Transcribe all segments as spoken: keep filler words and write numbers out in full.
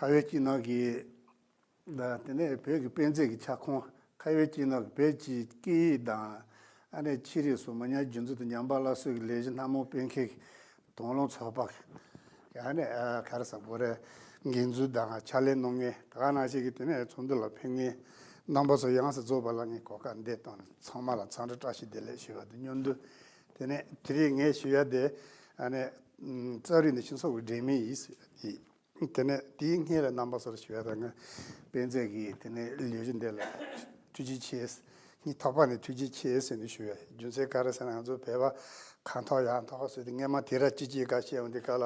ཁ་བའི་དཀྱིལ་ནང་གི་ད་དེ་ནས་བོད་ཀྱི་དཔེ་མཛོད་ཀྱི་ཁྱབ་ཁོངས་ཁ་བའི་དཀྱིལ་ནང་གི་བོད་ཀྱི་སྐད་ཡིག་དང་ཨ་ནི་ཆོས་རིག་སོགས་མི་ཉམས་རྒྱུན་འཛིན་དང་ཉམས་པ་སླར་གསོ་གི་ལས་གཞི་སྣ་མང་སྤེལ་མཁན་གྱི་དང་བླངས་ཚོགས་པ་ཨ་ནི་ག་རེ་ཟེར་དགོས་རེད། འགན་འཛིན་དང་ཕྱག་ལས་གནང་མཁན་ད་ག་ནང་བཞིན་གྱི་དེ་ནས་ཚོགས་འདུ་ལ་ཕེབས་མཁན་རྣམ་པ་ཚོ་ཡོངས་སུ་རྫོགས་པ་ལ་ངས་གོ་སྐབས་འདི་བཏང་ནས་ཚང་མ་ལ་འཚམས་འདྲི་བཀྲ་ཤིས་བདེ་ལེགས་ཞུ་བ་དང་མཉམ་དུ། དེ་ནས་དེ་རིང་ངས་ཞུ་ཡ་དེ་ཨ་ནི་རྩ་རིག་ནི་སྤྱི་ཚོགས་ཀྱི་འབྲེལ་མི་ཡིན་ཟེར་ཡ་དེ། དེ་ནས་དེའི་སྔོན་ལ་རྣམ་པ་ཚོར་ཞུ་ཡ་དང་ང་དཔེ་མཛོད་ཀྱི་དེ་ནས་ལས་གཞི་འདི་ལ་ཐུགས་རྗེ་ཆེ། སྙིང་ཐག་པ་ནས་ཐུགས་རྗེ་ཆེ་ཟེར་ནས་ཞུ་ཡ། རྒྱུ་མཚན་ག་རེ་ཟེར་ན་ང་ཚོ་བོད་པ་ཁ་འཐོར་ཡ་འཐོར་ཟེར་ཏེ་སྔས་མ་དེ་ར་ཅི་ཅི་ག་བཤད་འོང་དེ་ག་ལ་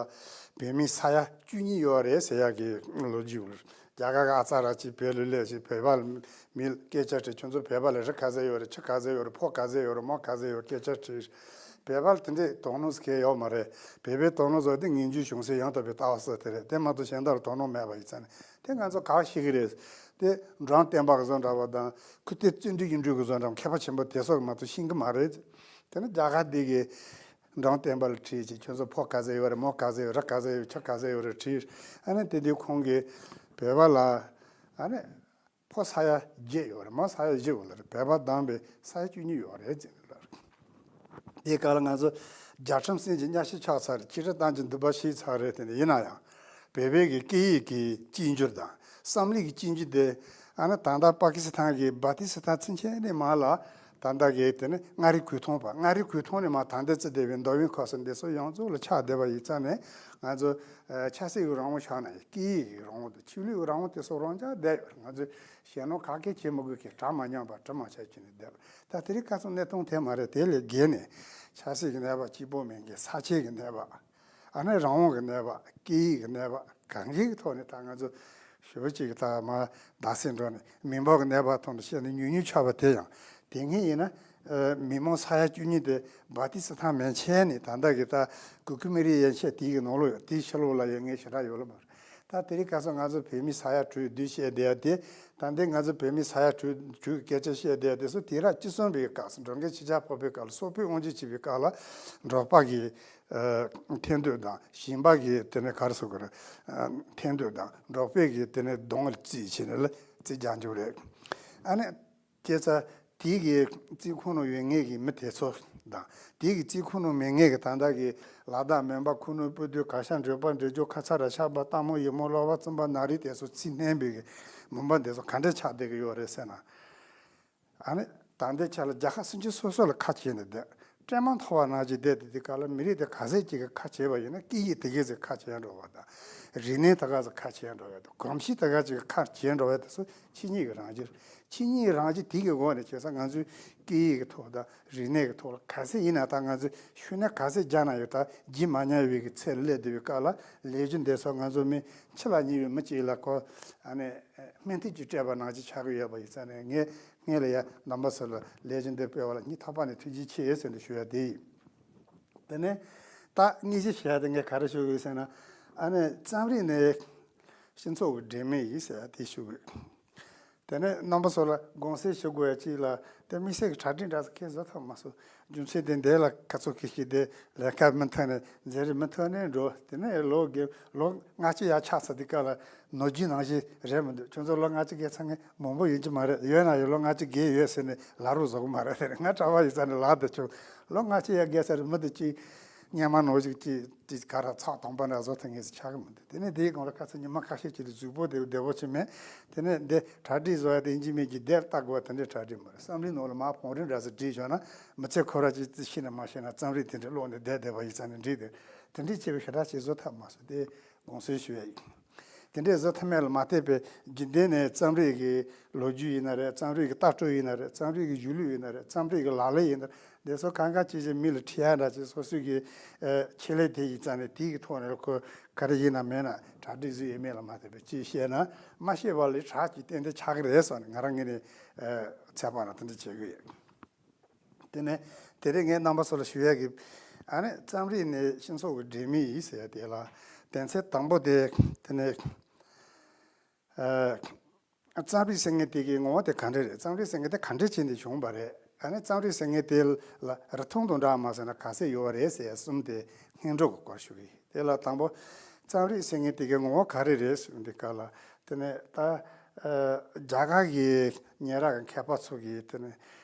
བོད་མི་ས་ཡ་བཅུ་གཉིས་ཡོད་རེད་ཟེར་ཡ་གི་ལོ་རྒྱུས་ཡོད། རྒྱ་གར་གི་ཨ་ཙ་ར་ཅིག་བོད་ལ་སླེབས་ཤིག་བོད་པ་ལ་མི་ལ་སྐད་ཆ་དྲིས། ཁྱོད་ཚོ་བོད་པ་ལ་རི་ག་ཚད་ཡོད་རེད། ཆུ་ག་ཚད་ཡོད་རེད། ཕོ་ག་ཚད་ཡོད་རེད། མོ་ག་ཚད་ཡོད་རེད། སྐད་ཆ་དྲིས། བོད་པ་ལ་དེ་འདྲའི་དོ་སྣང་ཟེར་མཁན་ཡོད་མ་རེད། བོད་པའི་དོ་སྣང་ཟེར་དེ་ངན་ཇུས་བྱུང་སའི་ཡང་དག་པའི་ལྟ་བ་ཟེར་དེ་རེད། དེ་མ་གཏོགས་གཞན་དག་ལ་དོ་སྣང་མེད་པ་ཡིན་ཙང་ནས་དེ་ང་ཚོ་ག་བ་ཤེས་ཀྱི་རེད། དེ་འབྲོམ་སྟོན་པ་གི་བཟོ་འདྲ་བ་དང་ཁུ་ཏེ་བརྩོན་འགྲུས་ཀྱི་འགྲུལ་གི་བཟོ་འདྲ་མཁས་པ་ཆེན་པོ་དེ་ཚོ་གི་མ་གཏོགས་ཤེས་ཀྱི་མ་རེད། དེ་ནི་རྒྱ་གར་འདི་གི་འབྲོམ་སྟོན་པ་ལ་དྲིས་ཅིག་ཁྱོད་ཚོ་ཕོ་ག་ཚད་ཡོད་རེད། མོ་ག་ཚད་ཡོད་རེད། རི་ག་ཚད་ཡོད། ཆུ་ག་ཚད་ཡོད་རེད་དྲིས། ཨ་ནི་དེ་དུས་ཁོང་གིས་བོད་པ་ལ་ཨ་ནི། ཕོ་ས་ཡ་བརྒྱད་ཡོད་རེད། མོ་ས་ཡ་བཞི་ཡོད་རེད། བོད་པ་བསྡོམས་པས་ས་ཡ་བཅུ་གཉིས་ཡོད་རེད་ཅེས་ལབ། དེའི་སྐབས་ལ་ང་ཚོ་རྒྱལ་ཁྲིམས་སྲིད་ཀྱི་གཉའ་ཤིང་ཆག་ཚར་རེད། ཁྱི་ཁྲི་བཏང་གི་འདུན་པ་ཞིག་ཚར་རེད། དེ་ནས་ཡིན་ན་ཡང་བོད་པའི་གི་སྐད་ཡིག་གི་གཅིག་གྱུར་དང་བསམ་བློའི་གི་གཅིག་གྱུར་དེ་ཨ་ནི་ད་ལྟ་པ་ཀི་སི་ཐན་གི་བ་ཏི་སི་ཐན་ཚུན་ཆད་ནས་མར་ལ་ད་ལྟ་གི་དེ་ནི་མངའ་རིས་གུང་ཐང་བར། མངའ་རིས་གུང་ཐང་ནས་མར་ད་ལྟ་བརྩི་བསྡད་པའི་མདོ་དབུས་ཁམས་གསུམ་འདི་ཚོ་ཡོངས་རྫོགས་ལ་ཆགས་བསྡད་པ་ཡིན་ཙང་ནས་ང་ཚོ་ཆབ་སྲིད་ཀྱི་རང་དབང་ཆགས་ན་ཡང་སྐད་ཡིག་གི་རང་དབང་དང་ཆོས་ལུགས་ཀྱི་རང་དབང་དེ་ཚོ་རང་ཅག་བསྡད་ཡོད་རེད། ང་ཚོས་ཞེད་སྣང་ག་གེ་བྱེད་མི་དགོས་ཀྱི་གྲ་མ་ཉམས་པ་གྲི་མ་ཆག་བྱས་ནས་བསྡད་པ་རེད། ད་དེ་རིང་ཁ་སང་གནས་སྟངས་དེ་མ་རེད། དེ་ལས་བརྒལ་ནས་ཆབ་སྲིད་ཀྱི་གནས་བབ་གཅིག་པོ་མིན་གྱི་ས་ཆའི་གི་གནས་བབ། ཨ་ནི་རང་དབང་གི་གནས་བབ། སྐད་ཡིག་གི་གནས་བབ། གང་གི་ཐོག་ནས་ད་ང་ཚོ་ཞེ་པོ་ཅིག་ད་མར་བརྡབ་གསིག་འགྲོ་ནས་མི་འབོར་གྱི་གནས་བབ་ཐོག་ནས་བཤད་ན་ཉུང་ཉུང་ཆགས་པ་དེ་ཡང་དེ་སྔོན་ཡིན་ན་མི་མང་ས་ཡ་བཅུ་གཉིས་དེ་བ་ཏི་སི་ཐན་མན་ཆད་ནས་ད་ལྟ་གི་ད་གུ་གུ་མི་རིགས་ཡན་ཆད་དེའི་གི་ནང་ལོགས་ཡོད། དེའི་ཕྱི་ལོགས་ལ་ཡང་ངས་ཞེ་དྲག་ཡོད་ལ་མ་རེད། ད་དེ་རིང་ཁ་སང་ང་ཚོ་བོད་མི་ས་ཡ་དྲུག་བདུན་བཤད་བསྡད་ཡ་དེ་ད་འདི་ང་ཚོ་བོད་མི་ས་ཡ་དྲུག་དྲུག་གི་སྐད་ཆ་བཤད་བསྡད་ཡ་དེ་ཚོ་དེང་རབས་བཅུ་གསུམ་པའི་སྐབས་སུ་འགྲོ་མཁན་ཕྱི་རྒྱལ་ཕོ་པའི་སྐབས་ལ་སོག་པོའི་དབང་སྒྱུར་བྱེད་པའི་སྐབས་ལ་འབྲོག་པ་གི་ཨ་འཐེན་འདོད་དང་ཞིང་པ་གི་དེ་ནས་ག་རེ་ཟེར་དགོས་རེད། ཨ་འཐེན་འདོད་དང་འབྲོག་པའི་གི་དེ་ནས་གདོང་ལ་རྩིས་བྱས་ནས་ལ་རྩིས་རྒྱག་འཇུག་རེད། ཨ་ནི་སྐྱེས་ཚ་དེའི་གི་རྩིས་ཁོངས་ནང་ཡོད་མཁན་གི་མི་དེ་ཚོ་དང་དེའི་གི་རྩིས་ཁོངས་ནང་མེད་མཁན་གི་ད་ལྟ་གི་ལ་དྭགས་མོན་པ་ཁུ་ནུ་སྤུ་སྡེ་གར་ཤང་འབྲས་སྤུངས་འབྲས་ལྗོངས་ཁ་ཚ་ར་ཤག་པ་སྟག་མོ་ཡུ་མོ་ལོག་པ་བཙུན་པ་ན་རིགས་དེ་ཚོ་རྩིས་བསྣན་པའི་གི་མུན་པ་དེ་ཚོ་ག་འདྲ་ཆགས་བསྡད་གི་ཡོད་རེད་ཟེར་ན། ཨ་ནི་ད་ལྟའི་ཆ་ལ་རྒྱལ་ཁབ་སུ་འབྱོར་སོ་སོ་ལ་ཁ་ཕྱེ་ནས་བསྡད། སྤྲད་མ་ཐོབ་པ་ནང་བཞིན་བསྡད་དེ་དེ་ག་ལ་མི་རིགས་དེ་ག་ཚད་ཅིག་གི་ཁ་ཕྱེ་བ་ཡིན་ན་སྐད་ཡིག་དེ་གས་ཚོས་ཁ་ཕྱེ་འགྲོ་བ་དང་། རིག་གནས་དེ་ག་ཚོས་ཁ་ཕྱེ་འགྲོ་བ་དང་། གོམས་གཤིས་དེ་ག་ཅིག་གི་ཁ་ཕྱེ་འགྲོ་བ་དེ་ཚོ་ཆོས་ཉིད་ཀྱི་རང་བཞིན། ཆོས་ཉིད་ཀྱི་རང་བཞིན་དེ་གི་སྒོ་ནས་བྱས་ཙང་ང་ཚོའི་སྐད་ཡིག་གི་ཐོག་དང་རིག་གནས་ཀྱི་ཐོག་ལ་ག་ཚད་ཡིན་ན་ད་ང་ཚོས་ཤུགས་སྣོན་ག་ཚད་རྒྱག་ན་ཡང་ད་བརྗེད་མ་ཉམས་པའི་གི་ཚད་ལ་སླེབས་བསྡད་པའི་སྐབས་ལ་ལས་གཞི་འདི་ཚོ་ང་ཚོ་མི་འཆི་ལ་ཉེ་བའི་མི་གཅིག་ལ་ཁོ་ཨ་ནི་སྨན་ཐུག་ཅིག་སྤྲད་པ་ནང་བཞིན་ཆགས་ཀྱི་ཡོད་པ་ཡིན་ཙང་ནས་ངས། སྔོན་ལ་ཡ་རྣམ་པ་ཚོ་ལ་ལས་གཞི་འདི་སྤེལ་བ་ལ་སྙིང་ཐག་པ་ནས་ཐུགས་རྗེ་ཆེ་ཟེར་ནས་ཞུ་ཡ་དེ་ཡིན། དེ་ནས་ད་དངོས་གཞི་བཤད་ཡ་དེ་ངས་ག་རེ་ཞུ་དགོས་ཟེར་ན། ཨ་ནི་རྩོམ་རིག་ནི་སྤྱི་ཚོགས་ཀྱི་སྒྲོན་མེ་ཡིན་ཟེར་ཡ་དེ་ཞུ་དགོས། དེ་ནས་རྣམ་པ་ཚོ་ལ་དགོངས་སེལ་ཞུ་དགོས་ཡ་གཅིག་ལ་དེ་དམིགས་བསལ་གྱི་གྲ་སྒྲིག་འདྲ་ཟེར་ཁས་བཟོ་ཐབས་མ་སོང་། རྒྱུ་མཚན་དེ་འདི་ལ་ཁ་ཚོ་ཁི་ཤི་དེ་ལས་ཀ་མི་མཐུན་ནས་མཛད་རིམ་མི་མཐུན་ནས་འགྲོ། དེ་ནས་ལོ་རྒས་ལོ་ལྔ་བཅུ་ཡར་ཆགས་ཚར་དུས་སྐབས་ལ་ནོར་རྒྱུན་ནང་བཞིན་རེད་མི་འདུག་ཁྱོད་ཚོ་ལོ་ལྔ་བཅུ་བརྒལ་ཚར་མཁན་མང་པོ་ཡོད་ཀྱི་མ་རེད། ཡོད་ན་ཡང་ལོ་ལྔ་བཅུ་བརྒལ་ཡོད་ཟེར་ནས་ལབ་རོགས་བཟོ་གི་མ་རེད། དེ་ནས་ང་གྲྭ་པ་ཡིན་ཙང་ནས་ལབ་བསྡད་བྱུང་། ལོ་ལྔ་བཅུ་ཡར་བརྒལ་ཚར་མི་འདུག་ཅིག་སྔོན་མ་ནོར་ཞིག་ཅིག་ཅིག་ག་ར་ཚགས་དང་པོ་འདྲ་བཟོ་ཐུབ་མཁན་ཞིག་ཆགས་གི་མི་འདུག་དེ་ནས་དེའི་སྒང་ལ་ཁ་སང་ཉི་མ་ཁ་ཤས་ཅིག་ལ་གཟུགས་པོ་དེ་བདེ་བོ་ཅིག་མེད། དེ་ནས་འདི་གྲ་སྒྲིག་བཟོ་ཡ་དེ་ཡིན་གཅིག་མིན་གཅིག་དེར་ལྟ་དགོས་པ་དེ་འདྲའི་གྲ་སྒྲིག་མ་རེད། བསམ་བློའི་ནང་ལ་མར་བང་རིམ་འདྲ་ཟེར་བསྒྲིགས་བཞག་ན་མི་ཚེ་ཁོ་ར་ཅིག་ཤི་ན་མ་ཤི་ན་རྩོམ་རིག་དེ་འདྲའི་ཀློག་ནས་བསྡད་བསྡད་པ་ཡིན་ཙང་ནས་འགྲིག་དེ་དེ་འདྲའི་བྱས་པའི་ཞེ་དྲག་ཅིག་བཟོ་ཐབས་མ་སོང་། དེ་དགོངས་སེལ་ཞུ་ཡ་ཡིན། དེ་འདྲའི་བཟོ་ཐབས་མེད་ལ་མ་ལྟོས་པའི་རྒྱུན་ལྡན་ནས་རྩོམ་རིག་གི་ལོ་རྒྱུས་ཡིན་ན་རེད། རྩོམ་རིག་གི་ལྟ་གྲུབ་ཡིན་ན་རེད། རྩོམ་རིག་གི་གཞུང་ལུགས་ཡིན་ན་རེད། རྩོམ་རིག་གི་ལག་ལེན་ཡིན་ན་རེད། འདི་ཚོ་གང་ག་ཅི་ཞིག་མི་ལ་ཁྲིད་ཡ་འདྲ་ཅིག་སོ་སོའི་གི་ཨ་ཆེད་ལས་དེ་ཡིན་ཙང་ནས་དེའི་གི་ཐོག་ནས་ཁོ་ག་རེ་ཡིན་ན་མེད་ན་གྲ་སྒྲིག་བཟོས་ཡོད་མེད་ལ་མ་ལྟོས་པའི་ཅིག་བཤད་ན་མ་ཤེས་པ་ལས་དྲག་ཅིག་ཏན་ཏན་ཆགས་ཀྱི་རེད་བསམ་ནས་ང་རང་ངོས་ནས་ཨ་ཚོད་དཔག་ན་དེ་འདྲ་བྱེད་གི་ཡོད། དེ་ནས་དེ་རིང་ངས་རྣམ་པ་ཚོ་ལ་ཞུ་ཡ་གི་ཨ་ནི་རྩོམ་རིག་ནི་སྤྱི་ཚོགས་ཀྱི་སྒྲོན་མེ་ཡིན་ཟེར་ཡ་དེ་ལ་དོན་ཚན་དང་པོ་དེ་དེ་ནས་ཨ། རྩོམ་རིག་ཟེར་མཁན་དེ་གི་ངོ་བོ་དེ་ག་འདྲ་རེད། རྩོམ་རིག་ཟེར་མཁན་དེ་ག་འདྲ་བྱས་ནས་བྱུང་བ་རེད། ཨ་ནི་རྩོམ་རིག་ཟེར་མཁན་དེ་ལ་རིགས་མཐུན་དང་འདྲ་མ་ཟེར་ན་ག་ཚད་ཡོད་པ་རེད་ཟེར་ཡ་གསུམ་དེ་སྔོན་འགྲོ་གི་སྐོར་ཞུ་གི་ཡིན། དེ་ལ་དང་པོ་ རྩོམ་རིག་ཟེར་མཁན་དེ་གའི་ངོ་བོ་ག་རེ་རེད་ཟེར་དུས་སྐབས་ལ། དེ་ནས་ད་ཨ་རྒྱ་གར་གྱི་ཉེ་རབས་ཀྱི་མཁས་པ་ཚོ་གིས་དེ་ནས་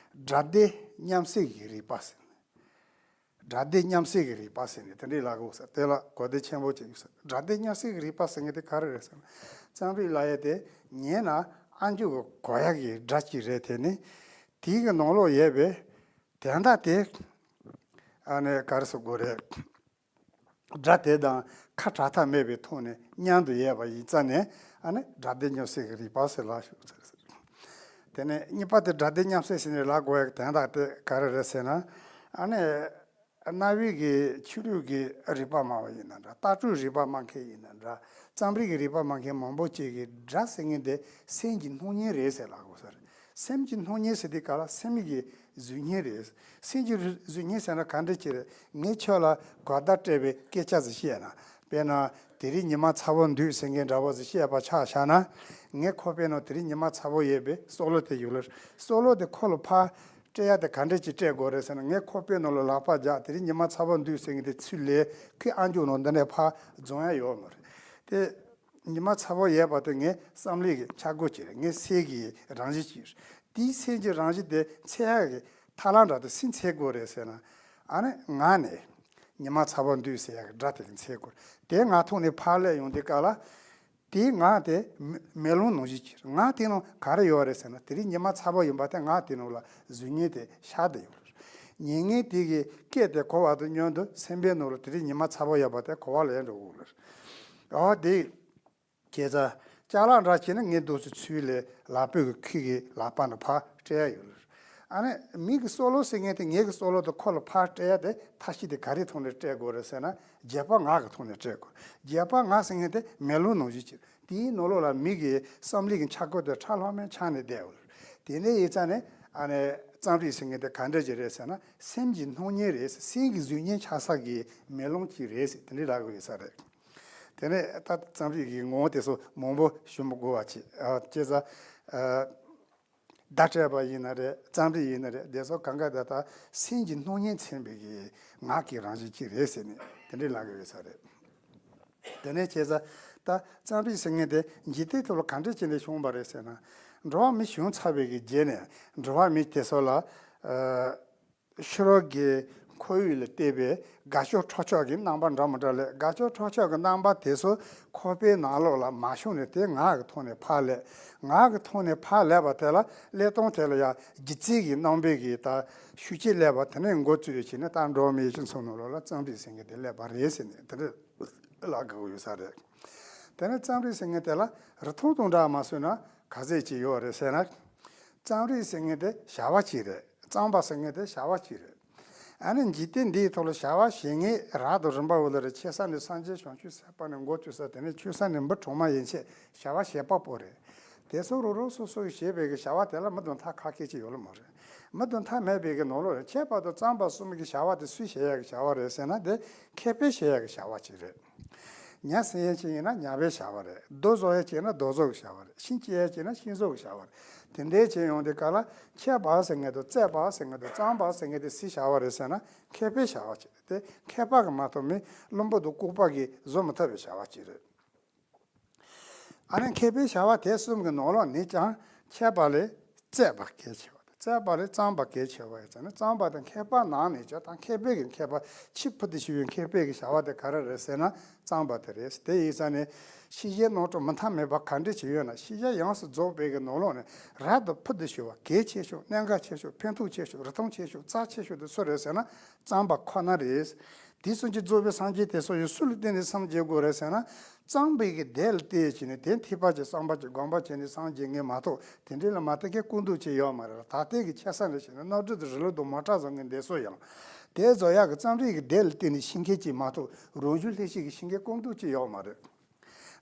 སྒྲ་སྡེབ་མཉམ་བསྲེས་ཀྱི་རིག་པ་ཟེར། སྒྲ་སྡེབ་མཉམ་བསྲེས་ཀྱི་རིག་པ་ཟེར་ནས་དེ་འདྲའི་ལབ་ཀྱི་ཡོད་ས། དེ་ལ་གོ་བདེ་ཆེན་པོ་ཅིག་ཡོད་ས། སྒྲ་སྡེབ་མཉམ་བསྲེས་ཀྱི་རིག་པ་ཟེར་མཁན་དེ་ག་རེ་རེད་ཟེར་ན། རྩོམ་རིག་ལབ་ཡས་དེ་ཉན་ན་ཨ་མཆོག་གི་གོ་ཡག་གི་སྒྲ་ཅིག་རེད། དེ་ནི་དེའི་གི་ནང་ལོགས་ཡོད་པའི་དོན་དག་དེ་ཨ་ནི་ག་རེ་ཟེར་དགོས་རེད། སྒྲ་དེ་དང་ཁ་བྲལ་ཐབས་མེད་པའི་ཐོག་ནས་མཉམ་དུ་ཡོད་པ་ཡིན་ཙང་ནས། ཨ་ནི་སྒྲ་སྡེབ་མཉམ་བསྲེས་ཀྱི་རིག་པ་ཟེར་ལབ་ཞུ་ཟེར། དེ་ནས་གཉིས་པ་དེ་སྒྲ་སྡེབ་མཉམ་བསྲེས་ཟེར་ནས་ལབ་དགོས་ཡག་དོན་དག་དེ་ག་རེ་རེད་ཟེར་ན། ཨ་ནི་གནའ་བོའི་གི་ཆོས་ལུགས་ཀྱི་རིག་པ་སྨྲ་བ་ཡིན་ན་འདྲ། ལྟ་གྲུབ་རིག་པ་སྨྲ་མཁན་ཡིན་ན་འདྲ། རྩོམ་རིག་གི་རིག་པ་སྨྲ་མཁན་མང་པོ་ཅིག་གིས་སྒྲ་ཟེར་མཁན་དེ་སེམས་ཀྱི་སྣང་བརྙན་རེད་ཟེར་ལབ་དགོས་ས་རེད། སེམས་ཀྱི་སྣང་བརྙན་ཟེར་དུས་སྐབས་ལ་སེམས་ཀྱི་གཟུགས་བརྙན་རེད། སེམས་ཀྱི་གཟུགས་བརྙན་ཟེར་ན་ག་འདྲ་ཅིག་རེད། ངས་ཁྱོད་ལ་གོ་བརྡ་སྤྲད་པའི་སྐད་ཆ་ཟིག་བཤད་ན། དཔེར་ན་དེ་རིང་ཉི་མ་ཚ་པོ་འདུག་ཟེར་མཁན་འདྲ་བོ་ཟིག་བཤད་པ་ཆ་བཞག་ན། ངས་ཁོ་པའི་ནང་དེ་རིང་ཉི་མ་ཚ་པོ་ཡོད་པའི་སྲོག་བླུ་དེ་ཡོད་ལ། སྲོག་བླུ་དེ་ཁོ་ལ་ཕར་སྤྲད་ཡ་དེ་ག་འདྲ་ཅིག་སྤྲད་དགོས་རེད་ཟེར་ན། ངས་ཁོ་པའི་ནང་ལ་ལག་པ་བརྒྱབ། དེ་རིང་ཉི་མ་ཚ་པོ་འདུག་ཟེར་མཁན་དེ་ཚུར་ལེན། ཁོའི་ཨ་མཆོག་ནང་འདི་ནས་ཕར་འཛོམས་ཡ་ཡོད་མ་རེད་དེ། ཉི་མ་ཚ་པོ་ཡོད་པ་དེ་ངའི་བསམ་བློའི་གི་འཆར་སྒོ་ཅིག་རེད། ངའི་སེམས་ཀྱི་རང་བཞིན་ཅིག་རེད། དེའི་སེམས་ཀྱི་རང་བཞིན་དེ་འཚོལ་ཡག་གི་ཐབས་ལམ་འདྲ་དེ་སུས་འཚོལ་དགོས་རེད་ཟེར་ན། ཨ་ནི་ངག་ནས་ཉི་མ་ཚ་པོ་འདུག་ཟེར་ཡག་གི་སྒྲ་དེ་གིས་འཚོལ་དགོས་རེད། དེ་ངག་ཐོག་ནས་ཕར་སླེབས་ཡོང་དུས་སྐབས་ལ། དེའི་ངག་དེ་མེ་མེ་ལོང་ནང་བཞིན་གྱི་རེད། ངག་དེའི་ནང་ག་རེ་ཡོད་རེད་ཟེར་ན། དེ་རིང་ཉི་མ་ཚ་པོ་ཡིན་པ་དེ་ངག་དེའི་ནང་ལ་གཟུགས་བརྙན་དེ་ཤར་བསྡད་ཡོད་རེད། ཉན་མཁན་དེ་གིས་སྐད་དེ་གོ་བ་དང་མཉམ་དུ་སེམས་པའི་ནང་ལ་དེ་རིང་ཉི་མ་ཚ་པོ་ཡོད་པ་དེ་གོ་བ་ལེན་འགྲོ་གི་ཡོད་རེད། འོ་དེ། ཁྱེད་ཚོ་ཅ་ལག་འདྲ་བྱས་ན་ངས་འདུག་སེ་ཚུར་ལེན། ལག་པའི་གི་ཁུ་གིས་ལག་པ་ནས་ཕར་སྤྲད་ཡ་ཡོད་ལ། ཨ་ནི་མི་གི་སྲོག་བླུ་ཟེར་མཁན་དེ། ངའི་གི་སྲོག་བླུ་དེ་ཁོ་ལ་ཕར་སྤྲད་ཡ་དེ་ཐབས་ཤེས་དེ་ག་རེའི་ཐོག་ནས་སྤྲད་དགོས་རེད་ཟེར་ན། བརྒྱད་པ་ངག་གི་ཐོག་ནས་སྤྲད་དགོས། བརྒྱད་པ་ངག་ཟེར་མཁན་དེ་མེ་ལོང་ནང་བཞིན་གྱི་རེད། དེའི་ནང་ལོགས་ལ་མི་གི་བསམ་བློའི་གི་འཆར་སྒོ་དེ་ཁྲ་ལྷམ་མེ་འཆར་ནས་བསྡད་ཡོད་ལ། དེ་ནས་ཡིན་ཙང་ནས་ཨ་ནི་རྩོམ་རིག་ཟེར་མཁན་དེ་ག་འདྲ་ཅིག་རེད་ཟེར་ན། སེམས་ཀྱི་སྣང་བརྙན་རེད། སེམས་ཀྱི་གཟུགས་བརྙན་འཆར་ས་གི་མེ་ལོང་ཅིག་རེད་ཟེར། དེ་འདྲ་ལབ་དགོས་ཡོད་ས་རེད། དེ་ནས་ད་རྩོམ་རིག་གི་ངོ་བོ་དེ་ཚོ་མང་པོ་ཞུ་མི་དགོས་པ་བྱས། ཨ་བྱས་ཙང་ཨ་བརྡ་སྤྲད་པ་ཡིན་ན་རེད། རྩོམ་རིག་ཡིན་ན་རེད། དེ་ཚོ་གང་ག་ད་ལྟ་སེམས་ཀྱི་སྣང་བརྙན་མཚོན་པའི་གི་ངག་གི་རང་བཞིན་ཅིག་རེད་ཟེར་ནས་དེ་འདྲ་ལབ་དགོས་ཡོད་ས་རེད། དེ་ནས་བྱས་ཙང་ད་རྩོམ་རིག་ཟེར་མཁན་དེ་འཇིག་རྟེན་ཐོག་ལ་ག་འདྲ་བྱས་ནས་བྱུང་བ་རེད་ཟེར་ན། འགྲོ་བ་མི་བྱུང་ཚར་བའི་གི་རྗེས་ནས་འགྲོ་བ་མི་དེ་ཚོ་ལ་ཨ་ཕྱི་རོལ་གྱི་ཁོར་ཡུག་ལ་བལྟས་པའི་དགའ་ཕྱོགས་ཁྲོ་ཕྱོགས་ཀྱི་རྣམ་པ་འདྲ་མི་འདྲ་སླེབས། དགའ་ཕྱོགས་ཁྲོ་ཕྱོགས་ཀྱི་རྣམ་པ་དེ་ཚོ་ཁོག་པའི་ནང་ལོགས་ལ་མ་ཤོང་ནས་དེ་ངག་གི་ཐོག་ནས་ཕར་སླེབས། ངག་གི་ཐོག་ནས་ཕར་སླེབས་པ་དེ་ལ་སླེབས་སྟངས་དེ་ལ་ཡང་སྒྱུ་རྩལ་གྱི་རྣམ་པའི་གི་ད་ཤུགས་ཀྱིས་སླེབས་པ་དེ་ནས་འགོ་བཙུགས་བྱས་ནས། ད་འགྲོ་བ་མིའི་སྤྱི་ཚོགས་ནང་ལོགས་ལ་རྩོམ་རིག་ཟེར་མཁན་དེ་སླེབས་པ་རེད་ཟེར་ནས་དེ་འདྲ་ལབ་དགོས་ཡོད་ས་རེད། དེ་ནས་རྩོམ་རིག་ཟེར་མཁན་དེ་ལ་རིགས་མཐུན་དང་འདྲ་མ་བཟོས་ན་ག་ཚད་ཅིག་ཡོད་རེད་ཟེར་ན། རྩོམ་རིག་ཟེར་མཁན་དེ་བྱ་བ་ཅིག་རེད། རྩོམ་པ་ཟེར་མཁན་དེ་བྱ་བ་ཅིག་རེད། ཨ་ནི་འཇིག་རྟེན་འདིའི་ཐོག་ལ་བྱ་བ་བྱེད་མཁན་རབ་དང་རིམ་པ་འོ་ལ་རེ། ཆེ་ས་ནས་སངས་རྒྱས་བྱང་ཆུབ་སེམས་དཔའ་ནས་འགོ་བཙུགས་ས། དེ་ནས་ཆུང་ས་ནས་འབུ་གྲོག་མ་ཡན་ཆད་བྱ་བ་བྱེད་པ་པོ་རེད། དེ་ཚོ་རང་རང་སོ་སོ་གིས་བྱེད་པའི་གི་བྱ་བ་དེ་ལ་མི་དང་ཐག་ཁ་སྐད་ཅིག་ཡོད་ལ་མ་རེད། མི་དང་ཐག་མེད་པའི་གི་ནང་ལོགས་རེད། ཁྱད་པར་དུ་རྩོམ་པ་གསུམ་གྱི་བྱ་བ་དེ་སུས་བྱེད་ཡག་གི་བྱ་བ་རེད་ཟེར་ན། དེ་མཁས་པས་བྱེད་ཡག་གི་བྱ་བ་ཅིག་རེད། ཉ་ཟིན་ཡས་ཅིག་ཡིན་ན་ཉ་པའི་བྱ་བ་རེད། རྡོ་བཟོ་ཡས་ཅིག་ཡིན་ན་རྡོ་བཟོ་གི་བྱ་བ་རེད། ཤིང་བྱེད་ཡས་ཅིག་ཡིན་ན་ཤིང་བཟོ་གི་བྱ་བ་རེད། དེ་འདྲའི་བྱས་ཡོང་དུས་སྐབས་ལ་མཁས་པ་ཟེར་མཁན་དང་རྩོད་པ་ཟེར་མཁན་དང་རྩོམ་པ་ཟེར་མཁན་དེ་སུའི་བྱ་བ་རེད་ཟེར་ན། མཁས་པའི་བྱ་བ་ཅིག་རེད། དེ་མཁས་པ་གིས་མ་གཏོགས་མི་བླུན་པོ་དང་ལྐུགས་པ་གིས་བཟོ་མི་ཐུབ་པའི་བྱ་བ་ཅིག་རེད། ཨ་ནི་མཁས་པའི་བྱ་བ་དེ་གསུམ་གྱི་ནང་ལོགས་ནས་ཀྱང་མཁས་པ་ལས་རྩོད་པ་གལ་ཆེ་བ་དང་། རྩོད་པ་ལས་རྩོམ་པ་གལ་ཆེ་བ་ཡིན་ཙང་ནས། རྩོམ་པ་དང་མཁས་པ་ནང་ནས་ཀྱང་ད་མཁས་པའི་གི་མཁས་པ་ཆེས་ཕུལ་དུ་ཕྱིན་པའི་མཁས་པའི་གི་བྱ་བ་དེ་ག་རེ་རེད་ཟེར་ན་རྩོམ་པ་དེ་རེད། དེ་ཡིན་ཙང་ནས་ཤེས་བྱའི་རྣམ་གྲངས་མི་མཐའ་མེད་པ་ག་འདྲ་ཅིག་ཡོད་ན། ཤེས་བྱ་ཡོངས་སུ་རྫོགས་པའི་གི་ནང་ལོགས་ནས་རབ་ཏུ་ཕུལ་དུ་ཕྱིན་པ་གལ་ཆེ་ཤོས། གནད་འགག་ཆེ་ཤོས། ཕན་ཐོགས་ཆེ་ཤོས། རིན་ཐང་ཆེ་ཤོས། རྩ་ཆེ་ཤོས་དེ་སུ་རེད་ཟེར་ན་རྩོམ་པ་ཁོ་ན་རེད། དུས་གསུམ་གྱི་རྫོགས་པའི་སངས་རྒྱས་དེ་ཚོ་ཡང་སུ་ལ་བརྟེན་ནས་སངས་རྒྱས་དགོས་རེད་ཟེར་ན། རྩོམ་པའི་གི་སྡེ་ལ་བརྟེན་བྱས་ནས། དེ་ཐེག་པ་ཆེ་གསུམ་པ་ཆེ་དགོངས་པ་ཆེ་ནས་སངས་རྒྱས་མཁན་མ་གཏོགས། དེ་འདྲ་ལ་མ་བརྟེན་མཁན་དཀོན་མཆོག་ཅིག་ཡོད་མ་རེད། ད་ལྟའི་གི་ཆེ་ས་ནས་བཤད་ན་གནམ་གྲུ་དང་རི་ལུག་དང་མོ་ཊ་བཟོ་མཁན་དེ་ཚོ་ཡང་དེ་བཟོ་ཡག་གི་རྩོམ་རིག་གི་སྡེ་ལ་བརྟེན་ནས་ཤེས་མཁན་ཅིག་མ་གཏོགས། རང་བྱུང་ལྷན་སྐྱེས་ཀྱིས་ཤེས་མཁན་དཀོན་མཆོག་ཅིག་ཡོད་མ་རེད།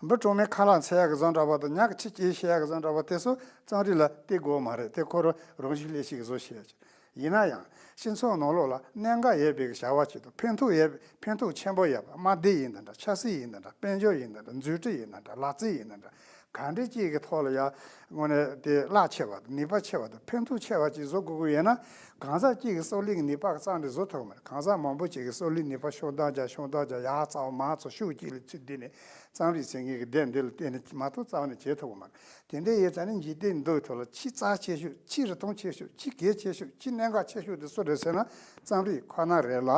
འབུ་གྲོག་མའི་ཁ་ལག་འཚོལ་ཡག་གི་བཟོ་འདྲ་བ་དང་། ཉ་གི་ཁྱི་སྐྱེལ་བྱེད་ཡག་གི་བཟོ་འདྲ་བ་དེ་ཚོ་རྩོམ་རིག་ལ་བརྟེན་དགོས་མ་རེད། དེ་ཁོ་རང་རང་བྱུང་ལྷན་སྐྱེས་ཀྱིས་བཟོ་བྱེད་ཡག་ཅིག་ཡིན་ན་ཡང་སྤྱི་ཚོགས་ནང་ལོགས་ལ་གནད་འགག་ཡོད་པའི་བྱ་བ་ཅིག་དང་། ཕན་ཐོགས་ཡོད་པའི། ཕན་ཐོགས་ཆེན་པོ་ཡོད་པ། དམའ་སྡེབ་ཡིན་ན་འདྲ། ཆབ་སྲིད་ཡིན་ན་འདྲ། དཔལ་འབྱོར་ཡིན་ན་འདྲ། འཛུགས་སྐྲུན་ཡིན་ན་འདྲ། ལག་རྩལ་ཡིན་ན་འདྲ། གང་འདྲ་ཅིག་གི་ཐོག་ལ་ཡང་དངོས་གནས་དེ་རླབས་ཆེ་བ་དང་ནུས་པ་ཆེ་བ་དང་ཕན་ཐོགས་ཆེ་བ་ཅིག་བཟོ་དགོས་ཀྱི་ཡོད་ན། གང་ཟག་གཅིག་གི་གསོ་ལུགས་ནུས་པ་གཙང་སྦྲ་བཟོ་ཐུབ་མ་རེད། གང་ཟག་མང་པོ་ཅིག་གི་གསོ་ལུགས་ནུས་པ་ཤུགས་འདོན་བྱ་ཤུགས་འདོན་བྱ་ཡག་རྩ་བ་མང་ཚོ་ཤུགས་གཅིག་ལ་ཚུད་དེ་ནས་རྩོམ་རིག་ཟེར་མཁན་གྱི་སྡེ་འདི་ལ་བརྟེན་ནས་མ་གཏོགས་རྩ་བ་ནས་བྱེད་ཐུབ་ཀྱི་མ་རེད། དེ་འདྲ་ཡིན་ཙང་ནི་འཇིག་རྟེན་འདིའི་ཐོག་ལ་ཆེས་རྩ་ཆེ་ཤོས། ཆེས་རིན་ཐང་ཆེ་ཤོས། ཆེས་གལ་ཆེ་ཤོས། ཆེས་གནད་འགག་ཆེ་ཤོས་དེ་སུ་རེད་ཟེར་ན་རྩོམ་རིག་ཁོ་ན་རེད་ལ།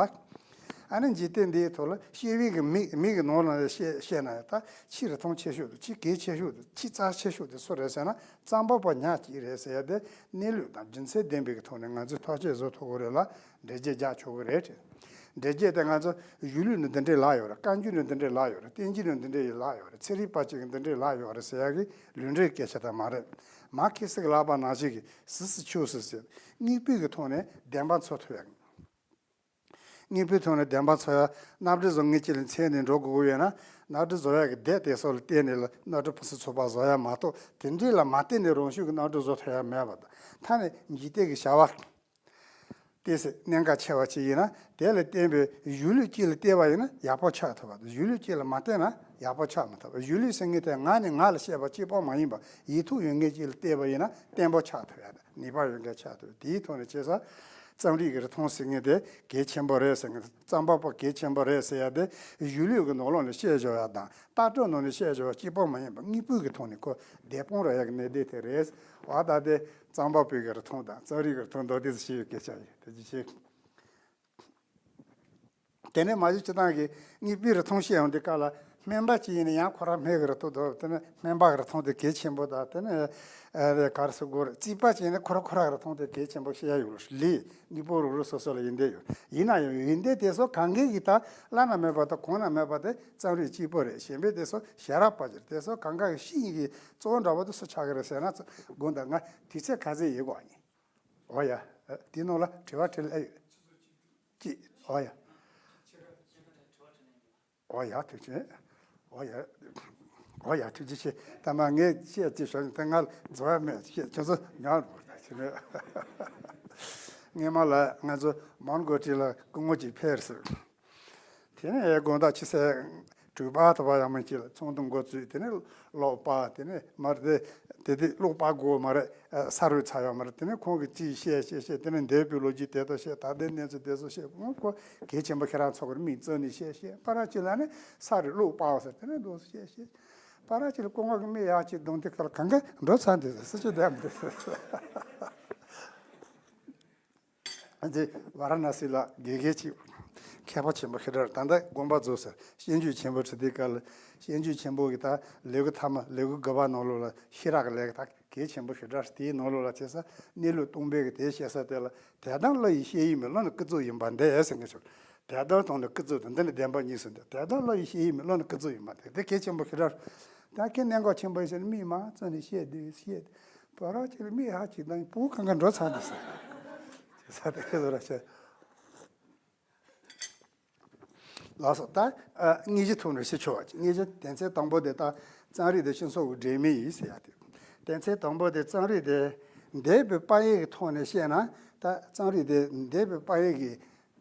ཨ་ནི་འཇིག་རྟེན་འདིའི་ཐོག་ལ་ཤེས་པའི་གི་མིག་མིག་གི་ནང་ལ་བཤད་བཤད་ན་ཡང་ད་ཆེས་རིན་ཐང་ཆེ་ཤོས་དང་ཆེས་གལ་ཆེ་ཤོས་དང་ཆེས་རྩ་ཆེ་ཤོས་དེ་སུ་རེད་ཟེར་ན་རྩོམ་པ་པོ་ཉག་གཅིག་རེད་ཟེར་ཡ་དེ་གནས་ལུགས་དང་རྒྱུ་མཚན་ལྡན་པའི་གི་ཐོག་ནས་ང་ཚོས་ཐག་གཅོད་བཟོ་ཐུབ་ཀྱི་རེད་ལ། འགྲེལ་བརྗོད་རྒྱག་ཆོག་གི་རེད་དྲན། འགྲེལ་བརྗོད་དེ་ང་ཚོ་གཞུང་ལུགས་ནི་འདི་འདྲས་ལབ་ཡོད་རེད། བཀའ་འགྱུར་ནི་འདི་འདྲས་ལབ་ཡོད་རེད། བསྟན་འགྱུར་ནི་འདི་འདྲས་ལབ་ཡོད་རེད། ཚན་རིག་པ་ཅིག་གིས་འདི་འདྲས་ལབ་ཡོད་རེད་ཟེར་ཡ་གི་ལུང་འདྲེན་སྐད་ཆ་དག་མ་རེད། མར་ཁེ་སི་གིས་ལབ་པ་ནང་བཞིན་གྱི་ཟིགས་སུ་ཆུགས་སུ་ཟེར། དངོས་པོའི་གི་ཐོག་ནས་བདེན་པ་འཚོལ་ཐུབ་ཡ། དངོས་པོའི་ཐོག་ནས་བདེན་པ་འཚོལ་ཡ། གནམ་གྲུ་བཟོ་མཁན་གཅིག་ལ་འཚོལ་ནས་འགྲོ་དགོས་ཀྱི་ཡོད་ན། གནམ་གྲུ་བཟོ་ཡ་གི་སྡེ་དེ་སོགས་ལ་བརྟེན་ནས་ལ་གནམ་གྲུ་ཕུན་སུམ་ཚོགས་པ་བཟོ་ཡ་མ་གཏོགས། དེ་འདྲས་ལ་མ་བརྟེན་ནས་རང་ཤུགས་ཀྱིས་གནམ་གྲུ་བཟོ་ཐུབ་ཡ་མེད་པ་དང་། ད་ནི་འཇིག་རྟེན་གྱི་བྱ་བ་ཏོག་ཙམ་གནད་འགག་ཆེ་བ་ཅིག་ཡིན་ན། དེ་ལ་བརྟེན་པའི་གཞུང་ལུགས་གཅིག་ལ་བལྟས་པ་ཡིན་ན་ཡག་པོ་ཆགས་ཐུབ་པ་དང་། གཞུང་ལུགས་གཅིག་ལ་མ་བལྟས་ན་ཡག་པོ་ཆགས་མི་ཐུབ་པ། གཞུང་ལུགས་ཟེར་མཁན་དེ་ང་ནས་ང་ལ་བཤད་པ་གཅིག་པོ་མ་ཡིན་པ། ཡིག་ཐོག་ཡོད་མཁན་གཅིག་ལ་བལྟས་པ་ཡིན་ན་བརྟན་པོ་ཆགས་ཐུབ་ཡ་དང་ནུས་པ་ཡོད་མཁན་ཆགས་ཐུབ། དེའི་ཐོག་ནས་བྱས་ཙང་རྩོམ་རིག་གི་རིན་ཐང་ཟེར་མཁན་དེ་གལ་ཆེན་པོ་རེད་ཟེར་མཁན། རྩོམ་པ་པོ་གལ་ཆེན་པོ་རེད་ཟེར་ཡ་དེ་གཞུང་ལུགས་ཀྱི་ནང་ལོགས་ནས་བཤད་བཞག་ཡ་དང་། ལྟ་གྲུབ་ནང་ནས་བཤད་བཞག་པ་གཅིག་པོ་མ་ཡིན་པ། དངོས་པོའི་གི་ཐོག་ནས་ཁོ་བདེན་དཔང་རག་ཡ་གི་གནད་དོན་དེ་རེད། འོ་ད་དེ་རྩོམ་པ་པོའི་གི་རིན་ཐང་དང་རྩོམ་རིག་གི་རིན་ཐང་མདོར་བསྡུས་སུ་ཞུ་བའི་སྐད་ཆ་ཡིན། དེ་ཅི་ཞིག་དེ་ནས་མ་གཞི་སྤྱིར་བཏང་གི་དངོས་པོའི་རིན་ཐང་བཤད་ཡོང་དུས་སྐབས་ལ། སྨན་པ་ཅིག་ཡིན་ན་ཡང་ཁོ་རང་སྨན་གི་རིན་ཐང་འདུག་དེ་ནས་སྨན་པ་གི་རིན་ཐང་དེ་གལ་ཆེན་པོ་དང་། དེ་ནས་ཨ་ག་རེ་ཟེར་དགོས་རེད། རྩིས་པ་ཅིག་ཡིན་ན་ཁོ་རང་ཁོ་རང་གི་རིན་ཐང་དེ་གལ་ཆེན་པོ་བཤད་ཡ་ཡོད་ལ། ལས་དངོས་པོ་རང་རང་སོ་སོ་ལ་ཡོན་ཏན་ཡོད། ཡིན་ན་ཡང་ཡོན་ཏན་དེ་ཚོ་གང་གི་གི་ད་བླ་ན་མེད་པ་དང་གོང་ན་མེད་པ་དེ་རྩོམ་རིག་གཅིག་པོ་རེད། གཞན་པའི་དེ་ཚོ་ཞལ་རག་པ་ཅིག་དེ་ཚོ་གང་ག་གི་ཤེས་ཡོན་གྱི་གཙོ་བོ་འདྲ་པོ་དེ་སུ་ཆགས་ཀྱི་རེད་ཟེར་ན། དགོངས་དག་ང་དུས་ཚོད་ག་ཚོད་ཡོད་གོ་ཨ་ནི། འོ་ཡ། དེའི་ནང་ལ་དྲི་བ་དྲིས་ལན་ཡོད། ཅི། འོ་ཡ། འོ་ཡ་ཐུགས་རྗེ་ཆེ། འོ་ཡ། འོ་ཡ་ཐུགས་རྗེ་ཆེ། ད་མ་ངས་བཤད་ཅི་ཞོར་ད་ང་ལ་རྫོགས་ཡ་མེད། བཤད་ཁྱོད་ཚོ་ཉར་བོར་ད་ཕྱིན་ནས། སྔོན་མ་ལ་ང་ཚོ་མོན་གྷོ་ཊི་ལ་སྐུ་ངོ་ཅིག་ཕེབས་སོང་། དེ་ནས་དགོང་དག་ཕྱི་ཚེས་དྲུག་པ་ཐོ་བ་ཡང་མིན་གྱི་ཚོགས་འདུ་འགོ་བཙུགས། དེ་ནས་ཀློག་པ། དེ་ནས་མར་དེ་དེ་དེ་ཀློག་པ་དགོས་མ་རེད། ཨ་ས་རུད་ཚར་ཡོད་མ་རེད། དེ་ནས་ཁོང་གིས་ཅིག་བཤད་བཤད་བཤད། དེ་ནས་འདས་པའི་ལོ་རྒྱུས་དེ་ཚོ་བཤད། ད་ལྟའི་གནས་ཚུལ་དེ་ཚོ་བཤད། ཁོང་ཁོ་གལ་ཆེན་པོ་ཁྱེད་རང་ཚོ་གི་མིག་བཙུམ་ནས་བཤད་བཤད། པ་ར་ཅིག་ལ་ནི་ས་རུད་ཀློག་པའོ་ཟེར། དེ་ནས་འདུག་བཤད་བཤད། པ་ར་ཅིག་ལ་སྐུ་ངོ་གི་མིག་ཡག་ཅིག་གདོང་དེ་ཁ་ལ་གང་ག་འགྲོ་ཚར་འདུག་ཟེར། སུ་ཅི་བསྡད་མི་འདུག་ཟེར། འདི་ཝཱ་ར་ཎ་སི་ལ་དགེ་རྒན་གཅིག་མཁས་པ་ཆེན་པོ་ཞེ་དྲག་ད་ལྟ་དགོངས་པ་རྫོགས་ཟེར། སྤྱོད་འཇུག་ཆེན་པོ་ཁྲིད་དུས་སྐབས་ལ། སྤྱོད་འཇུག་ཆེན་པོ་གི་ད་ལེའུ་གི་ཐ་མ་ལེའུ་གི་དགུ་པ་ནང་ལོགས་ལ་ཤེས་རབ་ཀྱི་ལེའུ་ད་གལ་ཆེན་པོ་ཞེ་དྲག་དེའི་ནང་ལོགས་ལ་བྱས་ཙང་གནས་ལུགས་སྟོང་པའི་གི་དེ་བཤད་ས་དེ་ལ། དད་དང་བློ་ཡི་ཤེས་ཡུལ་མིན། བློ་ནི་ཀུན་རྫོབ་ཡིན་པ་འདི་ཟེར་མཁན་ཞིག་དད་དང་བློ་ནི་ཀུན་རྫོབ་དང་། འདི་ནི་བདེན་པ་གཉིས་སུ་འདུ། དད་དང་བློ་ཡི་ཤེས་ཡུལ་མིན། བློ་ནི་ཀུན་རྫོབ་ཡིན་པ་འདི། དེ་གལ་ཆེན་པོ་ཞེ་དྲག་ད་ཁྱེད་གནད་འགག་ཆེན་པོ་ཡིན་ཟེར་ནས་མིག་མ་བཙུམ་ནས་བཤད་དུས་བཤད། བ་ར་ཅིག་ལ་མིག་ཧ་ཅིག་དང་སྤུ་གུ་གང་ག་འགྲོ་ཚར་འདུག་ཟེར། ཟེར་དེ་ཁྱེད་ཚོ་ར་བཤད། ལགས་སོ། ད་ཨ་དངོས་གཞི་ཐོག་ནས་ཞུ་ཆོག་པ་ཅིག་དངོས་གཞི་དོན་ཚན་དང་པོ་དེ་ད་རྩོམ་རིག་དེ་སྤྱི་ཚོགས་ཀྱི་སྒྲོན་མེ་ཡིན་ཟེར་ཡ་དེ། དོན་ཚན་དང་པོ་དེ་རྩོམ་རིག་དེ་འདས་པའི་དཔལ་ཡོན་གྱི་ཐོག་ནས་བཤད་ན། ད་རྩོམ་རིག་དེ་འདས་པའི་དཔལ་ཡོན་གྱི་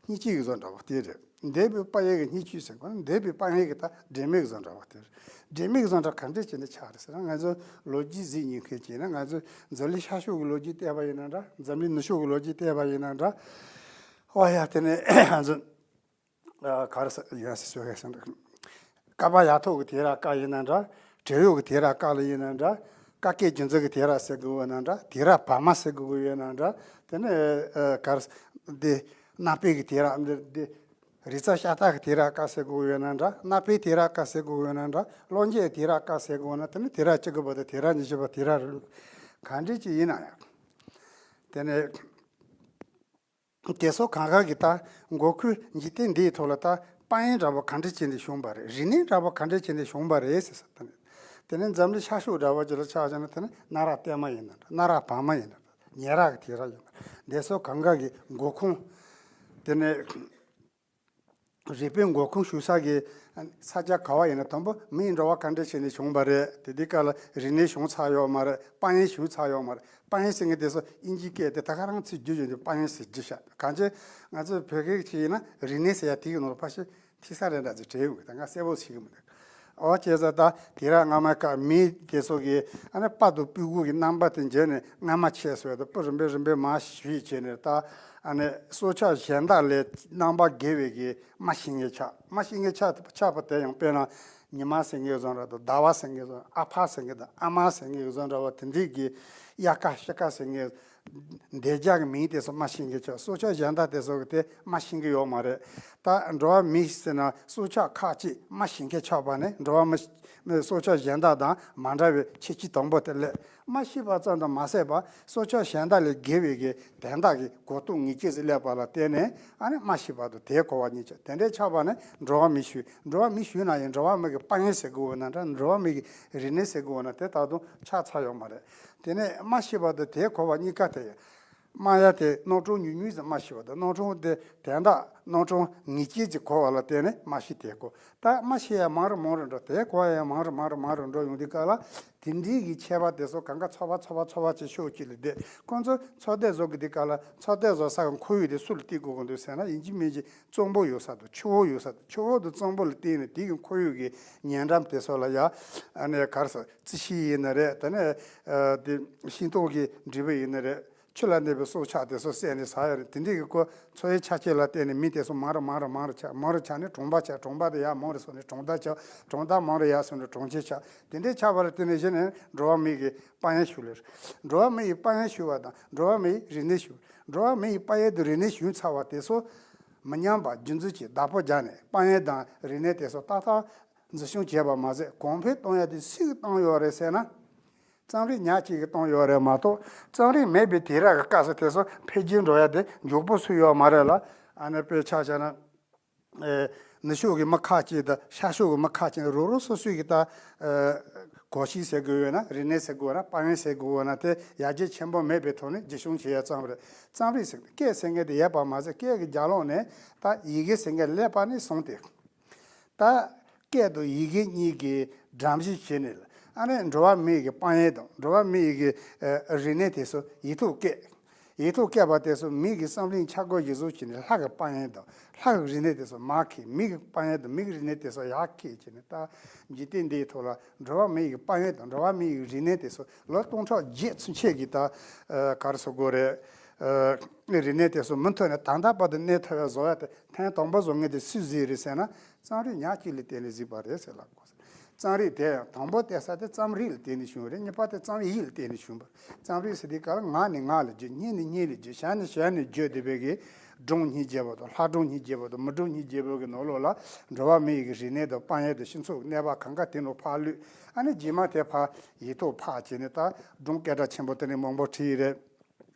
སྙིང་བཅུད་ཀྱི་བཟོ་འདྲ་བ་དེ་རེད། འདས་པའི་དཔལ་ཡོན་གྱི་སྙིང་བཅུད་ཟེར་དགོས་ན། འདས་པའི་དཔལ་ཡོན་གྱི་ད་སྒྲོན་མེ་གི་བཟོ་འདྲ་བ་དེ་རེད། སྒྲོན་མེ་གི་བཟོ་འདྲ་ག་འདྲ་བྱས་ནས་ཆགས་རེད་ཟེར་ན། ང་ཚོ་ལོ་རྒྱུས་གཟིགས་མྱོང་མཁན་བྱས་ན། ང་ཚོ་འཛམ་གླིང་ཤར་ཕྱོགས་ཀྱི་ལོ་རྒྱུས་བལྟས་པ་ཡིན་ན་འདྲ། འཛམ་གླིང་ནུབ་ཕྱོགས་ཀྱི་ལོ་རྒྱུས་བལྟས་པ་ཡིན་ན་འདྲ། ཨོ་ཡ། དེ་ནས་ང་ཚོ་ཨ་ག་རེ་ཟེར་ཡོད་ཟེར་ཟེར་ཟེར་འདུག་ཀ་པ་ཡ་ཐོག་གི་དུས་རབས་སྐབས་ཡིན་ན་འདྲ། བྲན་གཡོག་གི་དུས་རབས་སྐབས་ལ་ཡིན་ན་འདྲ། ཀ་ཀའི་རྒྱུད་འཛིན་གྱི་དུས་རབས་ཟེར་དགོས་ཡོད་ན་འདྲ། དུས་རབས་བར་མ་ཟེར་དགོས་ཡོད་ན་འདྲ། དེ་ནས་ཨ་ག་རེ་ཟེར། འདི་གནའ་དཔེ་གི་དུས་རབས་འདི་འདི། རིག་རྩལ་ཤ་སྟག་གི་དུས་རབས་སྐབས་ཟེར་དགོས་ཡོད་ན་འདྲ། གནའ་དཔེའི་དུས་རབས་སྐབས་ཟེར་དགོས་ཡོད་ན་འདྲ། གློག་འཁྱུག་དུས་རབས་སྐབས་ཟེར་དགོས་ན། དེ་ནི་དུས་རབས་བཅུ་དགུ་པ་དང་དུས་རབས་ཉི་ཤུ་པ། དུས་རབས་རིང་ལུགས་ག་འདྲ་ཅིག་ཡིན་ན་ཡང་། དེ་ནས་དེ་ཚོ་གང་ག་གི་ད་འགོ་ཁུངས་འཇིག་རྟེན་འདིའི་ཐོག་ལ་ད་དཔལ་ཡོན་འདྲ་པོ་ག་འདྲ་བྱས་ནས་བྱུང་བ་རེད། རིག་གནས་འདྲ་པོ་ག་འདྲ་བྱས་ནས་བྱུང་བ་རེད་ཟེར་ས། དེ་ནས་དེ་ནས་འཛམ་གླིང་ཤར་ཕྱོགས་འདྲ་པོ་ཅིག་ལ་ཆ་བཞག་ན། དེ་ནས་གནའ་རབས་བརྟན་མ་ཡིན་ན་འདྲ། གནའ་རབས་བར་མ་ཡིན་ན་འདྲ། ཉེ་རབས་ཀྱི་དུས་རབས་ཡིན་ན་འདྲ། དེ་ཚོ་གང་ག་གི་འགོ་ཁུངས། དེ་ནས་རིག་པའི་འགོ་ཁུངས་ཞུགས་ས་གི་ས་ཆ་ག་བ་ཡིན་ན། དང་པོ་མིའི་འགྲོ་བ་ག་འདྲ་བྱས་ནས་བྱུང་བ་རེད། དེ་དུས་སྐབས་ལ་རིག་གནས་བྱུང་ཚར་ཡོད་མ་རེད། དཔལ་ཡོན་བྱུང་ཚར་ཡོད་མ་རེད། དཔལ་ཡོན་ཟེར་མཁན་དེ་ཚོ་དབྱིན་ཇིའི་སྐད་དེ་ད་ག་རང་ཚིག་བསྒྱུར་བྱས་ནས་དཔལ་ཡོན་ཟེར་བསྒྱུར་བཞག་གང་ཅི་ང་ཚོ་བོད་སྐད་ཅིག་ཡིན་ན་རིག་གནས་ཟེར་ཡ་དེ་གི་ནང་ལ་ཕལ་ཆེར་ཐིག་ས་རེ་འདྲ་ཅིག་བྲིས་ཡོང་གི། ད་ང་གསལ་པོ་ཤེས་ཀྱི་མི་འདུག་འོ་བྱས་ཙང་ད་དེ་ར་སྔ་མ་ཀ་མི་དེ་ཚོ་གི་ཨ་ནི་དཔའ་དང་སྤུ་གུ་གི་རྣམ་པ་དེ་འཇལ་ནས་རྔ་མ་ཆད་སོང་བ་དང་སྤུ་རིམ་པས་རིམ་པས་མར་བཤུས་བྱས་ནས། ད་ཨ་ནི་སྲོག་ཆགས་གཞན་དག་ལས་རྣམ་པ་རྒྱལ་བའི་གི་རྨ་བྱིན་གྱིས་ཆགས། རྨ་བྱིན་གྱིས་ཆགས་ཆགས་པ་དེ་ཡང་དཔེར་ན་ཉི་མ་ཟེར་མཁན་བཟོ་འདྲ་དང་ཟླ་བ་ཟེར་མཁན་བཟོ། ཨ་ཕ་ཟེར་མཁན་དང་ཨ་མ་ཟེར་མཁན་བཟོ་འདྲ་བ་དེ་འདྲའི་གི་དབྱར་ཁ་ཕྱི་ཁ་ཟེར་མཁན་འདོད་ཆགས་ཀྱི་མིང་དེ་ཚོ་རྨ་བྱིན་གྱིས་ཆགས། སྲོག་ཆགས་གཞན་དག་དེ་ཚོ་གི་དེ་རྨ་བྱིན་གྱི་ཡོད་མ་རེད། ད་འགྲོ་བ་མི་ཟེར་ན་སྲོག་ཆགས་ཁག་ཅིག་རྨ་བྱིན་གྱིས་ཆགས་པ་ནི་འགྲོ་བ་མི་སྲོག་ཆགས་གཞན་དག་དང་མ་འདྲ་བའི་ཁྱད་ཆོས་དང་པོ་དེ་སླེབས། རྨ་ཤི་བ་ཙམ་དུ་མ་ཟད་པར་སྲོག་ཆགས་གཞན་དག་ལས་བརྒལ་བའི་གི་དོན་དག་གི་གོ་རྟོགས་ངེས་ཅན་ཞིག་སླེབས་པ་ལ་བརྟེན་ནས་ཨ་ནི་རྨ་ཤི་བ་དང་དེ་གོ་བ་གཉིས་ཆགས། དེ་འདྲའི་ཆགས་པ་ནི་འགྲོ་བ་མི་ཞུ། འགྲོ་བ་མི་ཞུ་ན་ཡང་འགྲོ་བ་མི་གི་དཔལ་ཡོན་ཟེར་དགོས་ན་འདྲ། འགྲོ་བ་མི་གི་རིག་གནས་ཟེར་དགོས་ན་དེ་ད་དུང་ཆགས་ཚར་ཡོད་མ་རེད། དེ་ནས་རྨ་ཤི་བ་དང་དེ་གོ་བ་གཉིས་ཀ་དེ་ཡང་རྨ་ཡ་དེ་རྣམ་གྲངས་ཉུང་ཉུང་ཞིག་རྨ་ཤི་བ་དང་རྣམ་གྲངས་དེ་དོན་དག་རྣམ་གྲངས་ངེས་ཅན་ཞིག་གོ་བ་ལ་བརྟེན་ནས་རྨ་ཤི་དེ་གོ། ད་རྨ་ཤི་ཡ་མང་རུ་མང་རུ་འགྲོ། དེ་གོ་བ་ཡ་མང་རུ་མང་རུ་མང་རུ་འགྲོ་ཡོང་དུས་སྐབས་ལ་དེ་འདྲའི་གི་ཁྱད་པར་དེ་ཚོ་གང་ག་ཚོ་པ་ཚོ་པ་ཚོ་པ་ཅིག་ཤོག་ཅིག་ལ་བསྡད། ཁོང་ཚོ་ཚོགས་སྡེ་བཟོ་གི་དུས་སྐབས་ལ་ཚོགས་སྡེ་བཟོ་ས་གི་ཁོར་ཡུག་དེ་སུ་ལ་བརྟེན་དགོས་ཀྱི་འདུག་ཟེར་ན། ཡིན་གཅིག་མིན་གཅིག་གཙང་པོ་ཡོད་ས་དང་ཆུ་བོ་ཡོད་ས་དང་། ཆུ་བོ་དང་གཙང་པོ་ལ་བརྟེན་ནས་དེ་གི་ཁོར་ཡུག་གི་ཉེ་འགྲམ་དེ་ཚོ་ལ་ཡ་ཨ་ནི་ག་རེ་ཟེར། རྩི་ཤིང་ཡིན་ན་རེད། དེ་ནས་ཨ་དེ་ཤིང་ཏོག་གི་འབྲས་བུ་ཡིན་ན་རེད། ཆུ་ལ་གནས་པའི་སྲོག་ཆགས་དེ་ཚོ་བསད་ནས་ཟ་ཡ་རེད། དེ་འདྲའི་གི་ཁོ་ཚོ་ཡི་ཆ་རྐྱེན་ལ་བརྟེན་ནས་མི་དེ་ཚོ་མང་རུ་མང་རུ་མང་རུ་ཆགས། མང་རུ་ཆགས་ནས་གྲོང་པ་ཆགས། གྲོང་པ་དེ་ཡར་མང་རུ་སོང་ནས་གྲོང་རྡལ་ཆགས། གྲོང་རྡལ་མང་རུ་ཡར་སོང་ནས་གྲོང་ཁྱེར་ཆགས། དེ་འདྲའི་ཆགས་པ་ལ་བརྟེན་ནས་གཞི་ནས་འགྲོ་བ་མི་གི་དཔལ་ཡོན་ཞུ་ལེ་རེད། འགྲོ་བ་མི་ཡི་དཔལ་ཡོན་ཞུ་བ་དང་འགྲོ་བ་མི་ཡི་རིག་གནས་ཞུ། འགྲོ་བ་མི་ཡི་དཔལ་ཡོན་དང་རིག་གནས་ཞུ་ཚར་བ་དེ་ཚོ་མི་ཉམས་པ་རྒྱུན་འཛིན་གྱིས་བདག་པོ་རྒྱག་ནས་དཔལ་ཡོན་དང་རིག་གནས་དེ་ཚོ་ཏག་ཏག་འཛིན་སྐྱོང་བྱས་པ་མ་ཟད། གོང་འཕེལ་གཏོང་ཡ་དེ་སུས་བཏང་ཡོད་རེད་ཟེར་ན། རྩོམ་རིག་ཉག་གཅིག་གིས་བཏང་ཡོད་རེད་མ་གཏོགས། རྩོམ་རིག་མེད་པའི་དུས་རབས་ཀྱི་སྐབས་སུ་དེ་ཚོ་འཕེལ་རྒྱས་འགྲོ་ཡ་དེ་མགྱོགས་པོ་སུ་ཡོད་མ་རེད་ལ། ཨ་ནི་དཔེ་ཆ་བཞག་ན། ཨེ། ནུབ་ཕྱོགས་ཀྱི་མི་ཁག་ཅིག་དང་ཤར་ཕྱོགས་ཀྱི་མི་ཁག་ཅིག་རོ་རོ་སོ་སོའི་གི་ད་ཨེ། གོམས་གཤིས་ཟེར་དགོས་ཡོད་ན། རིག་གནས་ཟེར་དགོས་ཡོད་ན། དཔལ་ཡོན་ཟེར་དགོས་ཡོད་ན། དེ་ཡར་རྒྱས་ཆེན་པོ་མེད་པའི་ཐོག་ནས་རྒྱུན་སྐྱོང་བྱེད་ཡ་ཙམ་རེད། རྩོམ་རིག་ཟེར་སྐད་ཟེར་མཁན་དེ་ཡོད་པ་མ་ཟད། སྐད་ཀྱི་རྒྱབ་ལོགས་ནས་ད་ཡི་གེ་ཟེར་མཁན་སླེབས་པ་ནས་བཟུང་སྟེ། ད་སྐད་དང་ཡི་གེ་གཉིས་ཀྱི་འགྲམ་གཞི་བྱས་ནས་ལ། ཨ་ནི་འགྲོ་བ་མི་ཡི་གི་དཔལ་ཡོན་དང་འགྲོ་བ་མི་ཡི་གི་ཨ་རིག་གནས་དེ་ཚོ་ཡིག་ཐོག་བཀོད། ཡིག་ཐོག་བཀོད་པ་དེ་ཚོ་མི་གི་བསམ་བློའི་འཆར་སྒོ་ཞིག་བཟོ་བྱས་ནས། ལྷ་གི་དཔལ་ཡོན་དང་ལྷ་གི་རིག་གནས་དེ་ཚོ་མར་འཁྱེར། མི་གི་དཔལ་ཡོན་དང་མི་གི་རིག་གནས་དེ་ཚོ་ཡར་འཁྱེར་བྱས་ནས། ད་འཇིག་རྟེན་འདིའི་ཐོག་ལ་འགྲོ་བ་མི་ཡི་གི་དཔལ་ཡོན་དང་འགྲོ་བ་མི་ཡི་གི་རིག་གནས་དེ་ཚོ་ལོ་སྟོང་ཕྲག་བརྒྱད་ཚུན་ཆད་ཀྱི་ད་ཨ་ག་རེ་ཟེར་དགོས་རེད། ཨ་རིག་གནས་དེ་ཚོ་མུ་མཐུད་ནས་ད་ལྟ་བར་དུ་གནས་ཐུབ་པ་བཟོ་ཡ་དེ་ཐེངས་དང་པོ་བཟོ་མཁན་དེ་སུས་གཟིགས་རེད་ཟེར་ན། རྩོམ་རིག་ཉག་གཅིག་ལ་བརྟེན་ནས་གཟིགས་པ་རེད་ཟེར་ལབ་དགོས། རྩོམ་རིག་དེ་ཡང་དང་པོ་བལྟས་ས་དེ་རྩོམ་རིག་ལ་བརྟེན་ནས་བྱུང་བ་རེད། གཉིས་པ་དེ་རྩོམ་ཡིག་ལ་བརྟེན་ནས་བྱུང་བ་རེད། རྩོམ་རིག་ཟེར་དུས་སྐབས་ལ་ངག་ནས་ངག་ལ་བརྗོད། སྙན་ནས་སྙན་ལ་བརྗོད། གཞས་ནས་གཞས་ནས་བརྗོད་བསྡད་པའི་གི་སྒྲུང་སྙིང་རྗེ་བོ་དང་། ལྷ་སྒྲུང་སྙིང་རྗེ་བོ་གི་ནང་ལོགས་ལ་འགྲོ་བ་མི་ཡི་གི་རིག་གནས་དང་དཔལ་ཡོན་དང་སྤྱི་ཚོགས་ཀྱི་གནས་བབ་གང་ག་དེ་ནང་ཕར་བླུགས། ཨ་ནི་རྗེས་མ་དེ་ཕར་ཡིག་ཐོག་ཕབ་བྱས་ནས་ད་སྒྲུང་སྐད་གྲགས་ཆེན་པོ་དེ་ནས་མང་པོ་བྲིས་ཡི་རེད།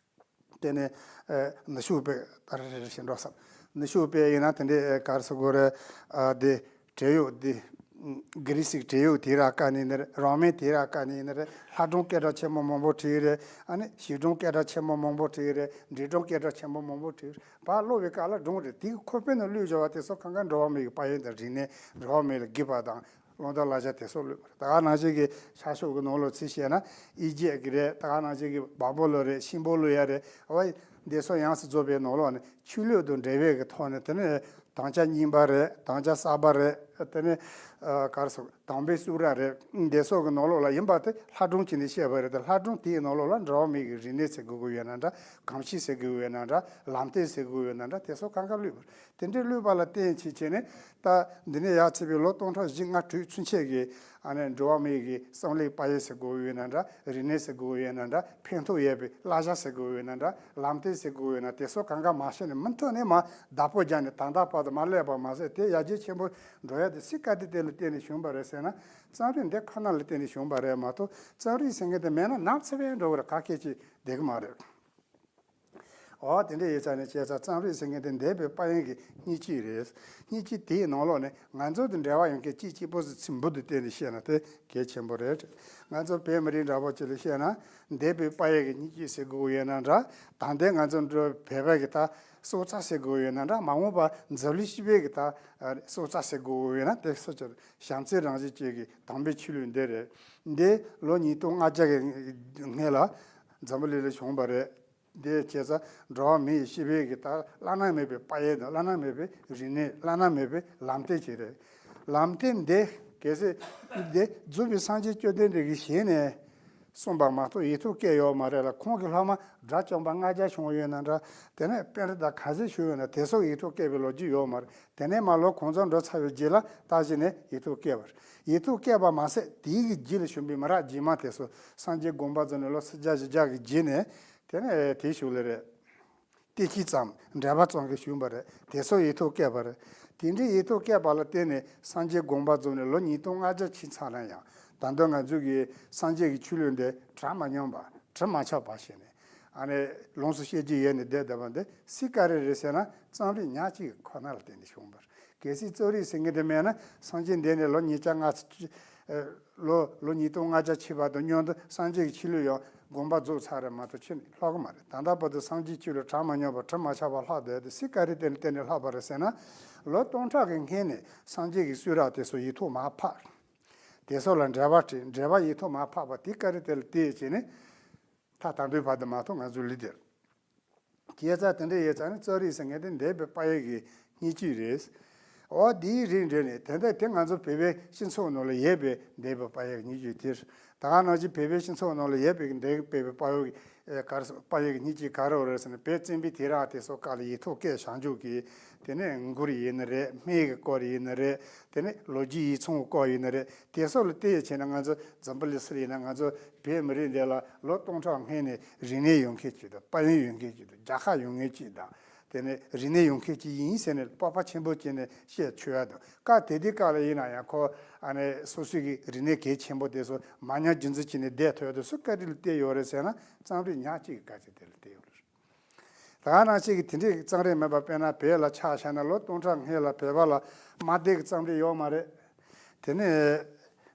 དེ་ནས་ཨ་ནུབ་ཕྱོགས་པའི་ད་རེ་རེ་རེ་བཞིན་འགྲོ་བསམ། ནུབ་ཕྱོགས་པའི་ཡིན་ན་དེ་འདྲའི་ཨ་ག་རེ་ཟེར་དགོས་རེད། ཨ་དེ་བྲན་གཡོག་དེ་ཨ་གྷི་རི་སིའི་བྲན་གཡོག་དེ་ར་བཀའ་ནས་ནི་རེད། རོ་མའི་དེ་ར་བཀའ་ནས་ནི་རེད། ལྷ་སྒྲུང་སྐད་གྲགས་ཆེན་པོ་མང་པོ་བྲིས་རེད། ཨ་ནི་བྱིས་སྒྲུང་སྐད་གྲགས་ཆེན་པོ་མང་པོ་བྲིས་རེད། འབྲི་སྒྲུང་སྐད་གྲགས་ཆེན་པོ་མང་པོ་བྲིས་རེད། ཕར་ཀློག་པའི་སྐབས་ལ་སྒྲུང་རེད། དེའི་ཁོག་པའི་ནང་བླུགས་བཞག་པ་དེ་ཚོ་གང་ག་འགྲོ་བ་མི་ཡི་དཔལ་ཡོན་དང་རིག་གནས། འགྲོ་བ་མི་ལ་དགེ་བ་དང་བླང་དོར་བསླབ་བྱ་དེ་ཚོ་བླུགས་པ་རེད། ད་ག་ནང་བཞིན་གྱི་ཤར་ཕྱོགས་ཀྱི་ནང་ལོགས་ཚུར་བཤད་ན་ཨི་ཇིབ་ཀྱི་རེད། ད་ག་ནང་བཞིན་གྱི་བ་བུ་ལོན་རེད། ཤིང་བུ་ལོན་ཡ་རེད། ཨ་བ་འདི་ཚོ་ཡོངས་སུ་རྫོགས་པའི་ནང་ལོགས་ནས་ཆོས་ལུགས་དང་འབྲེལ་བའི་གི་ཐོག་ནས། དེ་ནས་དམ་བཅའ་གཉན་པ་རེད། དམ་བཅའ་གསར་པ་རེད། དེ་ནས་ཨ་ག་རེ་ཟེར། དམ་པའི་གཙུག་ར་རེད། འདི་ཚོ་གི་ནང་ལོགས་ལ་ཡིན་པ་དེ་ལྷ་སྒྲུང་བྱས་ནས་བཤད་པ་རེད། དེ་ལྷ་སྒྲུང་དེའི་ནང་ལོགས་ལ་འགྲོ་བ་མི་གི་རིག་གནས་ཟེར་དགོས་ཀྱི་ཡོད་ན་འདྲ། གོམས་གཤིས་ཟེར་དགོས་ཀྱི་ཡོད་ན་འདྲ། ལམ་སྟོན་ཟེར་དགོས་ཀྱི་ཡོད་ན་འདྲ། དེ་ཚོ་གང་ག་བླུགས་པ་རེད། དེ་འདྲའི་བླུགས་པ་ལ་བརྟེན་བྱས་བྱས་ནས། ད་འདི་ནས་ཡར་ཚིག་པའི་ལོ་སྟོང་ཕྲག་བཞི་ལྔ་དྲུག་ཚུན་ཆད་ཀྱི་ཨ་ནི་འགྲོ་བ་མི་གི་བསམ་བློའི་དཔལ་ཡོན་ཟེར་དགོས་ཀྱི་ཡོད་ན་འདྲ། རིག་གནས་ཟེར་དགོས་ཀྱི་ཡོད་ན་འདྲ། ཕན་ཐོགས་ཡོད་པའི་བསླབ་བྱ་ཟེར་དགོས་ཀྱི་ཡོད་ན་འདྲ། ལམ་སྟོན་ཟེར་དགོས་ཀྱི་ཡོད་ན། དེ་ཚོ་གང་ག་མ་བཤད་ནས་མུ་མཐུད་ནས་མར་བདག་པོ་རྒྱག་ནས་ད་ལྟ་བར་དུ་མར་སླེབས་པ་མ་ཟད། དེ་ཡར་རྒྱས་ཆེན་པོ་འགྲོ་ཡ་དེ་སུའི་བཀའ་དྲིན་དེ་ལ་བརྟེན་ནས་བྱུང་བ་རེད་ཟེར་ན། རྩོམ་རིག་འདི་ཁོ་ན་ལ་བརྟེན་ནས་བྱུང་བ་རེད་མ་གཏོགས། རྩོམ་རིག་ཟེར་མཁན་དེ་མེད་ན་ནམ་ཚེ་བས་འགྲོ་གི་རེད། ག་གེ་ཅིག་བསྡད་གི་མ་རེད། འོ་དེ་འདྲ་ཡིན་ཙང་ནས་བྱས་ཙང་། རྩོམ་རིག་ཟེར་མཁན་དེ་འདས་པའི་དཔལ་ཡོན་གྱི་སྙིང་བཅུད་རེད། སྙིང་བཅུད་དེའི་ནང་ལོགས་ནས་ང་ཚོ་དང་འབྲེལ་བ་ཡོད་མཁན་གཅིག་གཅིག་པོ་ཟིག་ཚིག་འབུར་དུ་བཏོན་ནས་བཤད་ན་དེ་གལ་ཆེན་པོ་རེད། ང་ཚོ་བོད་མི་རིགས་འདྲ་པོ་ཅིག་ལ་བཤད་ན། འདས་པའི་དཔལ་ཡོན་གྱི་སྙིང་བཅུད་ཟེར་དགོས་ཡོད་ན་འདྲ། ད་ལྟའི་ང་ཚོ་འགྲོ་བོད་པ་གི་ད་སྲོག་རྩ་ཟེར་དགོས་ཡོད་ན་འདྲ། མ་འོངས་པ་འཛམ་གླིང་སྤྱི་པའི་གི་ད་སྲོག་རྩ་ཟེར་དགོས་ཡོད་ན། དེ་སོ་ཅིག་བྱམས་བརྩེའི་རང་བཞིན་ཅན་གྱི་དམ་པའི་ཆོས་ལུགས་འདི་རེད། འདི་ལོ་ཉིས་སྟོང་ལྔ་བརྒྱ་གི་སྔོན་ལ་འཛམ་བུ་གླིང་ལ་བྱུང་བ་རེད། དེ་བྱས་ཙང་འགྲོ་བ་མི་ཡི་སྤྱི་པའི་གི་ད་བླ་ན་མེད་པའི་དཔལ་ཡོན་དང་། བླ་ན་མེད་པའི་རིག་གནས། བླ་ན་མེད་པའི་ལམ་སྟོན་ཅིག་རེད། ལམ་སྟོན་འདི་ གལ་སྲིད་འདི་རྫོགས་པའི་སངས་རྒྱས་བཅོམ་ལྡན་འདས་ཀྱི་ཞལ་ནས་གསུངས་པ་མ་གཏོགས་ཡིག་ཐོག་བཀོད་ཡོད་མ་རེད་ལ། ཁོང་གི་སློབ་མ་དགྲ་བཅོམ་པ་ལྔ་བརྒྱ་བྱུང་ཡོད་ན་འདྲ། དེ་ནས་པཎྜི་ཏ་ག་ཚོད་བྱུང་ཡོད་ན་དེ་ཚོ་ཡིག་ཐོག་བཀོད་པའི་ལོ་རྒྱུས་ཡོད་མ་རེད། དེ་ནས་མར་ལོ་གང་ཚང་འགྲོ་ཚར་བའི་རྗེས་ལ་ད་གཞི་ནས་ཡིག་ཐོག་བཀོད་པ་རེད། ཡིག་ཐོག་བཀོད་པ་མ་ཟད་དེའི་གི་རྗེས་ལ་བྱོན་པའི་མི་རབས་རྗེས་མ་དེ་ཚོ་སངས་རྒྱས་དགོངས་པ་རྫོགས་ནས་ལོ་སུམ་བརྒྱ་བཞི་བརྒྱ་གི་རྗེས་ནས་དེ་ནས་དེའི་གཞུག་ལ་རེད། བསྟན་བཅོས་ཙམ་འགྲེལ་པ་ཙམ་གྱིས་བྱུང་བ་རེད། དེ་ཚོ་ཡིག་ཐོག་བཀོད་པ་རེད། དེ་འདྲའི་ཡིག་ཐོག་བཀོད་པ་ལ་བརྟེན་ནས་སངས་རྒྱས་དགོངས་པ་རྫོགས་ནས་ལོ་ཉིས་སྟོང་ལྔ་བརྒྱ་ཕྱིན་ཚར་ན་ཡང་ད་དུང་ང་ཚོ་གིས་སངས་རྒྱས་ཀྱི་ཆོས་ལུགས་འདི་གྲ་མ་ཉམས་པ་གྲུབ་མ་ཆགས་པ་བྱས་ནས་ཨ་ནི་ལོངས་སུ་སྤྱོད་རྒྱུ་ཡོད་ནས་བསྡད་བསྡད་པ་འདི་སྲིད་ག་རེ་རེད་ཟེར་ན་རྩོམ་རིག་ཉག་གཅིག་ཁོ་ན་ལ་བརྟེན་ནས་བྱུང་བ་རེད། གལ་སྲིད་རྩོམ་རིག་ཟེར་མཁན་དེ་མེད་ན་སངས་རྒྱས་འདས་ནས་ལོ་ཉིས་བརྒྱ་ལྔ་ཚོ་ལོ་ལོ་ཉིས་སྟོང་ལྔ་བརྒྱ་ཕྱིན་པ་དང་མཉམ་དུ་སངས་རྒྱས་ཀྱི་ཆོས་ལུགས་ཡང་དགོངས་པ་རྫོགས་ཚར་རེད་མ་གཏོགས་ཕྱིན་ནས་ལྷག་གི་མ་རེད། ད་ལྟ་བར་དུ་སངས་རྒྱས་ཆོས་ལུགས་གྲ་མ་ཉམས་པ་གྲུབ་མ་ཆགས་པ་ལྷག་བསྡད་དེ་སྲིད་ག་རེ་བརྟེན་ནས་བརྟེན་ནས་ལྷག་པ་རེད་ཟེར་ན། ལོ་སྟོང་ཕྲག་གི་སྔོན་ནས་སངས་རྒྱས་ཀྱི་གསུང་རབ་དེ་ཚོ་ཡིག་ཐོག་མར་ཕབ། དེ་ཚོ་ལ་འགྲེལ་པ་བྲིས། འགྲེལ་པ་ཡིག་ཐོག་མར་ཕབ་པ་དེ་ག་རེ་དེ་ལ་བལྟས་བྱས་ནས་ད་ད་ལྟའི་བར་དུ་མ་གཏོགས་ང་ཚོ་ལུས་དེར། བྱས་ཙང་དེ་འདྲ་ཡོད་ཙང་ནི་རྩོམ་རིག་ཟེར་མཁན་དེ་འདས་པའི་དཔག་ཡས་ཀྱི་སྙིང་བཅུད་རེད། འོ་དེའི་རིང་འབྲེལ་ནས་དེ་འདྲ་དེ་ང་ཚོ་བོད་པའི་སྤྱི་ཚོགས་ནང་ལ་ཡོད་པའི་འདས་པའི་དཔག་ཡས་ཀྱི་སྙིང་བཅུད་དེ་རེད། ད་ག་ནང་བཞིན་བོད་པའི་སྤྱི་ཚོགས་ནང་ལ་ཡོད་པའི་འདས་པའི་དཔག་ཡས་ཀྱི་ཨེ་ག་རེ་ཟེར་དཔག་ཡས་ཀྱི་སྙིང་བཅུད་ག་རེ་རེད་ཟེར་ན། བོད་བཙན་པོའི་དུས་རབས་དེ་ཚོ་སྐབས་ལ་ཡིག་ཐོག་བཀོད་བཞག་འཇུག་གི་དེ་ནས་མགུར་ཡིན་ནི་རེད། སྨད་ཀྱི་སྐོར་ཡིན་ནི་རེད། དེ་ནས་ལོ་རྒྱུས་ཡིག་ཚང་གི་སྐོར་ཡིན་ནི་རེད། དེ་ཚོ་ལ་བལྟས་བྱས་ན་ང་ཚོ་འཛམ་བུ་གླིང་སྤྱིར་ཡིན་ན་ང་ཚོ་བོད་མི་རིགས་འདི་ལ་ལོ་སྟོང་ཕྲག་སྔོན་ནས་རིག་གནས་ཡོད་མཁན་ཅིག་དང་དཔལ་ཡོན་ཡོད་མཁན་ཅིག་དང་རྒྱལ་ཁབ་ཡོད་མཁན་ཅིག་དང་། དེ་ནས་རིག་གནས་ཡོད་མཁན་ཅིག་ཡིན་ཟེར་ནས་སྤོབས་པ་ཆེན་པོ་བྱས་ནས་བཤད་ཆོག་ཡ་དང་། སྐབས་དེ་དུས་སྐབས་ལ་ཡིན་ན་ཡང་ཁོ་ཨ་ནི་སོ་སོའི་གི་རིག་གནས་གལ་ཆེན་པོ་དེ་ཚོ་མ་ཉམས་རྒྱུན་འཛིན་བྱས་ནས་བསྡད་ཐུབ་ཡ་དེ་སུ་ག་རེ་ལ་བལྟས་ཡོད་རེད་ཟེར་ན་རྩོམ་རིག་ཉག་གཅིག་གི་དཀའ་ཚེགས་དེ་ལ་བལྟས་ཡོད་རེད། ད་ག་ནང་བཞིན་གྱི་དེ་འདྲའི་རྩོམ་རིག་མེད་པ། དཔེར་ན་བོད་ལ་ཆ་བཞག་ན་ལོ་སྟོང་ཕྲག་སྔོན་ལ་བོད་པ་ལ་དམག་སྡེ་གི་རྩོམ་རིག་ཡོད་མ་རེད། དེ་ནས་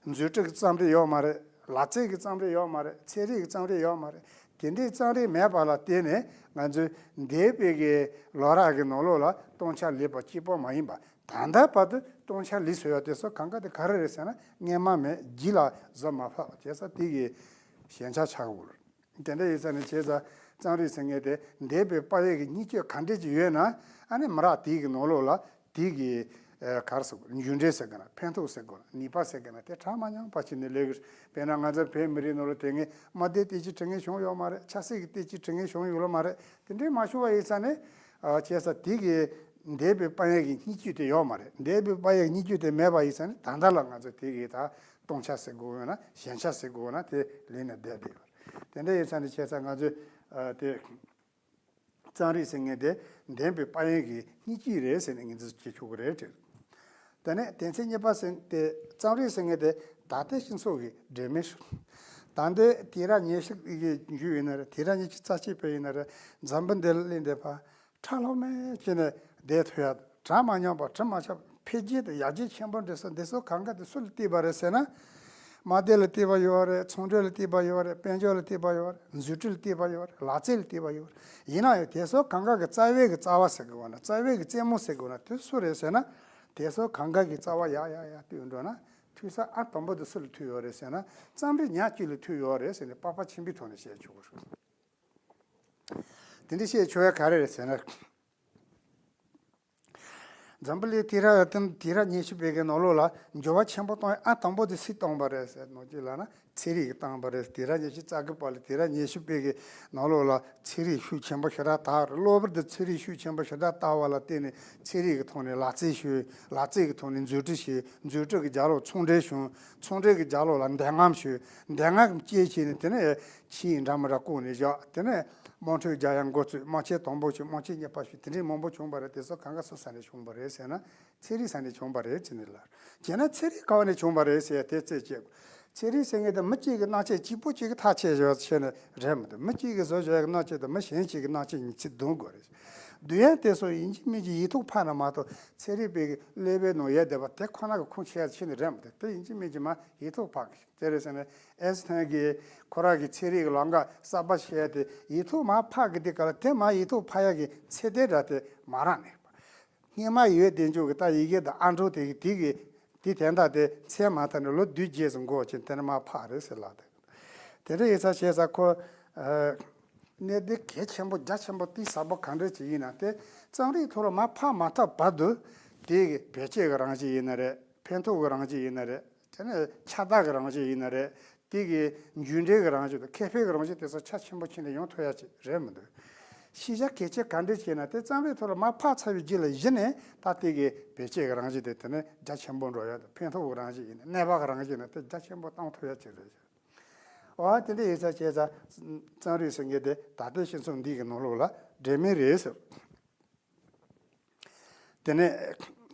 མཛོད་སྤྲུགས་ཀྱི་རྩོམ་རིག་ཡོད་མ་རེད། ལག་རྩལ་གྱི་རྩོམ་རིག་ཡོད་མ་རེད། ཚན་རིག་གི་རྩོམ་རིག་ཡོད་མ་རེད། དེ་འདྲའི་རྩོམ་རིག་མེད་པ་ལ་བརྟེན་ནས་ང་ཚོའི་འདས་པའི་གི་ལོ་རབས་ཀྱི་ནང་ལོགས་ལ་སྟོང་ཆ་ལུས་པ་གཅིག་པོ་མ་ཡིན་པ། ད་ལྟ་བར་དུ་སྟོང་ཆ་ལུས་ཟེར་བ་དེ་ཚོ་གང་ག་དེ་ག་རེ་རེད་ཟེར་ན་སྔོན་མ་མེད། རྗེས་ལ་བཟོ་མ་ཕོད་པ་བྱས་ཙང་དེ་གི་ཞན་ཆ་ཆགས་ཀྱི་ཡོད་རེད། དེ་འདྲ་ཡིན་ཙང་ནི་བྱས་ཙང་རྩོམ་རིག་ཟེར་མཁན་དེ་འདས་པའི་དཔག་ཡས་ཀྱི་སྙིང་བཅུད་ག་འདྲས་ཅིག་ཡོད་ན་ཨ་ནི་མི་རབས་དེའི་གི་ནང་ལོགས་ལ་དེའི་གི་ཨ་ག་རེ་ཟེར་དགོས། མཇུག་འབྲས་ཟེར་དགོས་ན། ཕན་ཐོགས་ཟེར་དགོས་ན། ནུས་པ་ཟེར་དགོས་ན། དེ་གྲངས་མ་ཉམས་པ་ཞིག་ནི་ལས་ཀྱི། དཔེར་ན་ང་ཚོ་བོད་མི་རིགས་ནང་ལ་དེ་སྔའི་དམག་སྡེ་དེ་ཅིག་དྲི་ངན་བྱུང་ཡོད་མ་རེད། ཆབ་སྲིད་ཀྱི་དེ་ཅིག་དྲི་ངན་བྱུང་ཡོད་ལ་མ་རེད། དེ་འདྲའི་མ་བྱུང་བ་ཡིན་ཙང་ནི་ཨ་བྱས་ཙང་དེ་གི་འདས་པའི་དཔག་ཡས་ཀྱི་སྙིང་བཅུད་དེ་ཡོད་མ་རེད། འདས་པའི་དཔག་ཡས་སྙིང་བཅུད་དེ་མེད་པ་ཡིན་ཙང་ནི་ད་ལྟ་ལ་ང་ཚོ་དེ་གི་ད་སྟོང་ཆ་ཟེར་དགོས་ཡོད་ན། ཞན་ཆ་ཟེར་དགོས་ཡོད་ན། དེ་ལས་ནས་བསྡད་བསྡད་ཡོད་རེད། དེ་འདྲ་ཡིན་ཙང་ནི་བྱས་ཙང་ང་ཚོས་ཨ་དེ་རྩོམ་རིག་ཟེར་མཁན་དེ་འདས་པའི་དཔག་ཡས་ཀྱི་སྙིང་བཅུད་རེད་ཟེར་ནས་ངོས་འཛིན་བྱེད་ཆོག་གི་རེད་དྲན། དེ་ནས་དོན་ཚན་གཉིས་པ་ཟེར་དེ་རྩོམ་རིག་ཟེར་མཁན་དེ་ད་ལྟའི་སྤྱི་ཚོགས་ཀྱི་སྒྲོན་མེ་ཞིག་ད་ལྟའི་དུས་རབས་ཉི་ཤུ་གི་མཇུག་ཡིན་ན་རེད། དུས་རབས་ཉི་ཤུ་རྩ་གཅིག་པ་ཡིན་ན་རེད། འཛམ་བུ་འདི་ལ་སླེབས་བསྡད་པ། ཁྲ་ལྷོ་མེད་བྱས་ནས་བསྡད་ཐུབ་ཡ། གྲངས་མ་ཉམས་པ་གྲུབ་མ་ཆགས་པ། འཕེལ་རྒྱས་དང་ཡར་རྒྱས་ཆེན་པོ་འགྲོ་ས་འདི་ཚོ་གང་ག་དེ་སུ་ལ་བརྟེན་པ་རེད་ཟེར་ན། དམག་སྡེ་ལ་བརྟེན་པ་ཡོད་རེད། ཚོང་འབྲེལ་ལ་བརྟེན་པ་ཡོད་རེད། དཔལ་འབྱོར་ལ་བརྟེན་པ་ཡོད་རེད། མཛོད་འཕྲིན་ལ་བརྟེན་པ་ཡོད་རེད། ལག་རྩལ་ལ་བརྟེན་པ་ཡོད་རེད། ཡིན་ན་ཡང་དེ་ཚོ་གང་ག་གི་རྩ་བའི་གི་རྩ་བ་ཟེར་དགོས་ན། རྩ་བའི་གི་རྩེ་མོ་ཟེར་དགོས་ན་དེ་སུ་རེད་ཟེར་ན། དེ་ཚོ་གང་ག་གི་རྩ་བ་ཡར་ཡར་ཡར་བཏོན་འགྲོ་ན་ཐུག་ས་ཨ་དང་པོ་དེ་སུ་ལ་ཐུག་ཡོད་རེད་ཟེར་ན། རྩོམ་རིག་ཉག་གཅིག་ལ་ཐུག་ཡོད་རེད་ཟེར་ནས་དཔག་པ་ཆེན་པོའི་ཐོག་ནས་བཤད་ཆོག་གི་རེད། དེ་འདྲ་བཤད་ཆོག་ཡ་ག་རེ་རེད་ཟེར་ན། འཛམ་བུ་གླིང་དུས་རབས་དེ་དུས་རབས་ཉི་ཤུ་པའི་གི་ནང་ལོགས་ལ་འགྱུར་བ་ཆེན་པོ་བཏང་ཡ་ཨ་དང་པོ་དེ་སུས་བཏང་བ་རེད་ཟེར་ནོ་ཅི་ལབ་ན་ཚན་རིག་གིས་བཏང་བ་རེད། དུས་རབས་ཉི་ཤུ་རྩ་དགུ་པ་ལ། དུས་རབས་ཉི་ཤུ་པའི་གི་ནང་ལོགས་ལ་ཚན་རིག་ཤུགས་ཆེན་པོ་ཞེ་དྲག་དར་རེད། གློ་བུར་དུ་ཚན་རིག་ཤུགས་ཆེན་པོ་ཞེ་དྲག་དར་བ་ལ་བརྟེན་ནས་ཚན་རིག་གི་ཐོག་ནས་ལག་རྩལ་ཤོད། ལག་རྩལ་གི་ཐོག་ནས་མཛོད་འཕྲིན་ཤོད། མཛོད་འཕྲིན་གི་རྒྱབ་ལོགས་ཚོང་འབྲེལ་བྱུང་། ཚོང་འབྲེལ་གི་རྒྱབ་ལོགས་ལ་འདེམས་ངམ་ཤོད། འདེམས་ངམ་སྐྱེས་བྱས་ནས་དེ་ནས་ཆིངས་ཡིག་འདྲ་མི་འདྲ་བསྐུར་ནས་བཞག་དེ་ནས་དམག་འཁྲུག་རྒྱག་ཡ་འགོ་བཙུགས། དམག་ཆེན་དང་པོ་བྱུང་། དམག་ཆེན་གཉིས་པ་བྱུང་། དེ་འདྲའི་མང་པོ་བྱུང་བ་རེད། དེ་ཚོ་གང་ག་སུ་ས་ནས་བྱུང་བ་རེད་ཟེར་ན། ཚན་རིག་ས་ནས་བྱུང་བ་རེད་ཅེས་ནས་ལབ། བྱས་ན་ཚན་རིག་ག་བ་ནས་བྱུང་བ་རེད་ཟེར་ཡ་དེ་རྩད་བཅད་དགོས། ཚན་རིག་ཟེར་མཁན་དེ་མི་གཅིག་གི་སྣང་བྱེད་གཅིག་པོ་གཅིག་གི་ཐག་བཅད་བཞག་བྱས་ནས་རེད་མི་འདུག་མི་གཅིག་གིས་བཟོས་བཞག་གི་སྣང་བྱེད་དེ་མི་གཞན་གཅིག་གི་སྣང་བྱེད་གཉིས་ཚིག་བསྡོམས་དགོས་རེད། བསྡུ་ཡ་དེ་ཚོ་ཡིན་གཅིག་མིན་གཅིག་ཡིག་ཐོག་ཕབ་ན་མ་གཏོགས་ཚན་རིག་པའི་ཀླད་པའི་ནང་ཡོད་བསྡད་པ་དེ་ཁོ་ན་གི་ཁུངས་འཁྱོལ་ཡ་ཕྱིན་ནས་རེད་མི་འདུག་དེ་ཡིན་གཅིག་མིན་གཅིག་མར་ཡིག་ཐོག་ཕབ་དགོས། དེ་རེད་ཟེར་ནས་ཨེན་སི་ཐན་གྱིས་ཁོ་རང་གི་ཚན་རིག་གི་ལམ་ཁ་གསར་པ་བཤད་དེ་ཡིག་ཐོག་མར་ཕབ་གི་དེ་ག་ལ་དེ་མར་ཡིག་ཐོག་ཕབ་ཡག་གི་ཚད་ལྡན་འདྲ་དེ་མ་རག་ནས། སྔོན་མ་ཡོད་དེ་འཇུག་གི་ད་ཡི་གེ་དང་ཨ་འབྲུག་དེ་གི་དེ་གི་དེ་དན་རྟགས་དེ་མཚན་མ་ཐོན་ནས་ལོ་བདུན་རྗེས་སུ་འགོར་ཕྱིན། དེ་ནས་མར་ཕབ་རེད་ཟེར་ལབ་དེ། དེ་འདྲ་ཡིན་ཙང་བྱས་ཙང་ཁོ་གནད་དོན་གལ་ཆེན་པོ་རྒྱ་ཆེན་པོ་གཏིང་ཟབ་པོ་གང་འདྲ་ཅིག་ཡིན་ན་དེ་རྩོམ་རིག་ཐོག་ལ་མར་ཕབ་མ་ཐུབ་བར་དུ་དེ་གི་བེད་སྤྱོད་ཀྱི་རང་བཞིན་ཡིན་ན་རེད། ཕན་ཐོགས་ཀྱི་རང་བཞིན་ཡིན་ན་རེད། དེ་ནས་ཁྱབ་བདག་གི་རང་བཞིན་ཡིན་ན་རེད། དེ་གི་རྒྱུ་འབྲས་ཀྱི་རང་བཞིན་དང་ཁེ་ཕན་གྱི་རང་བཞིན་དེ་ཚོ་ཁྱབ་ཆེན་པོ་ཕྱིན་ནས་ཡོང་ཐུབ་ཡ་ཅིག་རེད་མི་འདུག་ཤེས་བྱ་གལ་ཆེ་ག་འདྲ་བྱས་ན་དེ་རྩོམ་རིག་ཐོག་ལ་མར་ཕབ་ཚར་བའི་རྗེས་ལ་གཞི་ནས་ད་དེ་གི་བེད་སྤྱོད་ཀྱི་རང་བཞིན་དེ་དེ་ནས་རྒྱ་ཆེན་པོ་འགྲོ་ཡ་དང་ཕན་ཐོགས་ཀྱི་རང་བཞིན་ཡིན་ན་གནས་བབ་ཀྱི་རང་བཞིན་ཡིན་ན་དེ་རྒྱ་ཆེན་པོ་གཏོང་ཐུབ་ཡ་ཅིག་རེད། འོ་དེ་འདྲ་ཡིན་ས་བྱས་ཙང་རྩོམ་རིག་ཟེར་མཁན་དེ་ད་ལྟའི་སྤྱི་ཚོགས་འདི་གི་ནང་ལོགས་ལ་འབྲེལ་མེད་རེད་ཟེར། དེ་ནས་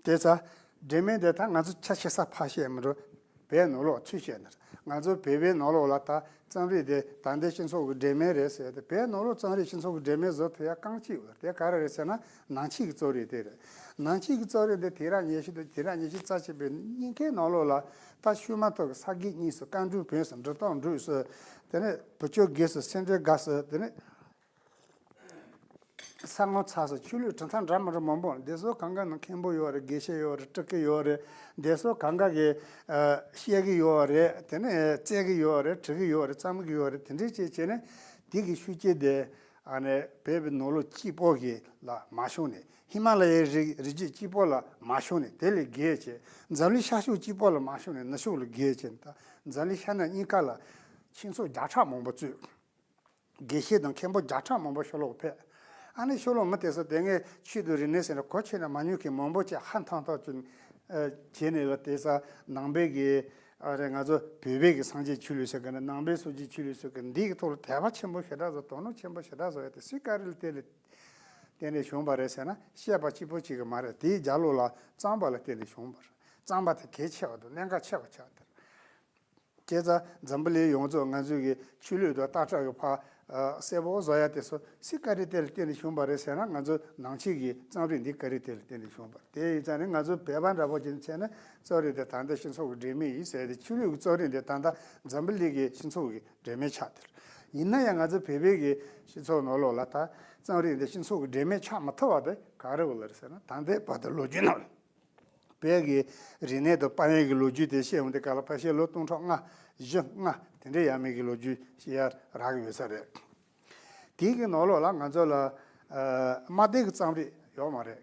དེ་ཚ་འབྲེལ་མེད་དེ་ད་ང་ཚོ་ཆ་ཤེས་ས་ཕ་ཤེས་མི་འགྲོ། བོད་ནང་ལོགས་ཚུལ་བཤད་ན་ང་ཚོ་བོད་པའི་ནང་ལོགས་ལ་ད་རྩོམ་རིག་དེ་ད་ལྟའི་སྤྱི་ཚོགས་ཀྱི་འབྲེལ་མེད་རེད་ཟེར་ཏེ་བོད་ནང་ལོགས་རྩོམ་རིག་སྤྱི་ཚོགས་ཀྱི་འབྲེལ་མེད་བཟོ་ཐུབ་ཡ་རྐང་གཅིག་ཡོད་རེད། དེ་ག་རེ་རེད་ཟེར་ན་ནང་ཆོས་ཀྱི་རྩོམ་རིག་དེ་རེད། ནང་ཆོས་ཀྱི་རྩོམ་རིག་འདི་དེང་རབས་ཉམས་ཞིབ་དང་དེང་རབས་ཉམས་ཞིབ་རྩ་ཆེ་བའི་སྙིང་ཁའི་ནང་ལོགས་ལ་ད་ཤུལ་མ་ཐོག་གི་ས་དགེ་རྙིང་སུ་བཀའ་འགྲོའི་བོན་སུ་འབྲི་སྟངས་འགྲོས་སུ་དེ་ནས་བུ་ཆོས་དགེ་སུ་སེམས་ཁྲལ་དགའ་སུ་དེ་ནས། ས་ངོ་ཚ་སོ་ཆོས་ལུགས་གྲུབ་མཐའ་འདྲ་མི་འདྲ་མང་པོ་འདི་ཚོ་གང་ག་ནང་མཁན་པོ་ཡོད་རེད། དགེ་བཤེས་ཡོད་རེད། སྤྲུལ་སྐུ་ཡོད་རེད། འདི་ཚོ་གང་ག་གི་ཨ་བཤད་གི་ཡོད་རེད། དེ་ནས་རྩེད་གི་ཡོད་རེད། འབྲི་གི་ཡོད་རེད། རྩོམ་གི་ཡོད་རེད། དེ་འདྲས་བྱས་བྱས་ནས་དེ་གི་ཤུགས་རྐྱེན་དེ་ཨ་ནི་བོད་པའི་ནང་ལོགས་གཅིག་པོ་གི་ལ་མ་བྱུང་ནས་ཧི་མ་ལ་ཡའི་རི་རི་རྒྱུད་གཅིག་པོ་ལ་མ་བྱུང་ནས་དེ་ལས་བརྒལ་བྱས་འཛམ་གླིང་ཤར་ཕྱོགས་གཅིག་པོ་ལ་མ་བྱུང་ནས་ནུབ་ཕྱོགས་ལ་བརྒལ་བྱས་ད་འཛམ་གླིང་ཤར་ནུབ་གཉིས་ཀ་ལ་ཁྱིམ་ཚང་བརྒྱ་ཕྲག་མང་པོ་བཙུགས། དགེ་བཤེས་དང་མཁན་པོ་བརྒྱ་ཕྲག་མང་པོ་ཕྱི་ལོགས་ཕེབས། ཨ་ནི་ཕྱི་ལོགས་མི་དེ་ཚོ་དེ་སྔའི་ཆོས་དང་རིག་གནས་ཟེར་ན་གོ་ཆོད་ན་མ་མྱོང་མཁན་མང་པོ་ཅིག་ཧ་ཐང་ཐང་ཅིག་བྱས་ནས་ལ་དེ་ས་ནང་པའི་གི་ཨ་རེ་ང་ཚོ་བོད་པའི་གི་སངས་རྒྱས་ཆོས་ལུགས་ཟེར་གི་ན་ནང་པའི་སངས་རྒྱས་ཆོས་ལུགས་ཟེར་གི་འདི་གི་ཐོག་ལ་དད་པ་ཆེན་པོ་ཞེ་དྲག་བཟོ་དོ་སྣང་ཆེན་པོ་ཞེ་དྲག་བཟོ་ཡ་དེ་སུའི་བཀའ་དྲིན་ལ་བརྟེན་ནས་བརྟེན་ནས་བྱུང་བ་རེད་ཟེར་ན་བཤད་པ་གཅིག་པོ་གཅིག་གི་མ་རེད། དེའི་རྒྱབ་ལོགས་ལ་རྩོམ་པ་ལ་བརྟེན་ནས་བྱུང་བ་རེད། རྩོམ་པ་དེ་གལ་ཆེ་བ་དང་གནད་འགག་ཆེ་བ་ཆགས་དེ་རེད། བྱས་ཙང་འཛམ་བུ་གླིང་ཡོངས་རྫོགས་ང་ཚོའི་གི་ཆོས་ལུགས་དང་ལྟ་གྲུབ་ཀྱི་ཕར་ཨ་གསལ་པོ་བཟོ་ཡ་དེ་ཚོ་སུའི་བཀའ་དྲིན་དེ་ལ་བརྟེན་ནས་བྱུང་བ་རེད་ཟེར་ན་ང་ཚོ་ནང་ཆོས་ཀྱི་རྩོམ་རིག་འདི་བཀའ་དྲིན་དེ་ལ་བརྟེན་ནས་བྱུང་བ་རེད། དེ་ཡིན་ཙང་ནི་ང་ཚོ་བོད་པ་འདྲ་པོ་ཅིག་བྱས་ན་རྩོམ་རིག་དེ་ད་ལྟ་སྤྱི་ཚོགས་ཀྱི་འབྲེལ་མེད་ཡིན་ཟེར་ཏེ་ཆོས་ལུགས་ཀྱི་རྩོམ་རིག་འདི་ད་ལྟ་འཛམ་བུ་གླིང་གི་སྤྱི་ཚོགས་ཀྱི་འབྲེལ་མེད་ཆགས་དེ་རེད། ཡིན་ན་ཡང་ང་ཚོ་བོད་པའི་གི་སྤྱི་ཚོགས་ནང་ལོགས་ལ་ད་རྩོམ་རིག་འདི་སྤྱི་ཚོགས་ཀྱི་འབྲེལ་མེད་ཆགས་མི་ཐུབ་པ་དེ་ག་རེ་འོ་ལ་རེད་ཟེར་ན་ད་ལྟའི་བར་དུ་ལོ་རྒྱུས་ནང་ལ། བོད་ཀྱི་རིག་གནས་དང་དཔལ་ཡོན་གྱི་ལོ་རྒྱུས་དེ་བཤད་འོང་དུས་སྐབས་ལ་ཕལ་ཆེར་ལོ་སྟོང་ཕྲག་ལྔ་བཞི་ལྔ་དེ་འདྲའི་ཡས་མས་ཀྱི་ལོ་རྒྱུས་ཤེས་ཡ་རག་གི་ཡོད་ས་རེད། དེའི་གི་ནང་ལོགས་ལ་ང་ཚོ་ལ་ཨ་དམག་སྡེ་གི་རྩོམ་རིག་ཡོད་མ་རེད།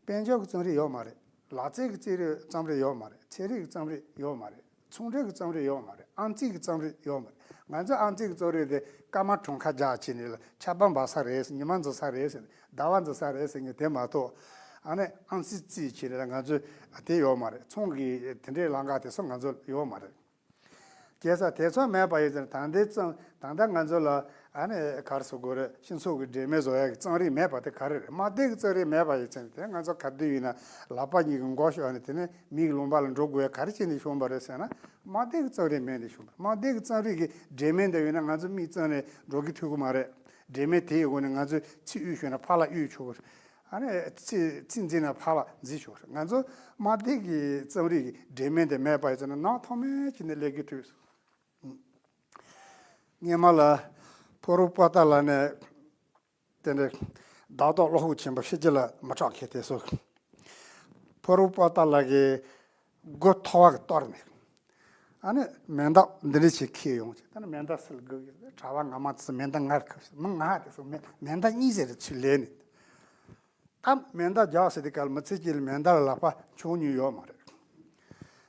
དཔལ་འབྱོར་གྱི་རྩོམ་རིག་ཡོད་མ་རེད། ལག་རྩལ་གྱི་རྩིས་རིག་རྩོམ་རིག་ཡོད་མ་རེད། ཚན་རིག་གི་རྩོམ་རིག་ཡོད་མ་རེད། ཚོང་འབྲེལ་གྱི་རྩོམ་རིག་ཡོད་མ་རེད། ཨམ་གཙིགས་ཀྱི་རྩོམ་རིག་ཡོད་མ་རེད། ང་ཚོ་ཨམ་གཙིགས་ཀྱི་རྩོམ་རིག་དེ་སྐར་མ་གྲངས་ཀ་རྒྱག་བྱས་ནས་ལ་ཆར་པ་འབབ་ས་རེད་ཟེར། ཉི་མ་འཛིན་ས་རེད་ཟེར། ཟླ་བ་འཛིན་ས་རེད་ཟེར་མཁན་དེ་མ་གཏོགས་ཨ་ནི་ཨམ་གཙིགས་རྩིས་བྱས་ནས་ལ་ང་ཚོ་དེ་ཡོད་མ་རེད། ཚོང་གི་དེ་འདྲའི་ལམ་ཁ་དེ་ཚོ་ང་ཚོ་ཡོད་མ་རེད། བྱས་ཙང་དེ་ཚོ་མེད་པ་ཡིན་ཙང་ད་ལྟའི་རྩོམ་ད་ལྟ་ང་ཚོ་ལ་ཨ་ནི་ག་རེ་ཟེར་དགོས་རེད། སྤྱི་ཚོགས་ཀྱི་འབྲེལ་མེད་བཟོ་ཡ་གི་རྩོམ་རིག་མེད་པ་དེ་ག་རེ་རེད། དམག་སྡེ་གི་རྩོམ་རིག་མེད་པ་ཡིན་ཙང་དེ་ང་ཚོ་ག་དུས་ཡིན་ན་ལག་པ་གཉིས་ཀྱི་མགོ་ཤོར་ནས་དེ་ནས་མིག་ལུང་པ་ལ་འགྲོ་དགོས་ཡ་ག་རེ་བྱས་ནས་བྱུང་བ་རེད་ཟེར་ན་དམག་སྡེ་གི་རྩོམ་རིག་མེད་ནས་བྱུང་བ་རེད། དམག་སྡེ་གི་རྩོམ་རིག་གི་འབྲེལ་མེད་འདི་ཡོད་ན་ང་ཚོ་མིག་བཙུམ་ནས་འགྲོ་གི་ཐུབ་ཀྱི་མ་རེད། འབྲེལ་མེད་དེའི་སྒོ་ནས་ང་ཚོས་ཚིག་གཡུག་ཤོར་ན་ཕར་ལ་གཡུག་ཆོག་གི་རེད། ཨ་ནི་ཚིག་ཚིག་འཛིན་ན་ཕར་ལ་འཛིན་ཆོག་གི་རེད། ང་ཚོ་དམག་སྡེ་གི་རྩོམ་རིག་གི་འབྲེལ་མེད་འདི་མེད་པ་ཡིན་ཙང་ན་ནང་ཐོག་མེད་ཅིག་ནས་སླེབས་ཀྱི་ཐུབ། སྔོན་མ་ལ་ཕོ་བྲང་པོ་ཏཱ་ལ་ནས་དེ་འདྲའི་བརྡ་དོག་བློ་ཁོག་ཆེན་པོ་ཤེས་ཀྱི་ལ་མི་སྐྲག་མཁན་དེ་ཚོ་ཕོ་བྲང་པོ་ཏཱ་ལ་གི་སྒོ་ཐོ་བ་གི་གཏོར་ནས་ཨ་ནི་མེ་མདའ་འདི་འདྲ་ཞིག་འཁྱེར་ཡོང་ཅིག་ད་ནི་མེ་མདའ་སིལ་དགོས་ཀྱི་གྲྭ་པ་ངག་དམར་དེ་ཚོ་མེ་མདའ་ངར་ཁ་ཤས་མི་ང་དེ་ཚོ་མེ་མེ་མདའ་གཉིས་ཟེར་རེ་ཚུར་ལེན་ནས། ད་མེ་མདའ་རྒྱག་ཟེར་དུས་སྐབས་ལ་མི་ཚེ་གཅིག་ལ་མེ་མདའ་ལ་ལག་པ་འཆང་མྱོང་ཡོད་མ་རེད།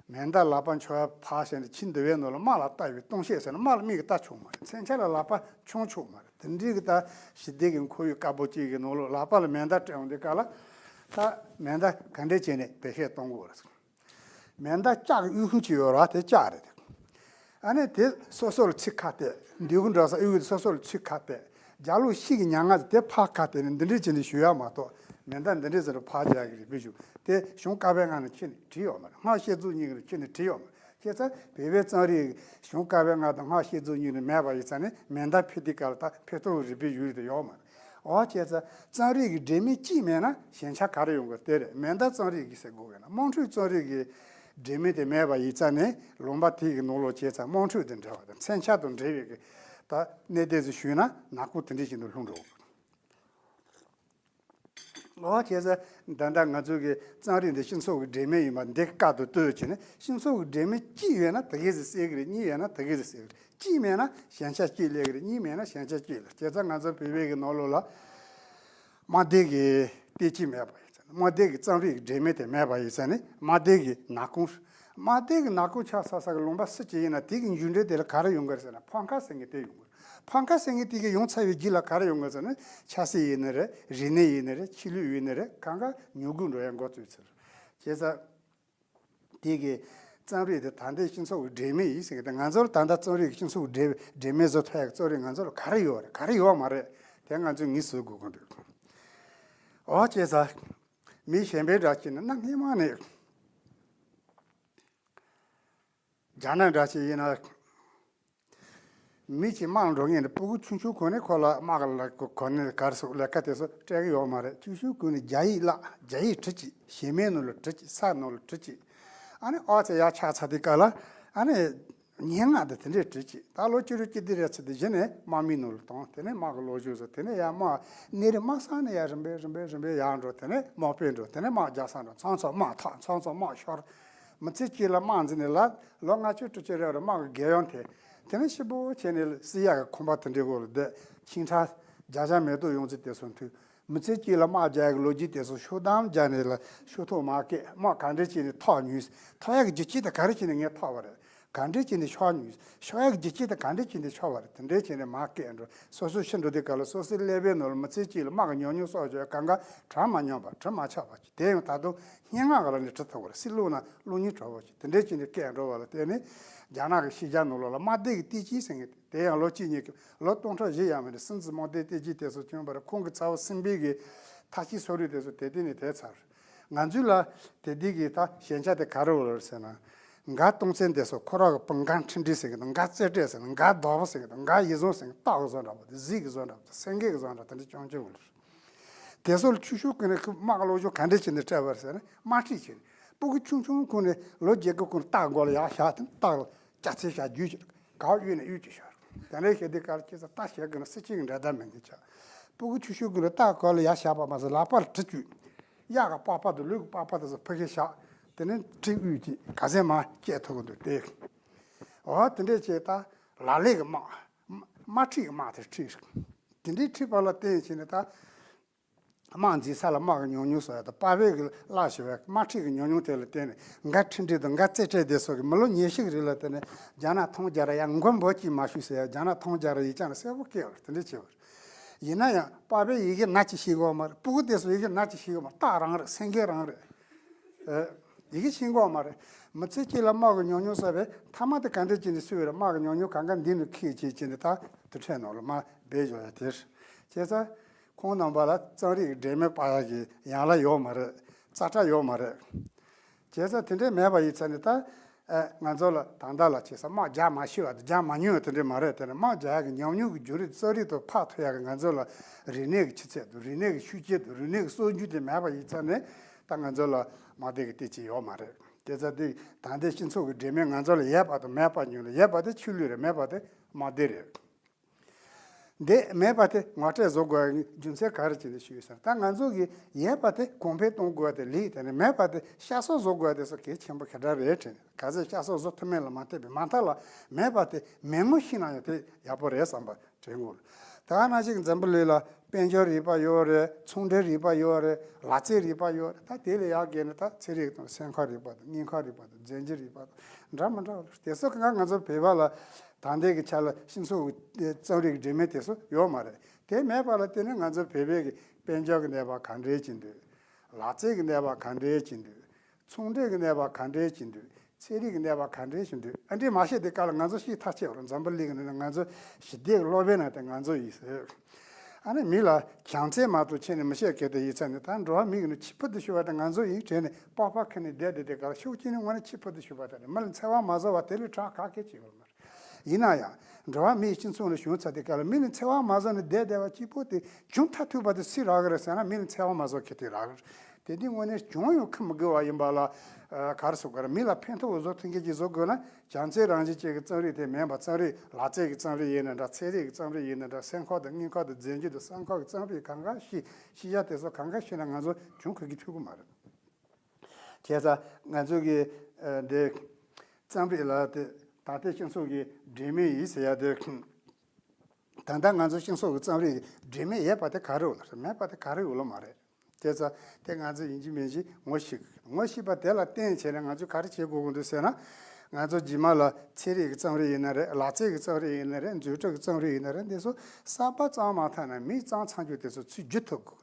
མེ་མདའ་ལག་པ་འཆང་ཡ་ཕར་བཞག་ནས་ཁྱིམ་འདི་བའི་ནང་ལ་དམག་ལ་ལྟ་བའི་ལྟུང་བཤད་ཟེར་ན་དམག་ལ་མིག་གིས་ལྟ་ཆོག་མ་རེད། མཚོན་ཆ་ལ་ལག་པ་འཆང་ཆོག་མ་རེད། དེ་འདྲའི་གི་ད་ཞི་བདེ་གི་ཁོར་ཡུག་དཀར་པོ་གཅིག་གི་ནང་ལོགས་ལག་པ་ལ་མེ་མདའ་སྤྲད་འོང་དུས་སྐབས་ལ་ད་མེ་མདའ་ག་འདྲས་བྱས་ནས་བེད་སྤྱོད་གཏོང་དགོས་རེད། མེ་མདའ་ལྕགས་ཀྱི་དབུགས་ཕུང་ཅིག་ཡོད་རེད་བ། དེ་ལྕགས་རེད་དེ། ཨ་ནི་དེ་སོ་སོ་ལ་ཚིག་ཁ་གཏད། མདུན་གྱི་འགྲོ་ས་དབུས་ཀྱི་སོ་སོ་ལ་ཚིག་ཁ་གཏད། རྒྱབ་ལོགས་ཤིག་གི་མྱ་ངན་དེ་ཕར་ཁ་གཏད་ནས་འདི་འདྲས་བྱས་ནས་ཞུ་ཡ་མ་གཏོགས་མེ་མདའ་འདི་འདྲས་ཟེར་ནས་ཕར་རྒྱག་གི་རེད་པས་ཞུ། དེ་གཞུང་བཀའ་པོད་ལྔ་ནང་ཁྱོན་ནས་བྲིས་ཡོད་མ་རེད། སྔགས་བཤད་རྫོགས་གཉིས་ནང་ཁྱོན་ནས་བྲིས་ཡོད་མ་རེད། བྱས་ཙང་བོད་པའི་རྩོམ་རིག་གཞུང་བཀའ་པོད་ལྔ་དང་སྔགས་བཤད་རྫོགས་གཉིས་ནང་མེད་པ་ཡིན་ཙང་ནི་མེ་མདའ་ཕུད་དུས་སྐབས་ལ་ད་ཕུད་ཐུབ་རེད་པས་ཞུ་རེད་དེ་ཡོད་མ་རེད། འོ་བྱས་ཙང་རྩོམ་རིག་གི་འབྲེལ་མེད་གཅིག་མེད་ན་ཞན་ཆ་ག་རེ་ཡོང་དགོས་དེ་རེད། མེ་མདའ་རྩོམ་རིག་གི་ཟེར་དགོས་ཀྱི་ན་དམངས་ཁྲོད་རྩོམ་རིག་གི་འབྲེལ་མེད་དེ་མེད་པ་ཡིན་ཙང་ནས་ལུང་པ་དེ་གི་ནང་ལོགས་བྱས་ཙང་དམངས་ཁྲོད་དང་འབྲེལ་བ་དང་མཚོན་ཆ་དང་འབྲེལ་བའི་གི་ད་གནད་དོན་ཚོ་ཞུས་ན་ནག་པོ་དེ་འདྲ་ཞིག་ཏུ་ལྷུང་འགྲོ། འོ་བྱས་ཙང་ད་ལྟ་ང་ཚོ་གི་རྩོམ་རིག་འདི་སྤྱི་ཚོགས་ཀྱི་འབྲེལ་མེད་ཡིན་པ་འདི་བཀའ་དང་བསྟུན་བྱས་ནས་སྤྱི་ཚོགས་ཀྱི་འབྲེལ་མེད་གཅིག་ཡོད་ན་དེ་གས་ཟིག་གསལ་གི་རེད། གཉིས་ཡོད་ན་དེ་གས་ཟིག་གསལ་གི་རེད། གཅིག་མེད་ན་ཞན་ཆ་གཅིག་སླེབས་གི་རེད། གཉིས་མེད་ན་ཞན་ཆ་གཅིག་སླེབས། བྱས་ཙང་ང་ཚོ་བོད་པའི་གི་ནང་ལོགས་ལ་དམག་སྡེ་གི་བདེ་སྐྱིད་མེད་པ་ཡིན་ཙང་ནི་དམག་སྡེ་གི་རྩོམ་རིག་གི་འབྲེལ་མེད་དེ་མེད་པ་ཡིན་ཙང་ནི་དམག་སྡེ་གི་ནག་ཁུང་ དམག་སྡེ་གི་ནག་ཁུང་ཆགས་ཚར་ས་གི་ལུང་པ་སུ་གཅིག་ཡིན་ན་དེ་གི་མཇུག་འབྲས་དེ་ལ་ག་རེ་ཡོང་གི་རེད་ཟེར་ན་འཕང་ཁ་ཟེར་མཁན་དེ་ཡོང་གི་རེད། འཕང་ཁ་ཟེར་མཁན་དེ་གི་ཡོང་ཚར་བའི་རྗེས་ལ་ག་རེ་ཡོང་གི་རེད་ཟེར་ན་ཆབ་སྲིད་ཡིན་ནི་རེད། རིག་གནས་ཡིན་ནི་རེད། ཆོས་ལུགས་ཡིན་ནི་རེད། གང་ག་ཉོ་དགོས་འགྲོ་ཡ་འགོ་བཙུགས་ཚར། བྱས་ཙང་དེ་གི་རྩོམ་རིག་དེ་ད་ལྟའི་སྤྱི་ཚོགས་ཀྱི་འབྲེལ་མེད་ཡིན་ཟེར་གི། ད་ང་ཚོར་ད་ལྟ་རྩོམ་རིག་གི་སྤྱི་ཚོགས་ཀྱི་འབྲེལ་འབྲེལ་མེད་བཟོ་ཐུབ་ཡ་གི་རྩོམ་རིག་ང་ཚོར་ག་རེ་ཡོད་རེད། ག་རེ་ཡོད་མ་རེད། དེ་ང་ཚོས་ངེས་བཟོ་དགོས་ཀྱི་འདུག་འོ་བྱས་ཙང་མི་གཞན་པའི་འདྲ་བྱས་ནས་གནའ་སྔས་མ་ནས། རྒྱ་ནག་འདྲ་ཞིག་ཡིན་ན། མི་གཅིག་དམག་འགྲོ་མཁན་དེ་སྤུ་གུ་ཆུང་ཆུང་གོ་ནས་ཁོ་ལ་དམག་ལ་གོ་ནས་གར་སོགས་ལས་ཀ་དེ་ཚོ་སྤྲད་གི་ཡོད་མ་རེད། ཆུང་ཆུང་གོ་ནས་རྒྱ་ཡིག་བརླག་རྒྱ་ཡིག་བྲིས་ཅིག་ཞེ་མེར་ནང་ལ་བྲིས་ཅིག་ས་ནང་ལ་བྲིས་ཅིག་ཨ་ནི་ཨོ་ཙེ་ཡར་ཆགས་ཚར་དུས་སྐབས་ལ་ཨ་ནི་སྙན་ངག་དེ་དེ་འདྲས་བྲིས་ཅིག་ད་ལོ་བཅུ་དྲུག་བཅུ་བདུན་རེད་ཚར་དུས་གཞི་ནས་དམག་མིའི་ནང་ལ་བཏང་། དེ་ནས་དམག་གི་ལོ་རྒྱུས་བཟོ། དེ་ནས་ཡར་དམག་གནས་རི་དམག་ས་ནས་ཡར་རིམ་པས་རིམ་པས་རིམ་པས་ཡར་འགྲོ། དེ་ནས་དམག་དཔོན་འགྲོ། དེ་ནས་དམག་རྒྱག་ས་འགྲོ། མཚམས་མཚམས་དམག་འཐབ། མཚམས་མཚམས་དམག་ཤོར། མི་ཚེ་གཅིག་ལ་དམག་འཛིན་ནས་ལ་ལོ་ལྔ་བཅུ་དྲུག་ཅུ་རེ་བ་རེ་དམག་གི་རྒྱལ་ཡོངས་དེ། དེ་ནས་ཤི་བོ་བྱས་ནས་སི་ཡ་གི་ཁང་པ་དེ་འདྲའི་འོག་ལ་བསྡད། ཁྱིམ་ཚང་བརྒྱ་ཆ་མེ་ཏོག་ཡོང་ཚུལ་དེ་སོང་དུས། མི་ཚེ་གཅིག་ལ་དམག་རྒྱག་གི་ལོ་རྒྱུས་དེ་ཚོ་ཤུགས་དམ་རྒྱག་ནས་ལ་ཤུགས་ཐོག་མ་སྐད་དམག་ག་འདྲས་བྱས་ནས་ཐོག་ཉུལ། ཐོག་ཡག་གི་རྒྱུ་ཆེ་དེ་ག་རེ་བྱས་ནས་ངས་ཐོག་པ་རེད། ག་འདྲས་བྱས་ནས་ཤོག་ཉུལ། ཤོག་ཡག་གི་རྒྱུ་ཆེ་དེ་ག་འདྲས་བྱས་ནས་ཤོག་པ་རེད། དེ་འདྲས་བྱས་ནས་མ་སྐད་འགྲོ། སོ་སོ་ཤི་འགྲོ་དུས་སྐབས་ལ་སོ་སོའི་ཀླད་པའི་ནང་ལ་མི་ཚེ་གཅིག་ལ་དམག་གི་ཉམས་མྱོང་གསོག་བྱས་གང་ག་གྲ་མ་ཉམས་པ་གྲི་མ་ཆག་པ་ཅིག་དེ་ཡང་ད་དུང་སྙན་ངག་གི་ལམ་ནས་བྲི་ཐུབ་པ་རེད། སྲིད་བླུགས་ན་བླུགས་སྙིང་བྲོ་བ་ཅིག་དེ་འདྲས་བྱས་ནས་སྐད་འགྲོ་བ་ལ་བརྟེན་ནས་རྒྱ་ནག་གི་ཤེས་བྱ་ནང་ལོགས་ལ་དམག་སྡེ་གི་བསྟན་བཅོས་ཟེར་མཁན་དེ། དེ་ཡང་ལོ་གཅིག་གཉིས་ཀྱི་ལོ་སྟོང་ཕྲག་བཞི་ཡར་མར་ནས་སྲིད་འཛིན་དམག་སྡེའི་བསྟན་བཅོས་དེ་ཚོ་བྱུང་བ་རེད། ཁོང་གི་ཚ་བོ་སྲིན་པོའི་གི་ཐ་ཤི་སོ་རུ་དེ་ཚོ་དེ་དེ་ནས་དེ་ཚར། ང་ཚོའི་ལ་དེ་དུས་ཀྱི་ད་ཞན་ཆ་དེ་ག་རེ་ཡོད་རེད་ཟེར་ན། འགའ་སྟོང་བཙན་དེ་ཚོ་ཁོ་རང་གི་སྤུན་འགའ་འཕྲིན་སྒྲིག་ཟེར་གི་འདུག་འགའ་རྩེ་སྤྲད་ཟེར་གི་འདུག་འགའ་རྡོ་བོ་ཟེར་གི་འདུག་འགའ་ཡིད་བཟུང་ཟེར་གི་སྟག་གི་བཟོ་འདྲ་པོ་དེ་གཟིག་གི་བཟོ་འདྲ་པོ་དེ་སེང་གེ་གི་བཟོ་འདྲ་དེ་འདྲ་ཅུང་ཅུང་ཡོད་རེད། དེ་ཚོ་ལ་ཆུ་ཤུགས་ཀུན་ནས་ཁོས་དམག་གི་ལོ་རྒྱུས་ག་འདྲས་བྱས་ནས་སྤྲད་པ་རེད་ཟེར་ན་དམག་ཁྲིད་བྱས་ནས་སྤུ་གུ་ཆུང་ཆུང་ཁོ་ནས་ལོ་བརྒྱད་དགུ་ཁོ་ནས་སྟག་མགོ་ལ་ཡར་བཞག་དེ་སྟག་ལ། ལྕགས་ཚན་བཞག་རྒྱུ་ཅིག་ག་གཡུག་ནས་གཡུག་ཅིག་ཤོར། དེ་འདྲའི་ཞེ་དེ་གར་ཁྱེད་ཚོ་ལྟ་བྱེད་དགོས་ན་སྲིད་སྤྱི་གི་འགྲན་ཟླ་མེད་མཁན་ཆགས། སྤུ་གུ་ཆུང་ཆུང་གི་ལ་ལྟ་གོ་ལ་ཡར་བཞག་པ་མ་ཟད་ལག་པར་གྲི་བཅུག་གཡག་གི་པགས་པ་དང་ལུག་གི་པགས་པ་དེ་ཚོ་ཕ་གིར་བཞག་དེ་ནས་གྲི་གཡུག་ཅིག་ག་ཚད་མ་སྐྱེལ་ཐུབ་ཀྱི་འདུག་སྟེ། འོ་དེ་འདྲས་བྱས་ད་ལ་ལས་ཀྱི་དམག་དམག་ཁྲིད་ཀྱི་དམག་དེ་ཁྲིད། དེ་འདྲའི་ཁྲིད་པ་ལ་བརྟེན་བྱས་ནས་ད། དམག་འཛིན་ས་ལ་དམག་གི་ཉམས་མྱོང་བཟོ་ཡ་དང་། དཔའ་བོའི་གི་བླ་ཞུ་བའི་དམག་ཁྲིད་ཀྱི་ཉམས་མྱོང་དེ་ལ་བརྟེན་ནས་འགའ་འཕྲིན་སྒྲིག་དང་འགའ་རྩེ་སྤྲད་དེ་སོགས་ཀྱི་མི་ལོ་ཉི་ཤུ་གི་རིང་ལ་དེ་ནས་རྒྱ་ནག་མཐོང་རྒྱ་ར་ཡ་མགོ་འབོལ་གྱིས་མ་ཞུས་ཟེར་ཡ་རྒྱ་ནག་མཐོང་རྒྱ་ར་ཡིག་ཆ་ནས་གསལ་པོ་བཀོད་པ་དེ་འདྲ་བྱས་པ་རེད། ཡིན་ན་ཡང་དཔའ་བོས་ཡི་གེ་ནག་ཅིག་ཤེས་གོ་མ་རེད། སྤུ་གུ་དེ་ཚོ་ཡི་གེ་ནག་ཅིག་ཤེས་གོ་མ་རེད། སྟག་རང་རེད། སེང་གེ་རང་རེད། ཨེ། ཡི་གེ་ཤེས་གོ་མ་རེད། མི་ཚེ་གཅིག་ལ་དམག་གི་ཉམས་མྱོང་བསགས་པའི་མཐའ་མ་དེ་ག་འདྲ་བྱས་ནས་སུས་རེད། དམག་གི་ཉམས་མྱོང་གང་ག་འདི་ནས་ཁྱེར་བྱས་བྱས་ནས་ད་དུར་ཁྲོད་ནང་ལ་མར་སྦས་བཞག་ཡ་དེ་རེད། བྱས་ཙང་ཁོང་རྣམ་པ་ལ་རྩོམ་རིག་གི་འབྲེལ་མེད་སྤར་ཡག་གི་ཡན་ལག་ཡོད་མ་རེད། རྩ་ཁྲ་ཡོད་མ་རེད། བྱས་ཙང་དེ་འདྲས་མེད་པ་ཡིན་ཙང་ནས་ད། ཨ། ང་ཚོ་ལ་ད་ལྟ་ལ་བྱས་ཙང་དམག་རྒྱག་མ་ཤེས་པ་དང་རྒྱག་མ་མྱོང་བ་དེ་འདྲས་མ་རེད། དེ་ནས་དམག་རྒྱག་ཡག་གི་ཉམས་མྱོང་གི་བརྒྱུད་རིམ་རྩོམ་རིག་ཏུ་ཕབ་ཐུབ་ཡག་གི་ང་ཚོ་ལ་རིག་གནས་ཀྱི་ཆུ་ཚད་དང་རིག་གནས་ཀྱི་ཤུགས་རྐྱེན་དང་རིག་གནས་ཀྱི་སྲོལ་རྒྱུན་དེ་མེད་པ་ཡིན་ཙང་ནས་ད་ང་ཚོ་ལ་དམག་སྡེ་གི་བསྟན་བཅོས་ཡོད་མ་རེད། བྱས་ཙང་དེ་ད་ལྟའི་སྤྱི་ཚོགས་ཀྱི་འབྲེལ་མོལ་ང་ཚོ་ལ་ཡོད་པ་དང་མེད་པ་ཉུང་ལ། ཡོད་པ་དེ་ཆོས་ལུགས་རེད། མེད་པ་དེ་དམག་སྡེ་རེད། འདི་མེད་པ་དེ་ངོ་སྤྲོད་བཟོ་དགོས་པའི་རྒྱུ་མཚན་ག་རེ་བྱས་ནས་ཞུས་ཟེར་ན། ད་ང་ཚོ་གིས་ཡོད་པ་དེ་གོང་འཕེལ་གཏོང་དགོས་པ་དེ་ལེགས། དེ་ནས་མེད་པ་དེ་བཤའ་གསོ་བཟོ་དགོས་པ་དེ་ཚོ་གལ་ཆེན་པོ་ག་འདྲ་རེད་དྲན། ག་ཚོད་བཤའ་གསོ་བཟོ་ཐུབ་མིན་ལ་མ་ལྟོས་པའི་མ་མཐའ་ལ་མེད་པ་དེ་མེད་ངོ་ཤེས་ན་ཡང་དེ་ཡག་པོ་རེད་བསམ་པ་དྲན་དགོས། ད་ག་ནང་བཞིན་འཛམ་བུ་གླིང་ལ་དཔལ་འབྱོར་རིག་པ་ཡོད་རེད། ཚོང་འབྲེལ་རིག་པ་ཡོད་རེད། ལག་རྩལ་རིག་པ་ཡོད་རེད། ད་དེ་ལས་ཡག་གལ་ནི་ད་ཚན་རིག་དང་སེམས་ཁམས་རིག་པ་དང་། མྱི་ཁམས་རིག་པ་དང་། རྫས་འགྱུར་རིག་པ་དང་འདྲ་མི་འདྲ་བ་རེད། དེ་ཚོ་གང་ག་ང་ཚོ་བོད་པ་ལ་ད་ལྟའི་གི་ཆ་ལ་སྤྱི་ཚོགས་ཀྱི་རྩོམ་རིག་གི་འབྲེལ་མོལ་དེ་ཚོ་ཡོད་མ་རེད། དེ་མེད་པ་ལ་བརྟེན་ནས་ང་ཚོ་བོད་པའི་གི་དཔལ་འབྱོར་གྱི་གནས་བབ་ག་འདྲས་ཅིག་འདུག་ལག་རྩལ་གྱི་གནས་བབ་ག་འདྲས་ཅིག་འདུག་ཚོང་འབྲེལ་གྱི་གནས་བབ་ག་འདྲས་ཅིག་འདུག་ཚན་རིག་གི་གནས་བབ་ག་འདྲས་ཅིག་འདུག་ཨ་འདྲས་མ་ཤེས་དུས་སྐབས་ལ་ང་ཚོ་ཤེས་ཐག་ཆོད་རེད། འཛམ་བུ་གླིང་གི་ནང་ང་ཚོ་ཞི་བདེ་གི་སློབ་དཔོན་ན་དེ་ང་ཚོ་ཡིན་ཟེར། ཨ་ནི་མི་ལ་བྱམས་བརྩེ་མ་གཏོགས་ཁྱེད་ནི་མི་ཤེས་གལ་ཏེ་ཡིན་ཙང་ནི་ད་འགྲོ་བ་མི་གི་ནི་ཕྱི་ཕུད་དུ་ཞུགས་པ་དེ་ང་ཚོ་ཡིན་དྲན་ནས་པགས་པ་ཁུར་ནས་བསྡད་དེ་དེ་གར་ཤུགས་ཀྱིས་ནི་དངོས་གནས་ཕྱི་ཕུད་དུ་ཞུགས་པ་དེ་རེད། མི་ལ་འཚེ་བ་མ་བཟོ་བ་དེ་ལས་དྲག་ག་གེ་ཅིག་ཡོད་མ་རེད། ཡིན་ན་ཡང་འགྲོ་བ་མིའི་སྤྱི་ཚོགས་ལ་བྱུང་ཚར་དེ་གར་ལ་མི་ལ་འཚེ་བ་མ་བཟོ་ནས་བསྡད་བསྡད་པ་གཅིག་པོ་དེ་བྱུང་མཐའ་ཐུག་པ་དེ་སུས་རག་གི་རེད་ཟེར་ན་མི་ལ་འཚེ་བ་མ་བཟོ་མཁན་དེ་རག་གི་རེད། དེ་དུས་དངོས་གནས་བྱུང་ཡང་ཁུར་མི་དགོས་པ་ཡིན་པ་ལ་ག་རེ་ཟེར་དགོས་རེད། མི་ལ་ཕན་ཐོགས་བཟོ་ཐུབ་མཁན་ཅིག་བཟོ་དགོས་ན་བྱམས་བརྩེ་རང་བཞིན་ཅན་གྱི་རྩོམ་རིག་དེ་མིན་པ། རྩོམ་རིག་ལག་རྩལ་གྱི་རྩོམ་རིག་ཡིན་ན་འདྲ། ཚན་རིག་གི་རྩོམ་རིག་ཡིན་ན་འདྲ། སེམས་ཁམས་དང་དངོས་ཁམས་དང་རྫས་འགྱུར་དང་བསམ་ཁམས་ཀྱི་རྩོམ་རིག་གང་ག་ཤེས། ཤེས་བྱ་དེ་ཚོ་གང་ག་ཤེས་ན་ང་ཚོ་བྱུང་ཁུར་གྱི་ཐུབ་ཀྱི་མ་རེད། བྱས་ཙང་ང་ཚོ་གི་ཨ་འདི་རྩོམ་རིག་ལ་དེ་ད་ལྟའི་སྤྱི་ཚོགས་ཀྱི་འབྲེལ་མེད་ཡིན་ཟེར་ཡ་དེ། ད་ལྟ་ང་ཚོ་སྤྱི་ཚོགས་ཀྱི་རྩོམ་རིག་འབྲེལ་མེད་ཡོད་པ་དེ་ག་རེ་ཡོད་ལ་མེད་པ་དེ་ག་རེ་ཡོད་ལ་མ་རེད། དེ་ཙང་དེ་ང་ཚོ་ཡིན་གཅིག་མིན་གཅིག་ངོ་ཤེས་དགོས། ངོ་ཤེས་པ་དེ་ལ་བརྟེན་བྱས་ནས་ང་ཚོས་ག་རེ་བྱེད་དགོས་ཀྱི་འདུག་ཟེར་ན། ང་ཚོ་རྗེས་མ་ལ་ཚན་རིག་གི་རྩོམ་རིག་ཡིན་ན་རེད། ལག་རྩལ་གྱི་རྩོམ་རིག་ཡིན་ན་རེད། མཛོད་སྒྲིག་གི་རྩོམ་རིག་ཡིན་ན་རེད། འདི་ཚོ་གསར་པ་བརྩམས་མ་ཐག་ན་མིས་བརྩམས་ཚར་རྒྱུ་དེ་ཚོ་ཚུར་བསྒྱུར་ཐུབ་དགོས།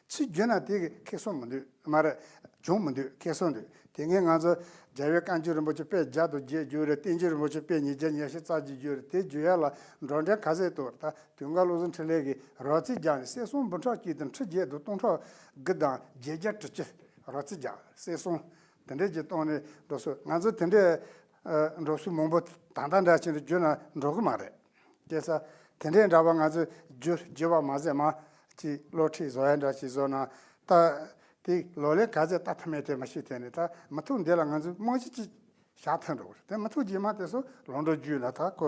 ཚུར་བསྒྱུར་ན་དེ་གི་ཁེ་བཟང་མི་འདུག་མ་རེད། གྱོང་མི་འདུག་ཁེ་བཟང་འདུག་དེ་སྔའི་ང་ཚོ་རྒྱལ་བའི་བཀའ་འགྱུར་རིན་པོ་ཆེ་དཔེ་བརྒྱ་དང་བརྒྱད་བསྒྱུར་རེད། བསྟན་འགྱུར་རིན་པོ་ཆེ་དཔེ་ཉིས་བརྒྱ་ཉི་ཤུ་རྩ་གཅིག་བསྒྱུར་རེད། དེ་བསྒྱུར་ཡ་ལ་འགྲོ་གྲོན་ག་ཚད་གཏོང་རེད། ད་དུང་དཀར་བློ་བཟང་འཕྲིན་ལས་ཀྱིས་རོལ་རྩེད་རྒྱག་ནས་གསེར་སྲང་འབུམ་ཕྲག་གཅིག་དང་ཁྲི་བརྒྱད་དང་སྟོང་ཕྲག་དགུ་དང་བརྒྱད་བརྒྱ་དྲུག་ཅུ་རོལ་རྩེད་རྒྱག་གསེར་སྲང་དེ་འདྲས་ཀྱི་གཏོང་ནས་འགྲོ་སྲོལ། ང་ཚོ་དེ་འདྲས་ཨ་འགྲོ་སྲོལ་མང་པོ་ད་ལྟ་འདྲ་བྱས་ནས་བསྒྱུར་ན་འགྲོ་གི་མ་རེད། བྱས་ཙང་དེ་འདྲས་འདྲ་བ་ང་ཚོས་བསྒྱུར་བསྒྱུར་བ་མ་ཟད་མ་ཅིག་སློབ་ཁྲིད་བཟོ་ཡ་འདྲ་ཅིག་བཟོ་ན། ད་དེ་ལག་ལེན་ག་ཚད་བསྟར་ཐུབ་མིན་དེ་མི་ཤེས། དེ་ནས་ད་མུ་མཐུད་འདི་ལ་ང་ཚོས་རྨང་གཞི་ཅིག་བཞག་ཐུབ་འགྲོ་གི་རེད། དེ་མུ་མཐུད་རྗེས་མ་དེ་ཚོ་ལམ་འགྲོ་བརྒྱུད་ན་ད་ཁོ་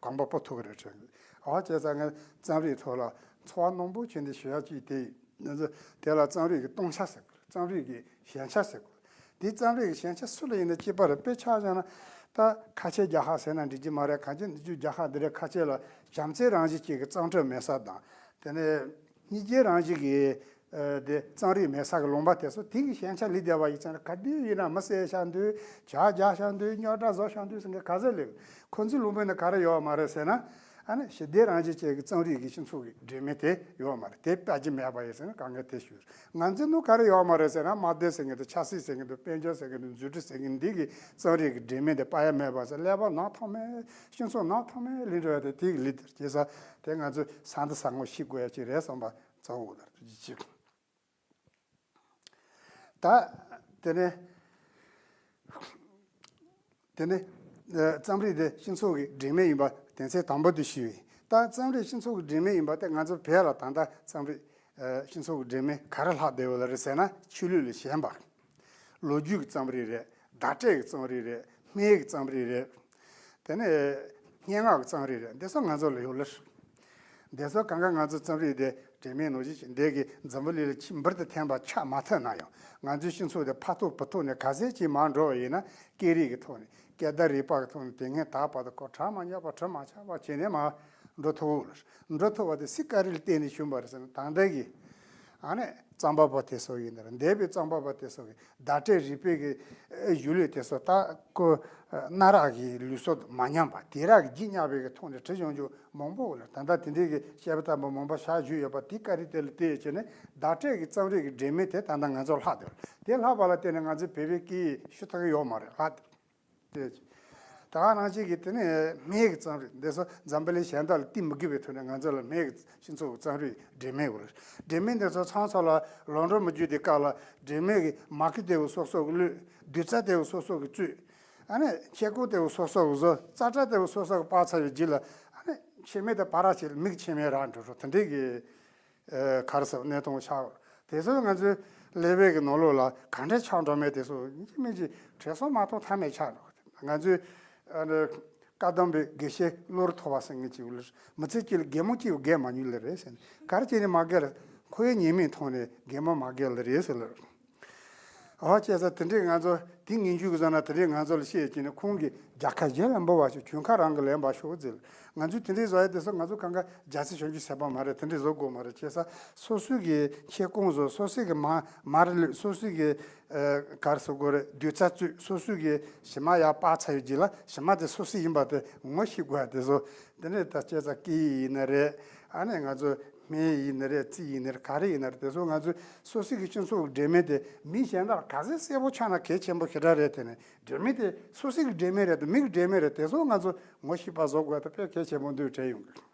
གོམ་པ་སྤོ་ཐུབ་ཀྱི་རེད་དྲན་གི། འོ་བྱས་ཙང་ངས་རྩོམ་རིག་ཐོག་ལ་ཚོར་བ་རྣོན་པོ་བྱས་ནས་ཞུ་ཡ་ཅིག་དེ་ཡིན། ང་ཚོ་དེ་ལ་རྩོམ་རིག་གི་སྟོང་ཆ་ཟེར་གི་རེད། རྩོམ་རིག་གི་ཞན་ཆ་ཟེར་གི་རེད། དེ་རྩོམ་རིག་གི་ཞན་ཆ་སུ་ལ་ཡིན་ན་གཅིག་པ་རེད། དཔེར་ཆ་བཞག་ན་ད་ཁ་ཆེ་རྒྱག་ཁ་ཟེར་ན་འགྲིག་གི་མ་རེད། གང་ཅི་འདི་ཚོ་རྒྱག་ཁ་འདི་རེད། ཁ་ཆེ་ལ་བྱམས་བརྩེའི་རང་བཞིན་ཅན་གྱི་རྩོམ་འབྲི་མེད་ས་དང་། དེ་ནས་སྙིང་རྗེའི་རང་བཞིན་གྱི་ཨ་དེ་རྩོམ་རིག་མེད་ས་གི་ལུང་པ་དེ་ཚོ་དེ་གི་ཞན་ཆ་ལས་བསྡད་པ་ཡིན་ཙང་། ག་དུས་ཡིན་ན་མི་བསད་བཞག་འདུག་ཇ་རྒྱག་བཞག་འདུག་རྙོག་དྲ་བཟོ་བཞག་འདུག་ཟེར་མཁན་ག་ཚོད་སླེབས། ཁོ་ཚོའི་ལུང་པ་ན་ག་རེ་ཡོད་མ་རེད་ཟེར་ན། ཨ་ནི་ཞི་བདེའི་རང་བཞིན་ཅན་གྱི་རྩོམ་རིག་གི་སྤྱི་ཚོགས་ཀྱི་སྒྲོན་མེ་དེ་ཡོད་མ་རེད། དེ་སྤར་རྒྱུ་མེད་པ་ཡིན་ཟེར་ན་དཀའ་ངལ་དེ་ཞིག་རེད། ང་ཚོའི་ནང་ག་རེ་ཡོད་མ་རེད་ཟེར་ན། དམར་དེ་ཟེར་མཁན་དེ། ཆབ་སྲིད་ཟེར་མཁན་དེ། དཔལ་འབྱོར་ཟེར་མཁན་དེ། མཛུབ་ཁྲིད་ཟེར་མཁན་འདི་གི་རྩོམ་རིག་གི་སྒྲོན་མེ་དེ་སྤར་ཡ་མེད་པ་ཟེར། ཀླད་པ་ནང་ཐོག་མའི་སྤྱི་ཚོགས་ནང་ཐོག་མའི་ལུས་འགྲོ་ཡ་དེ་དེ་གི་ལུས་དེ་རེད། བྱས་ཙང་དེ་ང་ཚོས་ཟབ་དང་ཟབ་མོ་ཤེས་དགོས་ཡ་ཅིག་རེད་བསམ་པ་ཚང་འོ་ལ་ཅིག་ད་དེ་ནས་དེ་ནས་ཨ་རྩོམ་རིག་དེ་སྤྱི་ཚོགས་ཀྱི་སྒྲོན་མེ་ཡིན་པ་དོན་ཚན་དང་པོ་དེ་ཞུས་ཡིན། ད་རྩོམ་རིག་སྤྱི་ཚོགས་ཀྱི་སྒྲོན་མེ་ཡིན་པ་དེ་ང་ཚོ་བོད་ལ་ད་ལྟ་རྩོམ་རིག་ཨ་སྤྱི་ཚོགས་ཀྱི་སྒྲོན་མེ་ག་རེ་ལྷག་བསྡད་ཡོད་ལ་རེད་ཟེར་ན། ཆོས་ལུགས་ལས་གཞན་པ། ལོ་རྒྱུས་ཀྱི་རྩོམ་རིག་རེད། བརྡ་སྤྲོད་ཀྱི་རྩོམ་རིག་རེད། སྨན་གྱི་རྩོམ་རིག་རེད། དེ་ནས་སྙན་ངག་གི་རྩོམ་རིག་རེད། འདི་ཚོ་ང་ཚོ་ལ་ཡོད་ལ། འདི་ཚོ་གང་ག་ང་ཚོ་རྩོམ་རིག་དེ་སྒྲོན་མེ་ནང་བཞིན་ཞིག་འདི་གི་འཛམ་བུ་གླིང་ལ་ཆེས་འབུར་དུ་ཐོན་པ་ཆགས་མ་ཐུབ་ན་ཡང་། ང་ཚོའི་སྤྱི་ཚོགས་དེ་ཕར་ཐུག་བུ་ཐུག་ནས་ག་ཚད་ཅིག་མར་འགྲོ་བ་ཡིན་ན། སྐད་རིགས་ཀྱི་ཐོག་ནས། སྐད་བརྡ་རིག་པ་གི་ཐོག་ནས། དེ་སྔའི་ད་བར་དུ་ཁོ་གྲ་མ་ཉག་པ་གྲི་མ་ཆག་པ་བྱས་ནས་མར་འགྲོ་ཐུབ་ལ། འགྲོ་ཐུབ་པ་དེ་སུས་ག་རེ་ལ་བརྟེན་ནས་བྱུང་བ་རེད་ཟེར་ན། ད་ལྟ་གི་ཨ་ནི་རྩོམ་པ་པོ་དེ་ཚོ་ཡིན་ན་རེད། འདས་པའི་རྩོམ་པ་པོ་དེ་ཚོ་གི་བརྡ་སྤྲོད་རིག་པའི་གི་ཨེ་གཞུང་ལུགས་དེ་ཚོ། ད་ཁོ་ཨ་གནའ་རབས་ཀྱི་ལུགས་སྲོལ་མ་ཉམས་པ། དེང་རབས་ཀྱི་རྒྱུད་ཉམས་པའི་གི་ཐོག་ནས་བྲིས་ཡོང་རྒྱུ་མང་པོ་ཡོད་ལ། ད་ལྟ་དེ་འདྲའི་གི་བཤད་པ་ལྟ་བུ་མང་པོ་བཞག་བཞུགས་ཡོད་པ་དེ་ག་རེ་དེ་ལ་བལྟས་བྱས་ནས། བརྡ་སྤྲོད་ཀྱི་རྩོམ་རིག་གི་སྒྲོན་མེ་དེ་ད་ལྟ་ང་ཚོར་ལྷག་བསྡད་ཡོད། དེ་ལྷག་པ་ལ་བརྟེན་ནས་ང་ཚོས་བོད་པའི་སྐད་ཡིག་ཞུ་ཐུབ་ཀྱི་ཡོད་མ་རེད། ལྷག་བསྡད། ད་ག་ནང་བཞིན་གྱི་དེ་ནས་སྨན་གྱི་རྩོམ་རིག་འདི་ཚོ་འཛམ་བུ་གླིང་གཞན་དག་ལ་བསྟི་མི་དགོས་པའི་ཐོག་ནས་ང་ཚོ་ལ་སྨན་གྱི་སྤྱི་ཚོགས་ཀྱི་རྩོམ་རིག་སྒྲོན་མེ་ཡོད་ལ། སྒྲོན་མེ་འདི་ཚོ་ཚང་ཚང་ལ་ལམ་འགྲོ་མི་རྒྱུག་དེ་སྐབས་ལ། སྒྲོན་མེ་གི་མར་ཁུ་དེ་བོ་སོ་སོ་གི་བླུགས། རྡུལ་ཚ་དེ་བོ་སོ་སོ་གི་བཙོས། ཨ་ནི་ཆས་གོས་དེ་བོ་སོ་སོ་གི་བཟོ། རྩ་ཁྲག་དེ་བོ་སོ་སོ་གི་སྤར་ཚར་བའི་རྗེས་ལ། ཨ་ནི་མཆིལ་མ་དེ་ཕར་ར་བྱས། མིག་མཆིལ་མ་རག་འགྲོ་འགྲོ་དེ་འདྲའི་གི་ཨ་ག་རེ་ཟེར། གནས་སྟངས་ཆགས། དེ་ཚོ་ང་ཚོའི་ཀླད་པའི་གི་ནང་ལོགས་ལ་ག་འདྲ་ཆགས་འགྲོ་མེད། དེ་ཚོ་ཡིན་གཅིག་མིན་གཅིག་དྲན་གསོ་མ་གཏོང་ཐབས་མེད་ཆགས་འགྲོ། ང་ཚོའི་ཨ་ནི་བཀའ་གདམས་པའི་དགེ་བཤེས་བློ་རུ་ཐོག་པ་ཟེར་མཁན་ཅིག་ཡོད་ལ། མི་ཚེ་གཅིག་ལ་རྒན་མོ་གཅིག་བརྒལ་མ་མྱོང་ལེ་རེད་ཟེར་ནས། ག་རེ་བྱས་ནས་མ་བརྒལ་ལ། ཁོའི་ཉེས་དམིགས་མཐོང་ནས་རྒན་མོ་མ་བརྒལ་ལེ་རེད་ཟེར་ལ། ཨོ་བྱས་ཙང་དེ་འདྲས་ང་ཚོ་དེ་ངན་ཇུས་ཀྱི་བཟོ་ན། དེ་འདྲས་ང་ཚོ་ལ་བཤད་ཀྱིན་ནས། ཁོང་གིས་རྒྱལ་ཁ་གཞན་ལ་འབུལ་བ་ཞིག། གྱོང་ཁ་རང་གིས་ལེན་པ་ཤོག་ཟེར། ང་ཚོས་དེ་འདྲས་བཟོ་ཡ་དེ་ཚོ་ང་ཚོ་གང་ག་རྒྱལ་སྲིད་བྱུང་རྒྱུ་ཟེར་བ་མ་རེད། དེ་འདྲས་བཟོ་དགོས་མ་རེད། བྱས་ཙང་སོ་སོའི་གི་ཆས་གོས་བཟོ། སོ་སོའི་གི་མར་མར་བླུགས། སོ་སོའི་གི་ཨ་ག་རེ་ཟེར་དགོས་རེད། རྡུལ་ཚ་བཙོས། སོ་སོའི་གི་མཆིལ་མ་ཡར་སྤར་ཚར་བའི་རྗེས་ལ། མཆིལ་མ་དེ་སོ་སོའི་ཡིན་པ་དེ་ངོ་ཤེས་དགོས་ཡ་དེ་ཚོ། དེ་ནས་ད་བྱས་ཙང་སྐད་ཡིག་ཡིན་ན་རེད། ཨ་ནི་ང་ཚོ་སྨན་ཡིན་ན་རེད། རྩིས་ཡིན་ན་རེད། ག་རེ་ཡིན་ན་རེད། དེ་ཚོ་ང་ཚོས་སོ་སོའི་གི་སྤྱི་ཚོགས་ཀྱི་སྒྲོན་མེ་དེ་མི་གཞན་དག་ག་ཚོད་གསལ་པོ་ཆགས་ན་གལ་ཆེན་པོ་ཞེ་དྲག་རེད། དེ་ནས་སྒྲོན་མེ་དེ་སོ་སོའི་གི་སྒྲོན་མེ་རེད་དང་། མི་གི་སྒྲོན་མེ་རེད། དེ་ཚོ་ང་ཚོ་ངོ་ཤེས་པ་བཟོ་དགོས་ཡ་དེ་དཔེ་གལ་ཆེན་པོ་འདུག་དྲན་ཡོང་གི།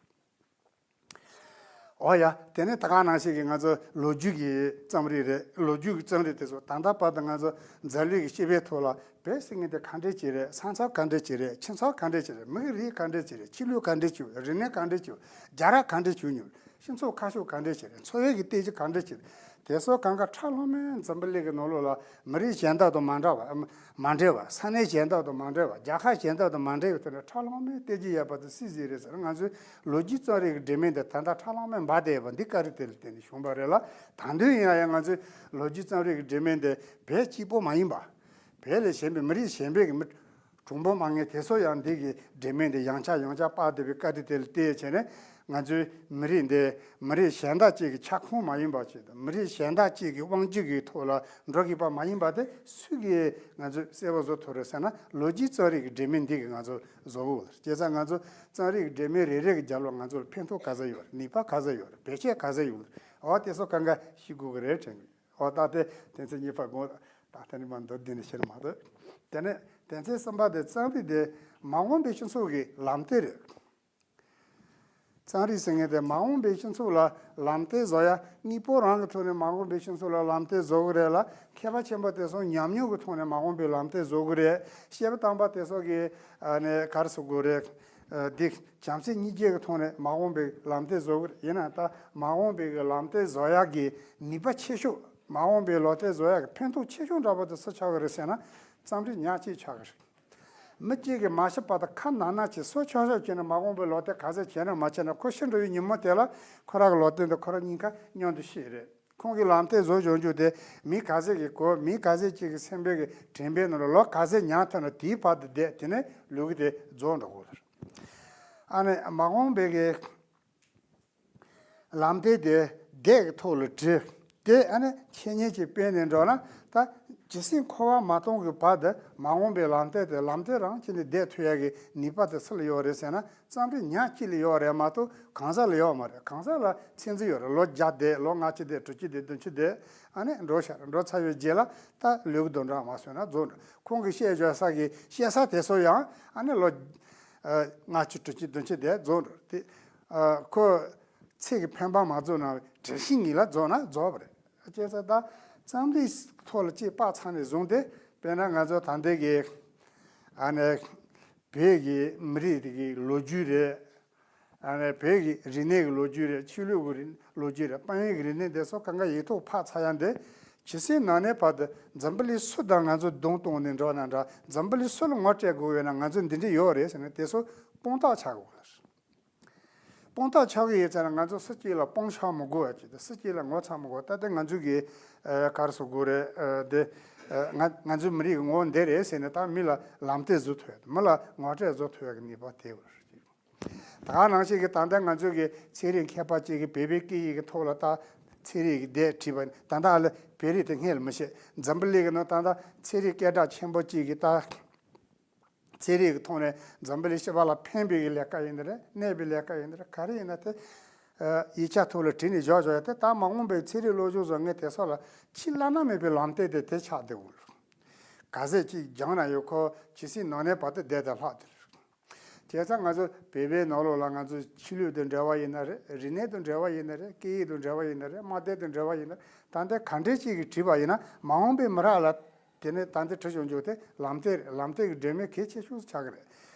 ཨོ་ཡ། དེ་ནས་ད་ག་ནང་བཞིན་གྱི་ང་ཚོ་ལོ་རྒྱུས་ཀྱི་རྩོམ་རིག་རེད། ལོ་རྒྱུས་ཀྱི་རྩོམ་རིག་དེ་ཚོ་ད་ལྟ་བར་དུ་ང་ཚོ་འཛམ་གླིང་གི་སྤྱི་པའི་ཐོག་ལ་བོད་ཟེར་མཁན་དེ་ག་འདྲས་ཅིག་རེད། ས་མཚམས་ག་འདྲས་ཅིག་རེད། ཁྱིམ་ཚང་ག་འདྲས་ཅིག་རེད། མི་རིགས་ག་འདྲས་ཅིག་རེད། ཆོས་ལུགས་ག་འདྲས་ཅིག་རེད། རིག་གནས་ག་འདྲས་ཅིག་རེད། རྒྱལ་རབས་ག་འདྲས་ཅིག་ཡོད། སྤྱི་ཚོགས་ཁ་ཕྱོགས་ག་འདྲས་ཅིག་རེད། འཚོ་བའི་གི་བལྟས་རྒྱུ་ག་འདྲས་ཅིག་རེད། དེ་ཚོ་གང་ག་ཁྲ་ལྷང་མའི་འཛམ་བུ་གླིང་གི་ནང་ལོགས་ལ་མི་རིགས་གཞན་དག་དང་མ་འདྲ་བ། མ་འདྲ་བ། ས་གནས་གཞན་དག་དང་མ་འདྲ་བ། རྒྱལ་ཁབ་གཞན་དག་དང་མ་འདྲ་བའི་ཐོག་ནས་ཁྲ་ལྷང་མའི་བལྟས་རྒྱུ་ཡོད་པ་དེ་སུས་གཟིགས་རེད་ཟེར་ན། ང་ཚོའི་ལོ་རྒྱུས་རྩོམ་རིག་གི་སྒྲོན་མེ་འདི་ད་ལྟ་ཁྲ་ལྷང་མའི་འབར་བསྡད་ཡོད་པ་འདི་ག་རེ་དེ་ལ་བརྟེན་ནས་བྱུང་བ་རེད་ལ། ད་དུང་ཡིན་ན་ཡང་ང་ཚོའི་ལོ་རྒྱུས་རྩོམ་རིག་གི་སྒྲོན་མེ་འདི་བོད་གཅིག་པོ་མ་ཡིན་པ། བོད་ལས་གཞན་པའི་མི་རིགས་གཞན་པའི་གི་མི་ གྲུང་པོ་མ་ངེས་དེ་ཚོ་ཡང་འདི་གི་འབྲེལ་མེད་འདི་ཡང་ཆ་ཡང་ཆ་སྤར་བསྡད་པའི་བཀའ་དྲིན་དེ་ལ་བལྟས་བྱས་ནས། ང་ཚོའི་མི་རིགས་འདི་མི་རིགས་གཞན་དག་ཅིག་གི་ཁྱབ་ཁོངས་མ་ཡིན་པ་ཞིག་དང་། མི་རིགས་གཞན་དག་ཅིག་གི་དབང་སྒྱུར་གྱི་ཐོག་ལ་འགྲོ་གི་པ་མ་ཡིན་པ་དེ་སུས་ཀྱིས་ང་ཚོས་གསལ་པོ་བཟོ་ཐུབ་རེད་ཟེར་ན། ལོ་རྒྱུས་རྩོམ་རིག་གི་འབྲེལ་མེད་འདི་གིས་ང་ཚོ་བཟོ་དགོས་རེད། བྱས་ཙང་ང་ཚོ་རྩོམ་རིག་གི་འབྲེལ་མེད་རེ་རེ་གི་རྒྱབ་ལ་ང་ཚོ་ལ་ཕན་ཐོགས་ག་ཚོད་ཡོད་རེད། ནུས་པ་ག་ཚོད་ཡོད་རེད། བེད་སྤྱོད་ག་ཚོད་ཡོད་རེད། འོ་དེ་ཚོ་གང་ག་ཤེས་དགོས་ཀྱི་རེད་དྲན་གི། འོ་ད་དེ་དོན་ཚན་གཉིས་པ་དགོངས། ད་དེ་ནས་མར་མདོར་བསྡུས་ནས་བཤད་མ་གཏོགས། དེ་ནས་དོན་ཚན་གསུམ་པ་དེ་རྩོམ་རིག་དེ་མ་འོངས་པའི་སྤྱི་ཚོགས་ཀྱི་ལམ་སྟོན་རེད། རྩོམ་རིག་ཟེར་མཁན་དེ་མ་འོངས་པའི་སྤྱི་ཚོགས་ལ་ལམ་སྟོན་བཟོ་ཡ། དངོས་པོ་རང་གི་ཐོག་ནས་མ་འོངས་པའི་སྤྱི་ཚོགས་ལ་ལམ་སྟོན་བཟོ་གི་རེད་ལ། མཁས་པ་ཆེན་པོ་དེ་ཚོ་ཉམས་མྱོང་གི་ཐོག་ནས་མ་འོངས་པའི་ལམ་སྟོན་བཟོ་གི་རེད། བཤད་པ་དང་པོ་དེ་ཚོ་གི་ཨ་ནས་ག་རེ་ཟེར་དགོས་རེད། ཨ་འདི་བྱམས་བརྩེ་གཉིས་ཀྱི་ཐོག་ནས་མ་འོངས་པའི་ལམ་སྟོན་བཟོ་གི་རེད། ཡིན་ནའང་ད་མ་འོངས་པའི་གི་ལམ་སྟོན་བཟོ་ཡག་གི་ནུས་པ་ཆེ་ཤོས། མ་འོངས་པའི་ལམ་སྟོན་བཟོ་ཡག་གི་ཕན་ཐོགས་ཆེ་ཤོས་འདྲ་པོ་དེ་སུ་ཆགས་ཀྱི་རེད་ཟེར་ན། རྩོམ་རིག་ཉག་གཅིག་ཆགས་ཀྱི་རེད། མི་གཅིག་གིས་མ་ཤི་བར་དུ་ཁ་ནང་ན་ཅིག་སོ་ཆོག་ཆོག་བྱས་ནས་མ་འོངས་པའི་ལམ་སྟོན་ག་ཚོད་བྱས་ན་མ་བྱས་ན། ཁོ་ཤི་འགྲོ་བའི་ཉིན་མོ་དེ་ལ་ཁོ་རང་གི་ལམ་སྟོན་དེ་ཁོ་རང་གཉིས་ཀ་མཉམ་དུ་ཤི་རེད། ཁོང་གིས་ལམ་སྟོན་བཟོ་བྱུང་རྒྱུ་དེ་མི་ག་ཚོད་ཀྱི་གོ། མི་ག་ཚོད་ཅིག་གི་སེམས་པའི་གི་དྲན་པའི་ནང་ལ་ལོ་ག་ཚོད་ཉར་ཐུབ་ན་དེའི་བར་དུ་བསྡད། དེ་ནས་ལུས་ཀྱི་དེ་རྫོགས་འགྲོ་གི་རེད། ཨ་ནི་མ་འོངས་པའི་གི་ལམ་སྟོན་དེ་འདས་ཀྱི་ཐོག་ལ་བྲིས། དེ་ཨ་ནི་འཆད་ཉན་ཅིག་སྤེལ་ནས་འགྲོ་ན། ད་ཇི་སྲིད་འཁོར་བ་མ་སྟོངས་ཀྱི་བར་དུ་མ་འོངས་པའི་ལམ་སྟོན་དེ་ལམ་སྟོན་རང་བྱས་ནས་བསྡད་ཐུབ་ཡག་གི་ནུས་པ་དེ་སུ་ལ་ཡོད་རེད་ཟེར་ན། རྩོམ་རིག་ཉག་གཅིག་ལ་ཡོད་རེད་མ་གཏོགས་གང་ཟག་ལ་ཡོད་མ་རེད། གང་ཟག་ལ་ཚད་འཛིན་ཡོད་རེད། ལོ་བརྒྱ་བསྡད། ལོ་ལྔ་བཅུ་བསྡད། དྲུག་ཅུ་བསྡད། བདུན་ཅུ་བསྡད། ཨ་ནི་འགྲོ་ཤག་འགྲོ་ཚར་བའི་རྗེས་ལ་ད་ལུས་ཀྱི་དོན་དག་མ་སོན་ན་རྫོགས་འགྲོ། ཁོང་གིས་བཤད་བཞག་ས་གི་བཤད་ས་དེ་ཚོ་ཡང་ཨ་ནི་ལོ་ལྔ་བཅུ་དྲུག་ཅུ་བདུན་ཅུ་བསྡད་རྫོགས་འགྲོ། དེ་ཁོ་ཚིག་གི་འཕེན་པ་མ་རྫོགས་ན། དྲི་ཞིམ་ཉིད་ལ་རྫོགས་ན་རྫོགས་པ་རེད། བྱས་ཙང་ད་རྩོམ་རིག་ཐོག་ལ་ཅིག་དཔག་ཚར་ནས་བཟུང་སྟེ། དཔེར་ན་ང་ཚོ་ད་ལྟའི་གི་ཨ་ནི་བོད་ཀྱི་མི་རིགས་དེ་གི་ལོ་རྒྱུས་རེད། ཨ་ནི་བོད་ཀྱི་རིག་གནས་ཀྱི་ལོ་རྒྱུས་རེད། ཆོས་ལུགས་ཀྱི་རིག་ལོ་རྒྱུས་རེད། དཔལ་ཡོན་གྱི་རིག་གནས་དེ་ཚོ་གང་ག་ཡིག་ཐོག་ཕར་ཚར་ཡ་འདི། ཇི་སྲིད་ནམ་གནས་བར་དུ་འཛམ་བུ་གླིང་སུ་དང་ང་ཚོ་གདོང་གཏོང་ནས་འགྲོ་ན་འདྲ། འཛམ་བུ་གླིང་སུ་ལ་ངོ་སྤྲད་དགོས་ཡོད་ན། ང་ཚོ་འདི་འདྲ་ཡོད་རེད་ཟེར་ནས་དེ་ཚོ་དཔང་རྟགས་ཆགས་དགོས་ལ། དཔང་རྟགས་ཆགས་ཀྱི་ཡོད་ཙང་ང་ཚོ་སུ་གཅིག་ལ་དཔང་ཆགས་མི་དགོས་པ་ཅིག་དང་། སུ་གཅིག་ལ་ངོ་ཚ་མི་དགོས། ད་ལྟ་ང་ཚོ་གི་ཨ་ག་རེ་ཟེར་དགོས་རེད། ཨ་འདི་ཨ་ང་ང་ཚོའི་མི་རིགས་ཀྱི་ངོ་བོ་འདི་རེད་ཟེར་ནས་ད་མི་ལ་ལམ་སྟོན་བཟོ་ཐུབ་ཡ་དང་། མི་ལ་ངོ་སྤྲོད་བཟོ་ཐུབ་ཡ་གི་ནུས་པ་དེ་ཡོད་རེད། ད་ག་ནང་བཞིན་གྱི་ད་ལྟ་ང་ཚོ་གི་ཚན་རིག་མཁས་པ་ཅིག་གིས་བོད་པའི་སྐད་ཡིག་གི་ཐོག་ལ་ད་ཚན་རིག་གི་དེབ་བྲིས་པ། ད་ལྟ་ཨ་ལ་བོད་རིགས་དེ་སྔོན་ལ་མི་ཤེས། འཛམ་བུ་གླིང་གི་ནང་ད་ལྟ་ཚན་རིག་སྐད་གྲགས་ཆེན་པོ་ཅིག་གིས་ད་ཚན་རིག་གི་ཐོག་ནས་འཛམ་བུ་གླིང་སྤྱི་པ་ལ་ཕན་པའི་གི་ལས་ཀ་ཡིན་ན་རེད། གནོད་པའི་ལས་ཀ་ཡིན་ན་རེད། ག་རེ་ཡིན་ན་དེ་ཨ་ཡིག་ཆ་ཐོག་ལ་བྲིས་ནས་བཞག་བཞག་ཡ་དེ། ད་མ་འོངས་པའི་ཚན་རིག་སློབ་སྦྱོང་བཟོ་མཁན་དེ་ཚོ་ལ་ཆེས་བླ་ན་མེད་པའི་ལམ་སྟོན་དེ་དེ་ཆགས་བསྡད་ཡོད། ག་ཚོད་ཅིག་སྦྱངས་ན་ཡང་ཁོ་ཇི་སྲིད་ནམ་གནས་བར་དུ་བསྡད་དང་ལྷག་དེ་རེད། བྱས་ཙང་ང་ཚོ་བོད་པའི་ནང་ལོགས་ལ་ང་ཚོ་ཆོས་ལུགས་དང་འབྲེལ་བ་ཡིན་ན་རེད། རིག་གནས་དང་འབྲེལ་བ་ཡིན་ན་རེད། སྐད་ཡིག་དང་འབྲེལ་བ་ཡིན་ན་རེད། དམག་དོན་དང་འབྲེལ་བ་ཡིན་ན་རེད། ད་ལྟ་ག་འདྲ་ཅིག་གིས་བྲིས་པ་ཡིན་ན་མ་འོངས་པའི་མི་རབས་ལ། དེ་ནས་ད་ལྟ་བྲིས་བྱུང་རྒྱུ་དེ་ལམ་སྟོན་རེད། ལམ་སྟོན་གྱི་སྒྲོན་མེ་གལ་ཆེ་ཤོས་ཆགས་ཀྱི་རེད།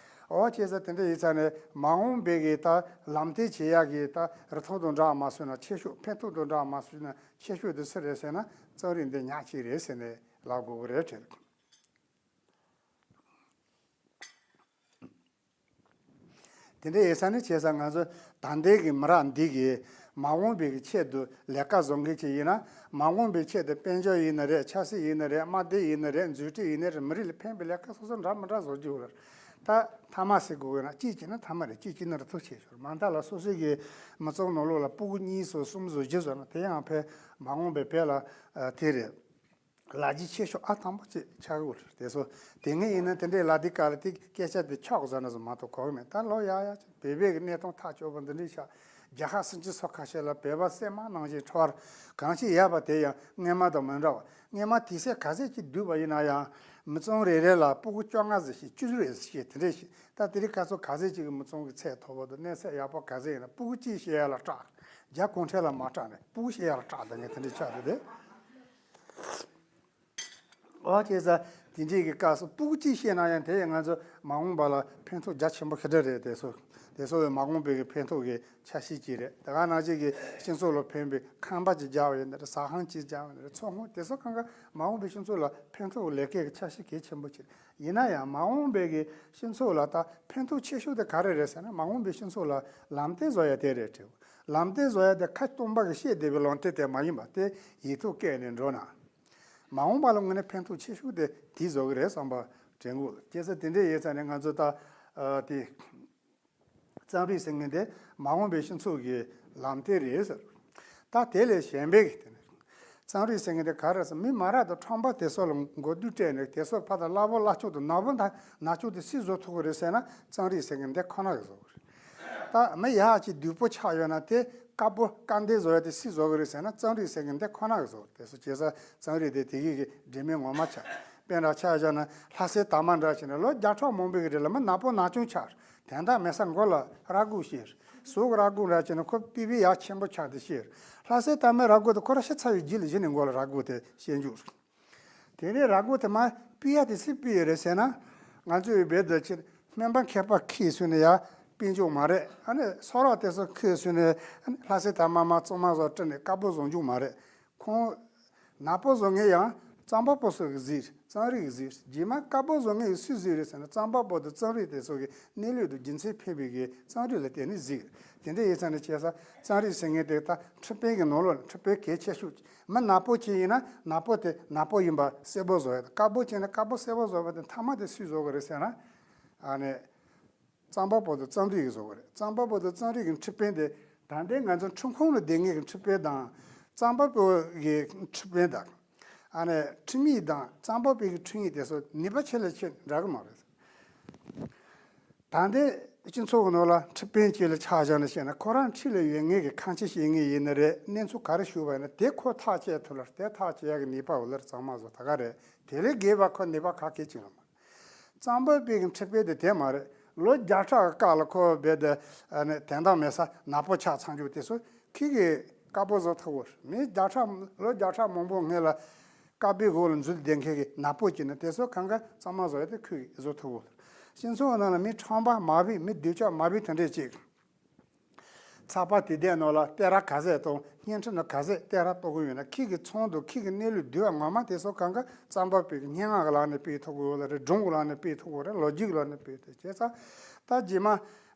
འོ་བྱས་ཙང་དེ་འདྲ་ཡིན་ཙང་ནས་མ་འོངས་པའི་གི་ད་ལམ་སྟོན་བྱེད་ཡག་གི་ད་རིན་ཐང་དང་འདྲ་མ་སོན་ན་ཆེ་ཤོས། ཕན་ཐོགས་དང་འདྲ་མ་སོན་ན་ཆེ་ཤོས་དེ་སུ་རེད་ཟེར་ན། རྩོམ་རིག་འདི་ཉག་གཅིག་རེད་ཟེར་ནས་ལབ་དགོས་ཀྱི་རེད་དྲན། དེ་འདྲ་ཡིན་ཙང་ནས་བྱས་ཙང་ང་ཚོ་ད་ལྟའི་གི་མི་རབས་འདི་གིས་མ་འོངས་པའི་གི་ཆེད་དུ་ལས་ཀ་བཟོ་མཁན་ཅིག་ཡིན་ན། མ་འོངས་པའི་ཆེད་དུ་དཔལ་འབྱོར་ཡིན་ན་རེད། ཆབ་སྲིད་ཡིན་ན་རེད། དམག་དོན་ཡིན་ན་རེད། འཛུགས་སྐྲུན་ཡིན་ན་རེད། མི་རིགས་ལ་ཕན་པའི་ལས་ཀ་སོ་སོ་འདྲ་མི་འདྲ་བཟོ་རྒྱུ་ཡོད་རེད། ད་མཐའ་མ་ཟེར་དགོས་ན། གཅིག་བྱས་ན་མཐའ་མ་རེད། གཅིག་བྱས་ན་རུ་ཐུག་ཆེ་ཤོས། མ་མཐའ་ལ་སོ་སོའི་གི་མི་ཚང་ནང་ལོགས་ལ་སྤུ་གུ་གཉིས་སོ་གསུམ་བཟོ་རྒྱུ་བཟོ་ན། དེ་ཡང་ཕན། མ་འོངས་པའི་བོད་ལ་ཨ་དེ་རེད། ལ་རྒྱ་ཆེ་ཤོས་ཨ་དང་པོ་ཅིག་ཆགས་ཀྱི་ཡོད་རེད། དེ་ཚོ་དེ་སྔ་ཡིན་ན་དེ་འདྲའི་ལ་དེ་ག་ལ་དེ་སྐད་ཆ་དེ་ཆོག་ཟེར་ན་ཟེར་མ་གཏོགས་གོ་གི་མེད། ད་ལོ་ཡག་ཡག་ཅིག་བོད་པའི་གི་གནས་སྟངས་ཐག་ཆོད་པ་འདི་འདྲའི་ཆགས། རྒྱལ་ཁབ་སུམ་ཅུ་སོ་ཁ་ཤས་ལ་བོད་པ་སྲན་མ་ནང་བཞིན་ཁྲོ་བ་གང་ཞིག་ཡོད་པ་དེ་ཡང་སྔོན་མ་དང་མི་འདྲ་བ། སྔོན་མ་དུས་ཚོད་ག་ཚོད་ཅིག་བསྡུས་པ་ཡིན་ན་ཡང་མི་ཚང་རེ་རེ་ལ་སྤུ་གུ་བཅོ་ལྔ་ཙམ་ཞིག་བཅུ་དྲུག་ཙམ་ཞིག་དེ་འདྲ་ཞིག་ད་དེ་རིང་ཁ་སང་ག་ཚོད་ཅིག་གི་མི་ཚང་གི་ཚད་མཐོ་པོ་དང་གནས་ཚད་ཡག་པོ་ག་ཚོད་ཡིན་ན། སྤུ་གུ་གཅིག་བཤད་ཡ་ལ་སྐྲག་རྒྱ་གུང་ཁྲན་ལ་མ་སྐྲག་ནས་སྤུ་གུ་བཤད་ཡ་ལ་སྐྲག་བསྡད་མཁན་དེ་འདྲ་ཆགས་འདུག་སྟེ། འོ་བྱས་ཙང་དེ་འདྲའི་གི་སྐབས་སུ་སྤུ་གུ་གཅིག་བཤད་ན་ཡང་དེ་ཡང་ང་ཚོ་མ་འོངས་པ་ལ་ཕན་ཐོགས་རྒྱ་ཆེན་པོ་ཞེ་དྲག་རེད། དེ་ཚོ་དེ་ཚོ་བས་མ་འོངས་པའི་གི་ཕན་ཐོགས་ཀྱི་ཆ་ཤས་ཅིག་རེད། དེ་ག་ནང་བཞིན་གྱི་སྤྱི་ཚོགས་ལ་ཕན་པའི་ཁང་པ་ཅིག་རྒྱག་པ་ཡིན་ན་རེད། ཟ་ཁང་ཅིག་རྒྱག་པ་ཡིན་ན་རེད། ཚོང་ཁང་དེ་ཚོ་གང་ག་མ་འོངས་པའི་སྤྱི་ཚོགས་ལ་ཕན་ཐོགས་ཀྱི་ལས་ཀའི་གི་ཆ་ཤས་གལ་ཆེན་པོ་ཅིག་རེད། ཡིན་ན་ཡང་མ་འོངས་པའི་གི་སྤྱི་ཚོགས་ལ་ད་ཕན་ཐོགས་ཆེ་ཤོས་དེ་ག་རེ་རེད་ཟེར་ན། མ་འོངས་པའི་སྤྱི་ཚོགས་ལ་ལམ་སྟོན་བཟོ་ཡ་དེ་རེད་དྲན། ལམ་སྟོན་བཟོ་ཡ་དེ་ཁ་སྟོང་པ་གི་བཤད་བསྡད་པའི་ལམ་སྟོན་དེ་མ་ཡིན་པ་དེ་ཡིག་ཐོག་བཀོད་ནས་འགྲོ་ན། མ་འོངས་པ་ལ་དངོས་གནས་ཕན་ཐོགས་ཆེ་ཤོས་དེ་དེ་བཟོ་གི་རེད་བསམ་པ་ དྲན་དགོས། བྱས་ཙང་དེ་འདྲ་ཡིན་ཙང་ནས་ང་ཚོ་ད་ཨ་དེ་རྩོམ་རིག་ཟེར་མཁན་དེ་མ་འོངས་པའི་སྤྱི་ཚོགས་ཀྱི་ལམ་སྟོན་རེད་ཟེར། ད་དེ་ལས་གཞན་པའི་གི་དེ་ནས་རྩོམ་རིག་ཟེར་མཁན་དེ་ག་རེ་ཟེར། མི་མ་རབས་དང་ཁྲོམ་པ་དེ་ཚོ་ལ་མགོ་སྡུག་སྤྲད་ནས་དེ་ཚོ་ཕར་དང་གླ་ཕོགས་གླ་ཆོག་དང་ན་ཕོགས་ན་ཆོག་དེ་སུས་བཟོ་ཐུབ་ཀྱི་རེད་ཟེར་ན། རྩོམ་རིག་ཟེར་མཁན་དེ་ཁོ་ན་གིས་བཟོ་གི་རེད། ད་མི་ཡག་ཅིག་སྡུག་པོ་ཆགས་ཡོད་ན་དེ་དཀར་པོ་དཀར་འདོན་བཟོ་ཡ་དེ་སུས་བཟོ་གི་རེད་ཟེར་ན། རྩོམ་རིག་ཟེར་མཁན་དེ་ཁོ་ན་གིས་བཟོ་གི་རེད། དེ་ཚོ་བྱས་ཙང་རྩོམ་རིག་དེ་དེ་གི་གི་འབྲེལ་མེད་ངོ་མ་ཆགས། དཔེར་ན་ཆ་བཞག་ན་ལྷ་སའི་དར་མ་འདྲ་བྱས་ན་ལོ་བརྒྱ་ཕྲག་མང་པོའི་གི་རིང་ལ་མི་ན་ཕོགས་ན་ཆུང་ཆགས། དོན་དག་མེད་ས་མགོ་ལ་རྭ་ཅོ་བཤེར། ཟུག་རྭ་ཅོ་འདྲ་བྱས་ན་ཁོ་པི་པི་ཡག་ཆེན་པོ་ཆགས་ཏེ་བཤེར། ལྷ་སའི་དར་མའི་རྭ་ཅོ་དེ་ཁོ་རང་ཤི་ཚར་བའི་རྗེས་ལ་གཞི་ནས་མགོ་ལ་རྭ་ཅོ་དེ་བཤེར་འཇུག། དེ་ནས་རྭ་ཅོ་དེ་མར་ཕུད་ཡ་དེ་སུས་ཕུད་ཡོད་རེད་ཟེར་ན། ང་ཚོའི་བོད་དུ་ཕྱིན་སྨན་པ་མཁས་པ་ཁོས་བཟོས་ནས་ཡར་ཕུད་འཇུག་མ་རེད། ཨ་ནི་སོ་རོག་དེ་ཚོ་ཁོས་བཟོས་ནས་ལྷ་སའི་དར་མ་མར་བཙོང་མ་བཟོ་སྤྲད་ནས་དཀར་པོ་བཟོ་འཇུག་མ་རེད། ཁོང་ན་ཕོགས་བཟོ་མཁན་ཡང་རྩོམ་པ་པོ་ཚོ་གིས་གཟིགས། རྩོམ་རིག་གིས་གཟིགས། རྗེས་མ་དཀར་པོ་བཟོ་མཁན་ཡིས་སུས་གཟིགས་རེད་ཟེར་ན། རྩོམ་པ་པོ་དང་རྩོམ་རིག་དེ་ཚོ་གི་གནས་ལུགས་དང་རྒྱུ་མཚན་ཕན་པའི་གི་རྩོམ་རིག་ལ་བརྟེན་ནས་གཟིགས། དེ་འདྲ་ཡིན་ཙང་ནས་བྱས་ཙང་རྩོམ་རིག་ཟེར་མཁན་དེ་ད་འཁྲབ་སྟོན་གྱི་ནང་ལོགས་ལ་འཁྲབ་སྟོན་གལ་ཆེ་ཤོས། མི་ན་ཕོགས་ཅིག་ཡིན་ན་ན་ཕོགས་དེ་ན་ཕོགས་ཡིན་པ་གསལ་པོ་བཟོ་ཡ་དང་། དཀར་པོ་ཅིག་ཡིན་ན་དཀར་པོ་གསལ་པོ་བཟོ་བ་དེ་མཐའ་མ་དེ་སུས་བཟོ་དགོས་རེད་ཟེར་ན། ཨ་ནི། རྩོམ་པ་པོ་དང་རྩོམ་རིག་གིས་བཟོ་དགོས་རེད། རྩོམ་པ་པོ་དང་རྩོམ་རིག་གི་འཁྲབ་སྟོན་དེ་ད་ལྟའི་ང་ཚོ་འཁྲབ་ཁང་ལ་བསྡད་མཁན་གྱི་འཁྲབ་སྟོན་དང་། རྩོམ་པ་པོ་གི་འཁྲབ་སྟོན་དང་། ཨ་ནི་འཁྲབ་མི་དང་རྩོམ་པ་པོ་གི་འཁྲབ་མི་དེ་ཚོ་ནུས་པ་ཆེ་ལ་ཆེ་འདྲ་གི་མ་རེད། ད་ལྟའི་སྤྱི་ཚོགས་ཀྱི་ནང་ལ་འཁྲབ་སྟོན་ཅིག་ལ་ཆ་བཞག་ནས་བཤད་ན། ཁོ་རང་འཁྲབ་ལ་ཡོད་མཁན་གྱི་གང་ཅི་བཤད་མཁན་ཡིན་ན་རེད། གནས་ཚུལ་ག་རེ་ཞུས་པ་ཡིན་ན་དེ་ཁོ་ཐག་བཅད་ཐུབ་ལ། དེ་ཐག་བཅད་ཡག་གི་ནུས་པ་འོ་ལར་གཙང་མ་བཟོ་ད་ག་རེད། དེ་ལས་བརྒལ་བ་ཁོ་ནུས་པ་ག་གེ་ཅིག་ཡོད་མ་རེད། རྩོམ་པ་པོ་གི་འཁྲབ་སྟོན་དེ་དེ་མ་རེད། ལོ་བརྒྱ་ཕྲག་གི་སྐབས་ལ་ཁོ་བོད་དུ་ཨ་ནི་དོན་དག་མེད་ས་ན་ཕོགས་ཆགས་ཚར་འཇུག་དེ་ཚོ་ཁྱེད་ཀྱིས་དཀར་པོ་བཟོ་ཐུབ་བོ། མི་བརྒྱ་ཕྲག་ལོ་བརྒྱ་ཕྲག་མང་པོ་སྔོན་ལ་དཀར་པོའི་འོག་ལ་འཛུལ་བསྡད་མཁན་གྱི་ན་ཕོགས་ཅིག་ནི་དེ་ཚོ་གང་ག་གཙང་མ་བཟོ་ཡ་དེ་ཁོས་བཟོ་ཐུབ་བོ། སྤྱི་ཚོགས་ནང་ལ་མི་ཁྲོམ་པ་མ་བུད། མི་སྡུག་ཅག་མ་བུད། དེ་འདྲས་ཅིག་ཚགས་པར་དེ་དེའི་ནང་ལ་བསྟན་ར་ག་ཚད་དང་བརྙན་འཕྲིན་ནང་ག་ཚད་བསྟན་ར་གཏོང་གི་ཡོད་ན། ཁྱེད་ཀྱི་ཚོང་དང་ཁྱེད་ཀྱི་གནས་ལུགས་འདུལ་བ་ངོ་མ་དེ་ཚོ་གང་ག་རྩོམ་པ་པོ་གི་སྙན་ངག་གི་ལམ་ནས་སྤེལ་ཐུབ་ཀྱི་ཡོད་ལ་རེད། སྒྲུང་གི་ལམ་ནས་སྤེལ་ཐུབ་ཀྱི་རེད། ལོ་རྒྱུས་ཀྱི་ལམ་ནས་སྤེལ་ཐུབ། བྱས་ཙང་ད་རྗེས་མ་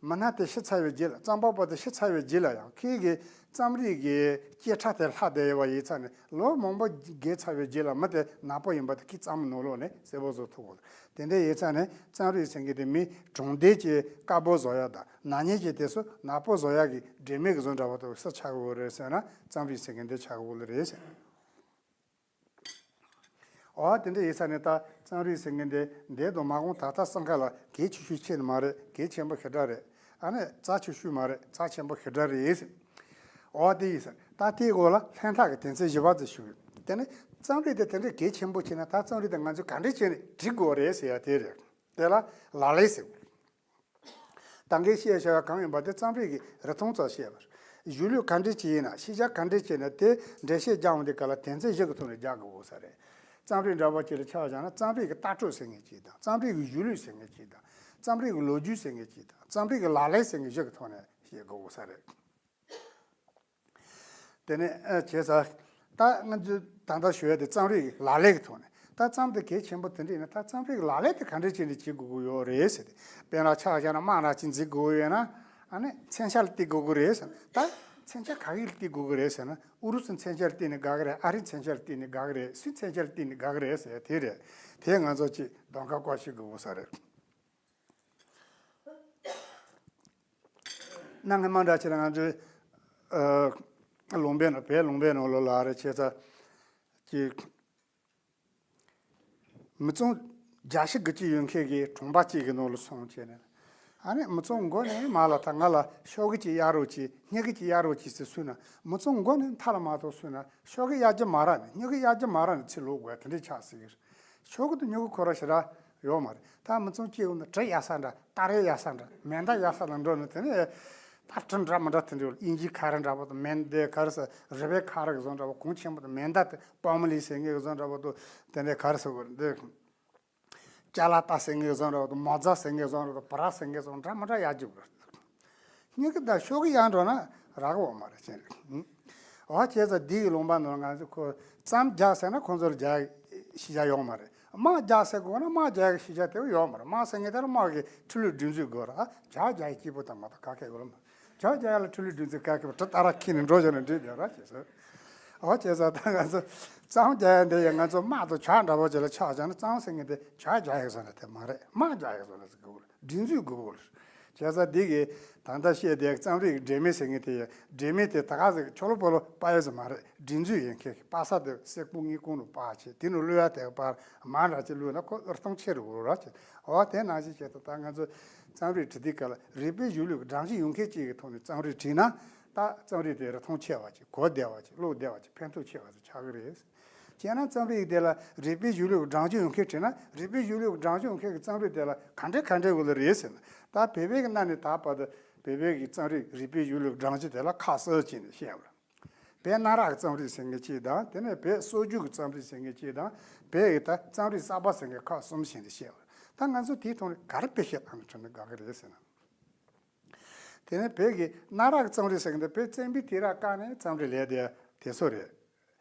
མི་སྣ་དེ་ཤི་ཚར་བའི་རྗེས་ལ། རྩོམ་པ་པོ་དེ་ཤི་ཚར་བའི་རྗེས་ལ་ཡང་ཁྱེད་ཀྱི་རྩོམ་རིག་གི་སྐྱེས་ཕྲ་དེ་ལྷག་བསྡད་ཡོད་པ་ཡིན་ཙང་ནས། ལོ་མང་པོ་འགོར་ཚར་བའི་རྗེས་ལ་མི་དེ་ན་ཕོགས་ཡིན་པ་དེ་ཁྱེད་རྩོམ་ནང་ལོགས་ནས་གསལ་པོ་བཟོ་ཐུབ་ཀྱི་རེད། དེ་འདྲ་ཡིན་ཙང་ནས་རྩོམ་རིག་ཟེར་མཁན་དེ་མི་གྲོང་སྡེ་གྱི་དཀར་པོ་བཟོ་ཡ་དང་། ན་ནིང་གི་དེ་ཚོ་ན་ཕོགས་བཟོ་ཡག་གི་འབྲེལ་མེད་ཀྱི་བཟོ་འདྲ་བོ་དེ་སུ་ཆགས་ཀྱི་ཡོད་རེད་ཟེར་ན། རྩོམ་རིག་ཟེར་མཁན་དེ་ཆགས་ཀྱི་ཡོད་རེད་ཟེར། འོ་དེ་འདྲ་ཡིན་ས་ནས་ད་རྩོམ་རིག་ཟེར་མཁན་དེ་འདས་དང་མ་འོངས་ད་ལྟ་སང་ག་ལ་གལ་ཆེ་ཤོས་ཆེ་ནི་མ་རེད། གལ་ཆེན་པོ་ཞེ་དྲག་རེད། ཨ་ནི་རྩ་ཆེ་ཤོས་མ་རེད། རྩ་ཆེན་པོ་ཞེ་དྲག་རེད་ཟེར། འོ་དེ་ཡིན་ས། ད་དེའི་འོག་ལ་ལྷན་ཐག་གི་དོན་ཚན་བཞི་པ་དེ་ཞུ་ཡོད། དེ་ནི་རྩོམ་རིག་དེ་དེ་འདྲ་གལ་ཆེན་པོ་ཆེ་ན་ད་རྩོམ་རིག་དེ་ང་ཚོས་ག་འདྲ་བྱས་ནས་འབྲི་དགོས་རེད་ཟེར་ཡ་དེ་རེད། དེ་ལ་ལག་ལེན་ཟེར། ད་གིན་བཤད་བྱ་བ་གང་ཡིན་པ་དེ་རྩོམ་རིག་གི་རིགས་མཐོང་ཙམ་བཤད་པ་རེད། གཞུང་ལུགས་ག་འདྲ་ཅིག་ཡིན་ན། ཤེས་བྱ་ག་འདྲ་ཅིག་ཡིན་ན། དེ་འགྲེལ་བཤད་རྒྱག་འོང་དུས་སྐབས་ལ་དོན་ཚན་བཞི་གི་ཐོག་ནས་རྒྱག་དགོས་ས་རེད། རྩོམ་རིག་འདྲ་པོ་ཅིག་ལ་ཆ་བཞག་ན། རྩོམ་རིག་གི་ལྟ་གྲུབ་ཟེར་མཁན་ཅིག་དང་། རྩོམ་རིག་གི་གཞུང་ལུགས་ཟེར་མཁན་ཅིག་དང་། རྩོམ་རིག་གི་ལོ་རྒྱུས་ཟེར་མཁན་ཅིག་དང་། རྩོམ་རིག་གི་ལག་ལེན་ཟེར་མཁན་བཞི་གི་ཐོག་ནས་བཤད་དགོས་ས་རེད། དེ་ནས་ཨ་བྱས་ཙང་ད་ང་ཚོས་ད་ལྟ་ཞུ་ཡ་དེ་རྩོམ་རིག་གི་ལག་ལེན་གྱི་ཐོག་ནས། ད་རྩོམ་དེ་གལ་ཆེན་པོ་དེ་འདྲ་ཡིན་ན། ད་རྩོམ་རིག་གི་ལག་ལེན་དེ་ག་འདྲ་བྱས་ནས་བྱེད་དགོས་ཀྱི་ཡོད་རེད་ཟེར་ཏེ། དཔེར་ན་ཆ་བཞག་ན་དམག་འདྲ་ཅིག་འཛིང་དགོས་ཀྱི་ཡོད་ན། ཨ་ནི་མཚོན་ཆ་ལ་བལྟ་དགོས་ཀྱི་རེད་ཟེར་ན། ད་མཚོན་ཆ་ག་གི་ལ་བལྟ་དགོས་ཀྱི་རེད་ཟེར་ན། ཨུ་རུ་སུའི་མཚོན་ཆ་ལ་བལྟས་ནས་དགའ་གི་རེད། ཨ་རིའི་མཚོན་ཆ་ལ་བལྟས་ནས་དགའ་གི་རེད། སུའི་མཚོན་ཆ་ལ་བལྟས་ནས་དགའ་གི་རེད་ཟེར་ཡ་དེ་རེད། དེ་ང་ཚོ་ཅིག་གདམ་ག་སྐོར་ཞིག་དགོས་ས་རེད། གནའ་སྔ་མ་འདྲ་བྱས་ན་ང་ཚོའི་ཨ་ལུང་པའི་ནང་། བོད་ལུང་པའི་ནང་ལོགས་ལ་རེད། བྱས་ཙང་ཅིག་མི་ཚང་བརྒྱ་ཞིག་དགུ་བཅུ་ཡོད་མཁན་གྱི་གྲོང་པ་གཅིག་གི་ནང་ལ་སོང་བྱས་ནས། ཨ་ནི་མི་ཚང་མགོ་ནས་མར་ལ་ད་ང་ལ་ཤོག་གུ་གཅིག་གཡར་རོགས་གྱིས། སྨྱུ་གུ་གཅིག་གཡར་རོགས་གྱིས་ཟེར་གསུངས་ན། མི་ཚང་མགོ་ནས་མཐའ་ལ་མ་གཏོགས་གསུངས་ན་ཤོག་གུ་གཡར་རྒྱུ་མ་རག་ནས། སྨྱུ་གུ་གཡར་རྒྱུ་མ་རག་ནས་ཕྱིར་ལོག་དགོས་དེ་འདྲ་ཆགས་སྲིད་ཀྱི་རེད། ཤོག་གུ་དང་སྨྱུ་གུ་ཁོ་རང་ཞེ་དྲག་ཡོད་མ་རེད། ད་མི་ཚང་སྐྱེ་བོ་ནི་གྲི་གཡར་ས་འདྲ། སྟ་རེ་གཡར་ས་འདྲ། མེ་མདའ་གཡར་ས་ལ་འགྲོ་ནས། དེ་ནས་ད་གྲི་འདྲ་མི་འདྲ་དེ་འདྲ། དབྱིན་ཇིའི་ཁ་རི་འདྲ་པོ་དང་། མེ་མདའ་ག་རེ་ཟེར། རི་བོའི་ཁ་རི་གི་བཟོ་འདྲ་པོ་གོང་ཆེན་པོ་དང་། མེ་མདའ་དེ་པོམ་ལི་ཟེར་མཁན་གི་བཟོ་འདྲ་པོ་དང་། དེ་ནས་ག་རེ་ཟེར་དགོས་རེད། འདི་ཅ་ལག་རྟ་ཟེར་མཁན་གི་བཟོ་འདྲ་པོ་དང་། མོ་ཛ་ཟེར་མཁན་གི་བཟོ་འདྲ་པོ་དང་། བ་ར་ཟེར་མཁན་གི་བཟོ་འདྲ་མི་འདྲ་གཡར་རྒྱུ་དགོས་རེད། སྨྱུ་གུ་དང་ཤོག་གུ་གཡར་འགྲོ་ན་རག་གི་ཡོད་མ་རེད། ཅན་རེད། འོ་བྱས་ཙང་འདི་ཡི་ལུང་པ་ནང་ང་ཚོ་ཁོ་རྩོམ་རྒྱག་ཟེར་ན་ཁོང་ཚོར་རྒྱག་ཤེས་བྱ་ཡོད་མ་རེད། དམག་རྒྱག་ཟེར་དགོས་ན་དམག་རྒྱག་ཤེས་བྱ་དེ་ཡོད་མ་རེད། དམག་ཟེར་མཁན་དེ་ལ་དམག་གི་འཕྲུལ་གླུ་སྒྲིག་འཛུགས་དགོས་རེད། ཨ་རྒྱག་རྒྱག་ཡི་སྐྱིད་པོ་དང་མ་གཏོགས་ག་གེ་ཡོད་མ་རེད། རྒྱག་རྒྱག་ཡ་ལ་འཕྲུལ་གླུ་སྒྲིག་འཛུགས་ག་གེ་མ་རེད། གྲི་སྟ་ར་འཁྱེར་ནས་འགྲོ་བྱས་ན་འགྲིག་བསྡད་ར་བྱས་སོ། ཨོ་བྱས་ཙང་ད་ང་ཚོ་གཙང་རྒྱག་ཡ་འདི་ཡང་ང་ཚོ་དམག་དང་ཇག་འདྲ་པོ་ཅིག་ལ་ཆགས་བཞག་ན། གཙང་ཟེར་མཁན་དེ་ཇག་རྒྱག་ཡ་ཟེར་ན་དེ་མ་རེད། དམག་རྒྱག་ཡ་ཟེར་ན་ཟེར་དགོས་རེད། སྒྲིག་འཛུགས་དགོས་རེད། བྱས་ཙང་འདི་གི་ད་ལྟ་བཤད་དེ་གཙང་རིགས་ཀྱི་སྒྲོན་མེ་ཟེར་མཁན་དེ་ཡང་སྒྲོན་མེ་དེ་ད་ག་ཟེར་ཆོ་ལོ་པོ་ལོ་སྤར་ཡ་ཟེར་མ་རེད། སྒྲིག་འཛུགས་ཡིན་མཁན་གྱི་སྤར་ས་དེ་སེར་པོ་དངུལ་ཁུང་ལ་སྤར་བྱས། དེ་ནས་གློད་ཡ་དེ་སྤར་མ་འདྲ་ཅིག་གློད་ན་ཁོ་རིག་སྟོང་ཆེ་རུ་འགྲོ་ར་བྱས། འོ་དེ་ནང་བཞིན་བྱས་ཙང་ད་ང་ཚོ་གཙང་རིགས་བྲིས་དུས་སྐབས་ལ་རིག་པའི་གཞུང་ལུགས་ཀྱི་སྒྲོམ་གཞི་ཡོད་མཁན་གཅིག་གི་ཐོག་ནས་གཙང་རིགས་བྲིས་ན། ད་གཙང་རིགས་དེ་རིག་སྟོང་ཆེ་བ་ཅིག་གོ་བདེ་བ་ཅིག་ཀློག་བདེ་བ་ཅིག་ཕན་ཐོགས་ཆེ་བ་ཅིག་ཆགས་ཀྱི་རེད། བྱས་ན་གཙང་རིགས་དེ་ལ་རིག་པའི་གཞུང་ལུགས་སྒྲོམ་གཞི་ཡོད་མཁན་བྲིས་ན། རིག་པའི་གཞུང་ལུགས་སྒྲོམ་གཞི་ཡོད་མཁན་གྱི་གཙང་རིགས་དེ་ལ་ག་འདྲ་ག་འདྲ་དགོས་ལ་རེད་ཟེར་ན། ད་བོད་པའི་གི་གནའ་ནས་ད་བར་དུ་བོད་པའི་གི་གཙང་རིགས་རིག་པའི་གཞུང་ལུགས་སྒྲོམ་གཞི་དེ་ལ་ཁག་གསུམ་བྱས་ནས་བཤད་པ། བོད་གནའ་རབས་ཀྱི་གཙང་རིགས་ཟེར་མཁན་གཅིག་དང་། དེ་ནས་བོད་སྲོལ་རྒྱུན་གྱི་གཙང་རིགས་ཟེར་མཁན་གཅིག་དང་། བོད་ཀྱི་ད་གཙང་རིགས་གསར་པ་ཟེར་མཁན་ཁག་གསུམ་བྱས་ནས་བཤད་པ། ད་ང་ཚོ་དེའི་ཐོག་ནས་ག་རེ་དཔེ་བཤད་བཏང་ནས་བྲིས་ན་དགའ་གི་རེད་ཟེར་ན། དེ་ནས་བོད་ཀྱི་གནའ་རབས་གཙང་རིགས་ཟེར་མཁན་དེ་བོད་བཙན་པོའི་དུས་རབས་སྐབས་ནས་གཙང་རིགས་ལས་དེ་དེ་ཚོ་རེད།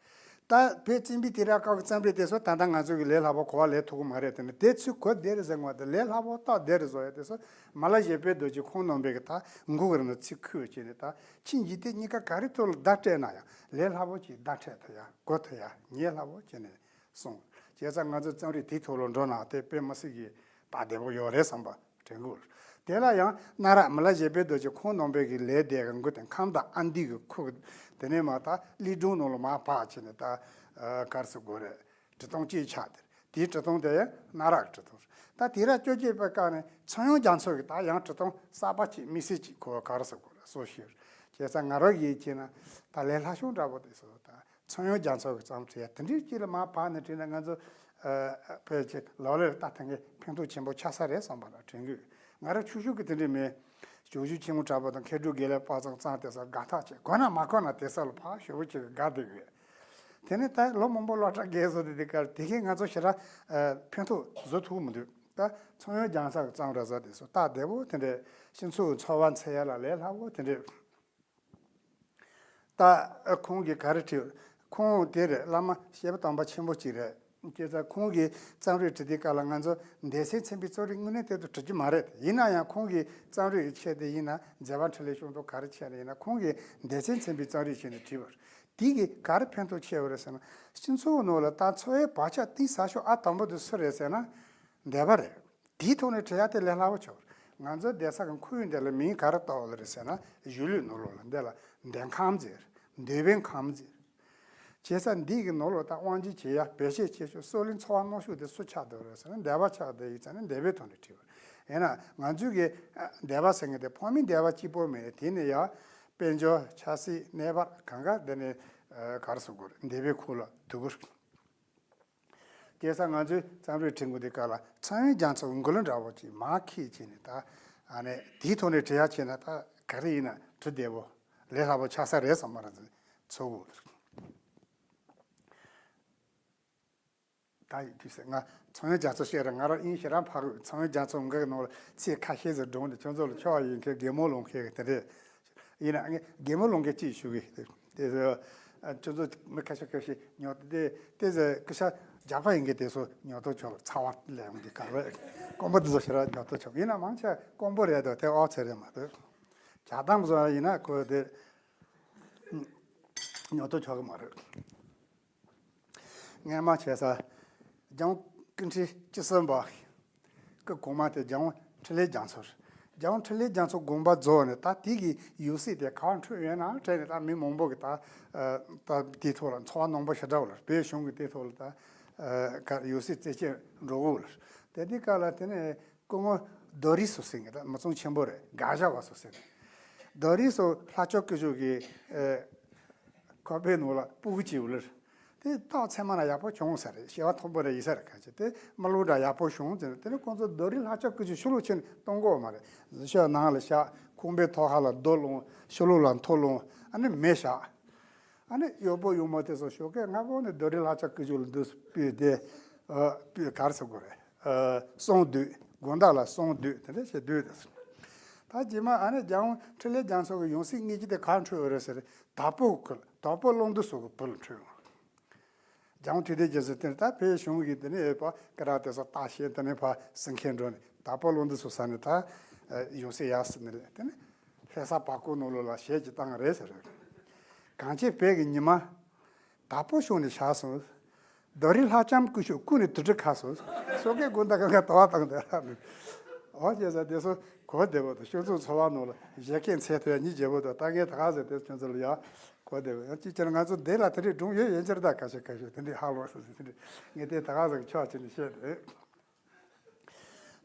ད་བོད་བཙན་པོའི་དུས་རབས་སྐབས་ཀྱི་གཙང་རིགས་དེ་ཚོ་ད་ལྟ་ང་ཚོ་གི་ལས་སླ་པོ་གོ་བ་ལེན་ཐུབ་ཀྱི་མ་རེད། དེ་ནི་དེ་ཚོས་གོ་བདེ་རེད་ཟེར་བ་དེ། ལས་སླ་པོ་རྟོགས་བདེ་རེད་བཟོ་ཡ་དེ་ཚོ་མི་ལ་བཞད་པའི་རྡོ་རྗེ་ཁོང་རྣམ་པས་གི་ད་མགོ་གི་རིང་ལ་ཚིག་ཁུར་བྱས་ནས། ད་ཕྱི་འཇིག་རྟེན་གཉིས་ཀ་ག་རེ་ཐོག་ལ་བརྡ་སྤྲད་ན་ཡང་ལས་སླ་པོ་ཅིག་བརྡ་འཕྲོད་ཐུབ་ཡ། གོ་ཐུབ་ཡ། ཉན་སླ་པོ་བྱས་ནས་སོང་། བྱས་ཙང་ང་ཚོ་གཙང་རིགས་དེའི་ཐོག་ལ་འགྲོ་ན་དེ་དཔེ་མི་སྲིད་ཀྱི་སྟབས་བདེ་པོ་ཡོད་རེད་བསམ་པ་དྲན་གྱི་ཡོད། དེ་ལ་ཡང་གནའ་རབས་མི་ལ་བཞད་པའི་རྡོ་རྗེ་ཁོང་རྣམ་པས་གི་ལས་དེ་གི་མགོ་དེ་ཁམས་དང་ཨ་མདོ་གི་ཁུག་དེ་ནས་མར་ད་གླིང་སྒྲུང་ནང་ལ་མར་བབས་བྱས་ནས། ད་ཨ་ག་རེ་ཟེར་དགོས་རེད། འབྲི་སྟངས་གཅིག་ཆགས་དེ་རེད། དེའི་འབྲི་སྟངས་དེ་ཡང་གནའ་རབས་ཀྱི་འབྲི་སྟངས་རེད། ད་དུས་རབས་བཅོ་བརྒྱད་པའི་སྐབས་ནས་ཚངས་དབྱངས་རྒྱ་མཚོ་གིས་ད་ཡང་འབྲི་སྟངས་གསར་པ་ཅིག་དམིགས་བསལ་ཅིག་ཁོ་ག་རེ་ཟེར་དགོས་རེད། སྲོལ་ཞིག་རེད། བྱས་ཙང་ང་རང་གིས་བྱས་ན་ད་ལས་སླ་ཤོས་འདྲ་པོ་དེ་ཚོ་ད་ཚངས་དབྱངས་རྒྱ་མཚོ་གི་རྩོམ་བྲིས་ཡ་དེ་འདྲའི་ཅིག་ལ་མར་བབས་ནས་བྲིས་ན། ང་ཚོ་ཨ་ཕལ་ཆེར་ལག་ལེན་ལ་བསྟར་ཐུབ་མཁན་ཕན་ཐོགས་ཆེན་པོ་ཆགས་ས་རེད་བསམ་པ་ལ་དྲན་གྱི་ཡོད། ང་རང་ཆུང་ཆུང་གི་དེ་འདྲའི་མེད། ཞབས་ཞུ་ཆེན་མོ་དྲག་པོ་དང་མཁས་གྲུབ་དགེ་ལེགས་དཔལ་བཟང་ཚང་དེ་ཚོ་དགའ་ཐག་ཆོད། གོ་ན་མ་གོ་ན་དེ་ཚོ་ལ་ཕར་ཞེ་པོ་ཅིག་དགའ་བསྡད་ཡོད། དེ་ནས་ད་ལོ་མང་པོ་སློབ་གྲྭ་བརྒྱད་བཟོ་དེ། དེ་གར་དེ་གས་ང་ཚོ་ཞེ་དྲག་ཨ་ཕན་ཐོགས་བཟོ་ཐུབ་མི་འདུག་ད་ཚངས་དབྱངས་རྒྱ་མཚོ་གི་རྩོམ་རེ་བཟོ་དེ་ཚོ་སྟབས་བདེ་པོ། དེ་འདྲའི་སྤྱི་ཚོགས་འཚོ་བ་འཚོལ་ཡ་ལ་ལས་སླ་པོ་དེ་འདྲའི། ད་ཁོང་གིས་ག་རེ་བྲིས། ཁོང་དེ་རེད། བླ་མ་བཤད་པ་དམ་པ་ཆེན་པོ་ཅིག་རེད། བྱས་ཙང་ཁོང་གིས་རྩོམ་རིག་བྲིས་དུས་སྐབས་ལ་ང་ཚོ་སྡེ་ཚན་ཚན་པའི་རྩོམ་རིག་དངོས་གནས་དེ་ཚོ་བྲི་རྒྱུ་མ་རེད། ཡིན་ན་ཡང་ཁོང་གིས་རྩོམ་རིག་གི་ཆེད་དུ་ཡིན་ན། མཛད་པ་འཕྲིན་ལས་ཤོག་ཐོག་ག་རེ་ཆེད་ནས་ཡིན་ན། ཁོང་གིས་སྡེ་ཚན་ཚན་པའི་རྩོམ་རིག་བྱས་ནས་བྲིས་པ་རེད། དེ་གིས་ག་རེ་ཕན་ཐོགས་ཆེ་བ་རེད་ཟེར་ན། སྤྱི་ཚོགས་ནང་ལ་ད་འཚོ་བའི་བག་ཆགས་གཏིང་ཟབ་ཤོས་ཨ་དང་པོ་དེ་སུ་རེད་ཟེར་ན། སྡེ་པ་རེད། དེའི་ཐོག་ནས་བྲི་ཡ་དེ་ལས་སླ་པོ་ཆགས། ང་ཚོའི་སྡེ་ས་གི་ཁོར་ཡུག་འདི་ལ་མིང་ག་རེ་བཏགས་ཡོད་རེད་ཟེར་ན། གཞིས་ལུས་ནང་ལོགས་ལ་འདི་ལ་འདོད་ཁམས་ཟེར། འདོད་པའི་ཁམས་ཟེར། བྱས་ཙང་འདི་གི་ནང་ལོགས་ད་དབང་སྒྱུར་བྱེད་ཡ། བེད་སྤྱོད་བྱེད་ཕྱོགས། སྲོག་ལེན་འཚོ་བ་གནང་ཕྱོགས་དེ་སུ་ཆགས་འདུག་རེད་ཟེར་ན། སྡེ་པ་ཆགས་འདུག་ཡིན་ཙང་ནི་སྡེ་པའི་ཐོག་ནས་བྲིས་པ་རེད། ཡིན་ན་ང་ཚོའི་གི་ཨ་སྡེ་པ་ཟེར་མཁན་དེ་ཕ་མའི་སྡེ་པ་གཅིག་པོ་མེད། དེ་ནས་ཡང་དཔལ་འབྱོར། ཆབ་སྲིད། གནས་བབ་གང་ག་དེ་ནས་ཨ་ག་རེ་ཟེར་དགོས་རེད། སྡེ་པའི་ཁུལ་ལ་འདུས་པ་རེད། བྱས་ཙང་ང་ཚོས་རྩོམ་རིག་བྲིས་དགོས་དུས་སྐབས་ལ་ཚངས་དབྱངས་རྒྱ་མཚོ་མགུར་གླུ་འདྲ་པོ་ཅིག་མར་ཁྱེར་བྱས་ནས། ད་ཨ་ནི་དེའི་ཐོག་ནས་བྲི་ཡ་བྱས་ན། ད་ག་རེ་ཡིན་ན་བྲི་བདེ་པོ་ལས་སླ་པོ་ཆགས་ས་རེད་བསམ་པ་རང་ཚོ་ཚོར་གི་ཡོད། ད་ཡིན་དུས་ཟེར། ང་ཚངས་དབྱངས་རྒྱ་མཚོ་བཤད་ར་ང་རང་དབྱིངས་ཞེ་དྲག་ཕར་གི། ཚངས་དབྱངས་རྒྱ་མཚོ་མགུར་གྱི་ནང་ལ་ཚིག་ཁ་ཤས་ཟིག་བསྒྲུངས་ཏེ། ཁྱོད་ཚོ་ལ་ཆོ་ག་ཡིན་མཁན་གད་མོ་ལོན་མཁན་གྱི་དེ་འདྲས། ཡིན་ན་ངས་གད་མོ་ལོན་མཁན་གཅིག་ཞུ་གི། དེ་ཚོ་ཨ་ཁྱོད་ཚོ་མི་ཁ་ཤས་ཁ་ཤས་ཉོ་དེ་དེ་ཚོ་སྐུ་ཞབས་རྒྱག་པ་ཡིན་གི། དེ་ཚོ་ཉོ་ཐུབ་ཆོག་ཚ་བ་ལས་འོང་གི་ག་བས། དཀོན་པོ་དེ་ཚོ་ཞེ་དྲག་ཉོ་ཐུབ་ཆོག་ཡིན་ན་མང་ཆེ་དཀོན་པོ་རེད་དོ། དེ་ཨོ་ཚེ་རེད་མ་གཏོགས། ཇ་དམ་བཟོ་ཡིན་ན་ཁོ་དེ་ཉོ་ཐུབ་ཆོག་གི་མ་རེད། སྔོན་མ་བྱས་ས་རྒྱལ་དབང་སྐུ་ཕྲེང་བཅུ་གསུམ་པ། སྐུ་གོང་མ་དེ་རྒྱལ་དབང་འཕྲིན་ལས་རྒྱ་མཚོ་རེད། རྒྱལ་དབང་འཕྲིན་ལས་རྒྱ་མཚོ་དགོངས་པ་རྫོགས་ནས། ད་དེ་གི་ཡང་སྲིད་དེ་ག་པར་འཁྲུངས་ཡོད་ན་དྲན་ནས། ད་མི་མང་པོ་གིས་ད་ད་དེའི་ཐོག་ལ་ཚོར་བ་རྣོན་པོ་ཞེ་དྲག་ཡོད་ལ། བོད་གཞུང་གིས་དེའི་ཐོག་ལ་ད་ག་ཡང་སྲིད་རྩད་གཅོད་འགྲོ་གི་ཡོད་ལ། དེ་དུས་སྐབས་ལ་དེ་ནས་སྐུ་ངོ་རྡོ་རི་ཟུར་ཟེར་མཁན། ད་མི་ཚང་ཆེན་པོ་རེད། དགག་བཞག་པ་ཟུར་ཟེར་མཁན། རྡོ་རི་ཟུར་ལྷ་ལྕམ་སྐུ་ཞབས་ཀྱི་ཨེ་ཁོག་པའི་ནང་ལ་སྤུ་གུ་གཅིག་ཡོད་ལ། དེ་རྟགས་མཚན་མ་ན་ཡག་པོ་བྱུང་ས་རེད། སྐྱེ་བ་མཐོན་པོ་རེད། ཡིན་ས་རེད། གང་ཅི་དེ་མི་ལུགས་འདྲ་ཡག་པོ་བྱུང་ཟེར། དེ་ནས་ཁོང་ཚོ་རྡོ་རི་ལྷ་ལྕམ་སྐུ་ཞབས་ཕྱི་ལོགས་ཕྱིན་ནས་གཏོང་གི་ཡོད་མ་རེད། གཞིས་ཆགས་ནང་ལ་བཞག་ཁང་པའི་ཐོག་ཁ་ལ་རྡོ་སློང་། ཕྱི་ལོགས་ལ་མཐོ་སློང་། ཨ་ནི་མེ་བཞག་ཨ་ནི་གཡོག་པོ་གཡོག་མོ་དེ་ཚོ་ཞོགས་ཀས་སྔ་པོ་ནས་རྡོ་རི་ལྷ་ལྕམ་སྐུ་ཞབས་ལ་འདུག་སེ་ཕུད་དེ། ཨ་ཕུད་ག་རེ་ཟེར་དགོས་རེད། ཨ་གསུང་བསྡུས། དགོང་དག་ལ་གསུང་བསྡུས་དེ་འདྲ་བྱས་བསྡུས་དེ། ད་རྗེས་མ་ཨ་ནི་རྒྱལ་དབང་འཕྲིན་ལས་རྒྱ་མཚོ་གི་ཡང་སྲིད་དངོས་གཞི་དེ་ག་འཁྲུངས་ཡོད་རེད་ཟེར། དྭགས་པོ་ཁུལ། དྭགས་པོ་ཀློང་རྡོལ་སོགས་ཀྱི་བུ་ལ་འཁྲུངས་ཡོད། རྒྱལ་དབང་ཐུབ་བསྟན་རྒྱ་མཚོ་དེ་ནི་ད་བོད་གཞུང་གི་དེ་ནས་ཡོད་པ་ཀ་ར་དེ་ཚོ་ལྟ་བྱེད། དེ་ནས་ཕར་སེང་གེ་འགྲོ་ནས་དྭགས་པོ་ཀློང་རྡོལ་སོགས་ས་ནས་ད་ཡང་སྲིད་ཡར་སོང་ནས་ལས། དེ་ནས་ལྷ་ས་བར་སྐོར་ནང་ལོགས་ལ་ཞལ་གྱིས་བཏང་རེད་ཟེར། གངས་ཅན་བོད་ཀྱི་ཉི་མ། དྭགས་པོ་ཤོང་ནས་བཞག་སོང་། རྡོ་རིང་ལྷ་ལྕམ་སྐུ་ཞབས་སྐུ་ནས་དུར་ཁྲོད་ཁ་སོང་། སོ་སྐད་དགོན་བདག་གང་ག་དོ་བ་བཏང་དེ་ར་ནི། འོ་ཅེས་ཟེར་དེ་སོ་གོ་བདེ་བོ་དང་སྤྱི་ཚོགས་འཚོ་བ་ནང་ལ་བཞད་གད་འཚལ་ཐུབ་ཡ་ཉིད་བརྗེ་བོ་དང་ད་ངས་ད་ག་ཟེར་དེ་ཁྱོད་ཚོ་ལ་ཡ་གོ་བདེ་བོ་ཡང་ཅིག་ཅར་ང་ཚོ་འདི་ལ་དེ་འདྲའི་སྒྲུང་ཡོད་ཡོད་ཅར་ད་ཁ་ཤས་ཁ་ཤས་དེ་འདྲའི་ཧ་ལོ་སོ་སོ་དེ་འདྲའི་ངས་དེ་ད་ག་ཟེར་ཆོག་ཅིག་ནས་བཤད་དེ།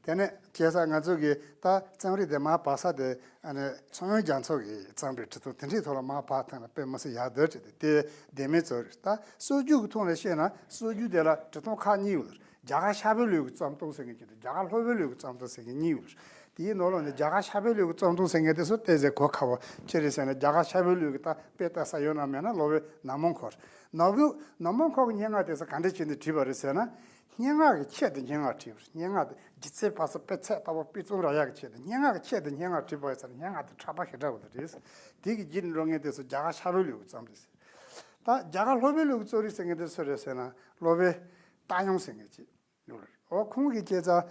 དེ་ནས་བྱས་ཙང་ང་ཚོ་གིས་ད་རྩོམ་རིག་དེ་མར་བབས་ས་དེ་ཨ་ནི་ཚངས་དབྱངས་རྒྱ་མཚོ་གི་རྩོམ་རིག་བྲིས་ཐུབ་དེ་འདྲའི་ཐོག་ལ་མར་བབས་ཐུབ་ན་དཔེ་མི་སྲིད་ཡག་འདུག་བྲིས་ཏེ་དེ་ལྡེ་མིག་ཚོ་རེད། ད་སྲོལ་རྒྱུན་གྱི་ཐོག་ནས་བཤད་ན་སྲོལ་རྒྱུན་དེ་ལ་བྲིས་སྟངས་ཁག་གཉིས་ཡོད་རེད། རྒྱ་གར་ཤར་པའི་ལུགས་ཀྱི་རྩོམ་སྟངས་ཟེར་མཁན་གཅིག་དང་རྒྱ་གར་ལྷོ་པའི་ལུགས་ཀྱི་རྩོམ་སྟངས་ཟེར་མཁན་གཉིས་ཡོད་རེད། དེའི་ནང་ལོགས་ནས་རྒྱ་གར་ཤར་པའི་ལུགས་ཀྱི་རྩོམ་སྟངས་ཟེར་མཁན་དེ་ཚོ་ཏོག་ཙམ་གོ་ཁག་པོ་ཅི་རེད་ཟེར་ན་རྒྱ་གར་ཤར་པའི་ལུགས་ཀྱི་ད་དཔེ་ལྟ་ས་ཡོད་ན་མེད་ན་སློབ་དཔོན་ནན་མོང་ཁོག་རེད། ནན་མོང་ཁོག་ནན་མོང་ཁོག་གི་སྙན་ངག་དེ་ཚོ་ག་འདྲ་བྱས་ནས་བྲིས་པ་རེད་ཟེར་ན། སྙན་ངག་གི་ཆེད་དུ་སྙན་ངག་བྲིས་པ་རེད། སྙན་ངག་དེ་ལྗིད་ཚད་ཕར་ཚུར་དཔེ་ཚད་ལྟ་བུ་དཔེ་རྩོམ་རག་ཡག་གི་ཆེད་དུ་སྙན་ངག་གི་ཆེད་དུ་སྙན་ངག་བྲིས་པ་ཡིན་ཙང་སྙན་ངག་དེ་ཕྲ་བ་ཞེ་དྲག་པོ་དེ་རེད། དེ་གི་རྗེས་ནས་འགྲོ་མཁན་དེ་ཚོ་རྒྱ་གར་ཤར་པའི་ལུགས་ཀྱི་རྩོམ་རེད་ཟེར། ད་རྒྱ་གར་ལྷོ་པའི་ལུགས་ཀྱི་རྩོམ་རིག་ཟེར་མཁན་དེ་སུ་རེད་ཟེར་ན་སློབ་དཔོན་ཏཱ་དབྱངས་ཟེར་མཁན་ཅིག་ཡོད་རེད། འོ་ཁོང་གིས་བྱས་ཙང་།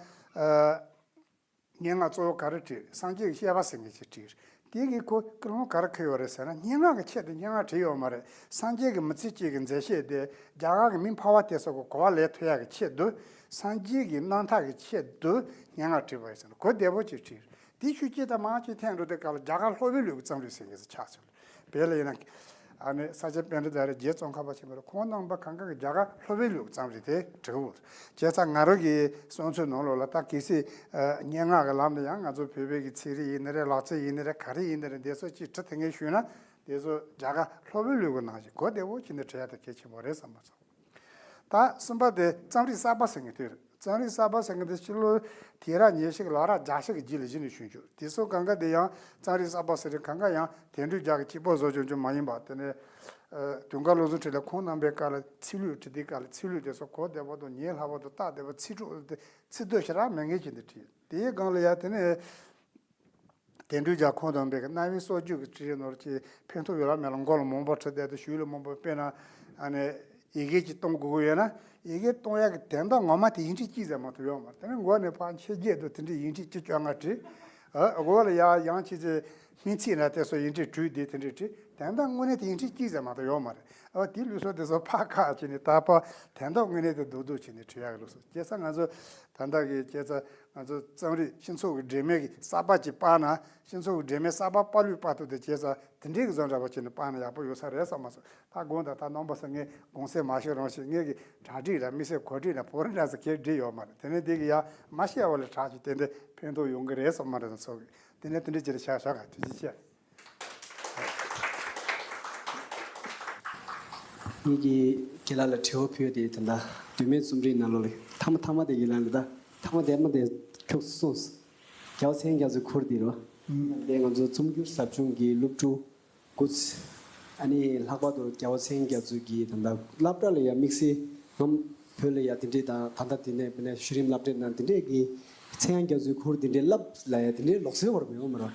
སྙན་ངག་གཙོ་བོ་ག་རེ་བྲིས། སངས་རྒྱས་ཀྱི་བཤད་པ་ཟེར་མཁན་ཅིག་བྲིས། དེ་གིས་ཁོ་ཀུན་སློང་ག་རེ་འཁུར་ཡོད་རེད་ཟེར་ན་སྙན་ངག་གི་ཆེད་དུ་སྙན་ངག་བྲིས་ཡོད་མ་རེད། སངས་རྒྱས་ཀྱི་མི་ཚེ་གཅིག་གི་མཛད་བཤད་དེ་རྒྱ་གར་གྱི་མི་ཕལ་བ་དེ་ཚོ་གི་གོ་བ་ལེན་ཐུབ་ཡག་གི་ཆེད་དུ། སངས་རྒྱས་ཀྱི་རྣམ་ཐར་གྱི་ཆེད་དུ་སྙན་ངག་བྲིས་པ་ཡིན་ཟེར་ན་གོ་བདེ་པོ་ཅིག་བྲིས། དེ་ཤུགས་སྐྱེད་དང་མང་ཆེ་ཐེངས་འགྲོ་དུས་སྐབས་ལ་རྒྱ་གར་ལྷོ་པའི་ལུགས་ཀྱི་རྩོམ་རིག་ཟེར་མཁན་ཞིག་ཆགས་སོང་། བོད་ལ་ཡིན་ན། ཨ་ནི་ས་སྐྱ་པཎྜི་ཏ་རེད། རྗེ་ཙོང་ཁ་པ་ཆེན་པོ་རེད། ཁོང་རྣམ་པ་གང་ག་གིས་རྒྱ་གར་ལྷོ་པའི་ལུགས་རྩོམ་རིག་དེ་བྲིས་ཡོད། བྱས་ཙང་ང་རང་གི་བསམ་ཚུལ་ནང་ལོགས་ལ་ད་གལ་སྲིད་སྙན་ངག་གི་ལམ་ལ་ཡང་ང་ཚོ་བོད་པའི་གི་ཚིག་རིས་ཡིན་ནི་རེད། ལག་རྩལ་ཡིན་ནི་རེད། ག་རེ་ཡིན་ནི་རེད། འདི་ཚོ་ཅིག་བྲིས་ཐུབ་མཁན་ཞུས་ན་འདི་ཚོ་རྒྱ་གར་ལྷོ་པའི་ལུགས་ཀྱི་ནང་བཞིན་གོ་བདེ་བོ་བྱས་ནས་བྲིས་ཡ་དེ་གལ་ཆེན་པོ་རེད་བསམ་པ་སོང་། ད་གསུམ་པ་དེ་རྩོམ་རིག་གསར་པ་ཟེར་མཁན་དེ་རེད། རྩོམ་རིག་གསར་པ་ཟེར་མཁན་དེ་ཕྱི་ལོ་དུས་རབས་ཉི་ཤུ་གི་ལོ་རབས་བརྒྱད་ཅུ་གི་རྗེས་ལ་གཞི་ནས་བྱུང་བྱུང་། དེ་ཚོ་གང་ག་དེ་ཡང་རྩོམ་རིག་གསར་པ་ཟེར་རེད། གང་ག་ཡང་དོན་འགྲུབ་རྒྱལ་གྱི་སྐྱིད་པོ་བཟོ་བྱུང་རྒྱུ་མ་ཡིན་པ། དེ་ནས་དུང་དཀར་བློ་བཟང་འཕྲིན་ལས་ཁོང་རྣམ་པའི་སྐབས་ལ་ཚིག་ལྷུག་བྲིས་དུས་སྐབས་ལ་ཚིག་ལྷུག་དེ་ཚོ་གོ་བདེ་བོ་དང་ཉན་སླ་བོ་དང་རྟགས་བདེ་བོ། ཚིག་གྲོགས་དེ་ཚིག་སྡུད་ཞེ་དྲག་མེད་མཁན་ཅིག་འདི་བྲིས། དེའི་སྒང་ལ་ཡང་དེ་ནས། དོན་འགྲུབ་རྒྱལ་ཁོང་དང་འབྲེལ་གྱི་རྣམ་དབྱེ་སོགས་རྒྱུད་ཀྱི་བྲིས་ཡོད་ནོར་གྱི་ཕན་ཐོགས་ཡོད་ལ་མེད་ལ་མགོ་ལ་མང་པོ་བྲིས་བསྡད་དུས་ཤུལ་ལ་མང་པོ་དཔེར་ན་ཨ་ནི་ཡི་གེ་གཅིག་གཏོང་དགོས་ཀྱི་ཡོད་ན་ཡི་གེ་གཏོང་ཡག་གི་དོན་དག་ངོ་མ་དེ་ཡིག་འབྲུ་གཅིག་ཙམ་མ་གཏོགས་ཡོད་མ་རེད། དེ་ནི་མགོ་ནས་ཕར་མཆན་རྒྱས་དུ་དེ་འདྲའི་ཡིག་འབྲུ་གཅིག་བཅོ་ལྔ་བྲིས། ཨ་མགོ་ལ་ཡ་ཡང་ཅི་ཅི་སྨིན་ཚིག་ན་དེ་ཚོ་ཡིག་འབྲུ་དྲུག་དེ་དེ་འདྲའི་བྲིས། དོན་དག་དངོས་གནས་དེ་ཡིག་འབྲུ་གཅིག་ཙམ་མ་གཏོགས་ཡོད་མ་རེད། ཨ་དེའི་ལུགས་སྲོལ་དེ་ཚོ་ཕར་ཁ་བྱས་ནས་ད་ཕར་དོན་དག་དངོས་གནས་དེ་རྡོག་རྡོག་བྱས་ནས་བྲིས་ཡག་གི་ལུགས་སྲོལ་སྐྱེས་ས་ང་ཚོ་ད་ལྟ་གི་སྐྱེས་ས། ང་ཚོ་རྩོམ་རིག་སྤྱི་ཚོགས་ཀྱི་འབྲེལ་མེད་ཀྱི་གསར་པ་ཅིག་སྤར་ན། སྤྱི་ཚོགས་ཀྱི་འབྲེལ་མེད་གསར་པ་སྤར་ལུགས་སྤར་ཐུབ་དེ་བྱས་ཙང་དེ་འདྲའི་གི་བཟོ་འདྲ་པོ་བྱས་ནས་སྤར་ན་ཡག་པོ་ཡོད་ས་རེད་བསམ་མ་སོང་། ད་དགོངས་དག་ད་རྣམ་པ་ཚོ་ངས་དགོངས་སེལ་མ་ཞུ་རང་ཞིག་ངས་ཀྱི་གྲ་སྒྲིག་ར་དམིགས་བསལ་གོ་སྒྲིག་ར་བོར་འདྲ་ཟེར་གྱི་སྒྲིག་ཡོད་མ་རེད། དེ་ནས་འདི་གི་ཡ་མ་བཤད་བ་ལས་དྲག་ཅིག་དེ་འདྲ་ཕན་ཐོགས་ཡོང་གི་རེད་བསམ་མ་རེད་ཚོ་གི། དེ་ནས་དེ་འདྲ་ཅིག་རེད་ཤག་ཤག་ག་ཐུགས་རྗེ་ཆེ། ངེད་ཀྱིས་རྒན་ལགས་ལ་དྲི་བ་ཕུལ་ཏེ་ད་ལྟ་དུས་མེད་རྩོམ་རིག་ནང་ལོགས་ལ་ཐ་མ་ཐ་མ་དེ་རྒན་ལགས་ལ་ད་ཐ་མ་དེ་མ་དེ་ཁྱོད་གསུངས། རྒྱལ་བ་ཚངས་དབྱངས་རྒྱ་མཚོའི་ཁུར་དེ་རོ། དེ་ང་ཚོ་རྩོམ་སྒྱུར་ཟབ་སྦྱོང་གི་སློབ་ཕྲུག་དགུ། ཨ་ནི་ལྷག་པར་དུ་རྒྱལ་བ་ཚངས་དབྱངས་རྒྱ་མཚོ་གི་ད་ལྟ་སློབ་གྲྭ་ལ་ཡང་དམིགས་བསལ་ངམ་བོད་ལ་ཡང་དེ་འདྲའི་དང་ད་ལྟ་དེ་ནས་དཔེར་ན་གཞི་རིམ་སློབ་གྲྭའི་ནང་དེ་འདྲས་ཀྱི་ཚངས་དབྱངས་རྒྱ་མཚོའི་ཁུར་དེ་འདྲའི་བསླབ་ལ་ཡང་དེ་འདྲའི་ལོག་སྲོལ་བར་མི་ཡོང་མ་རེད།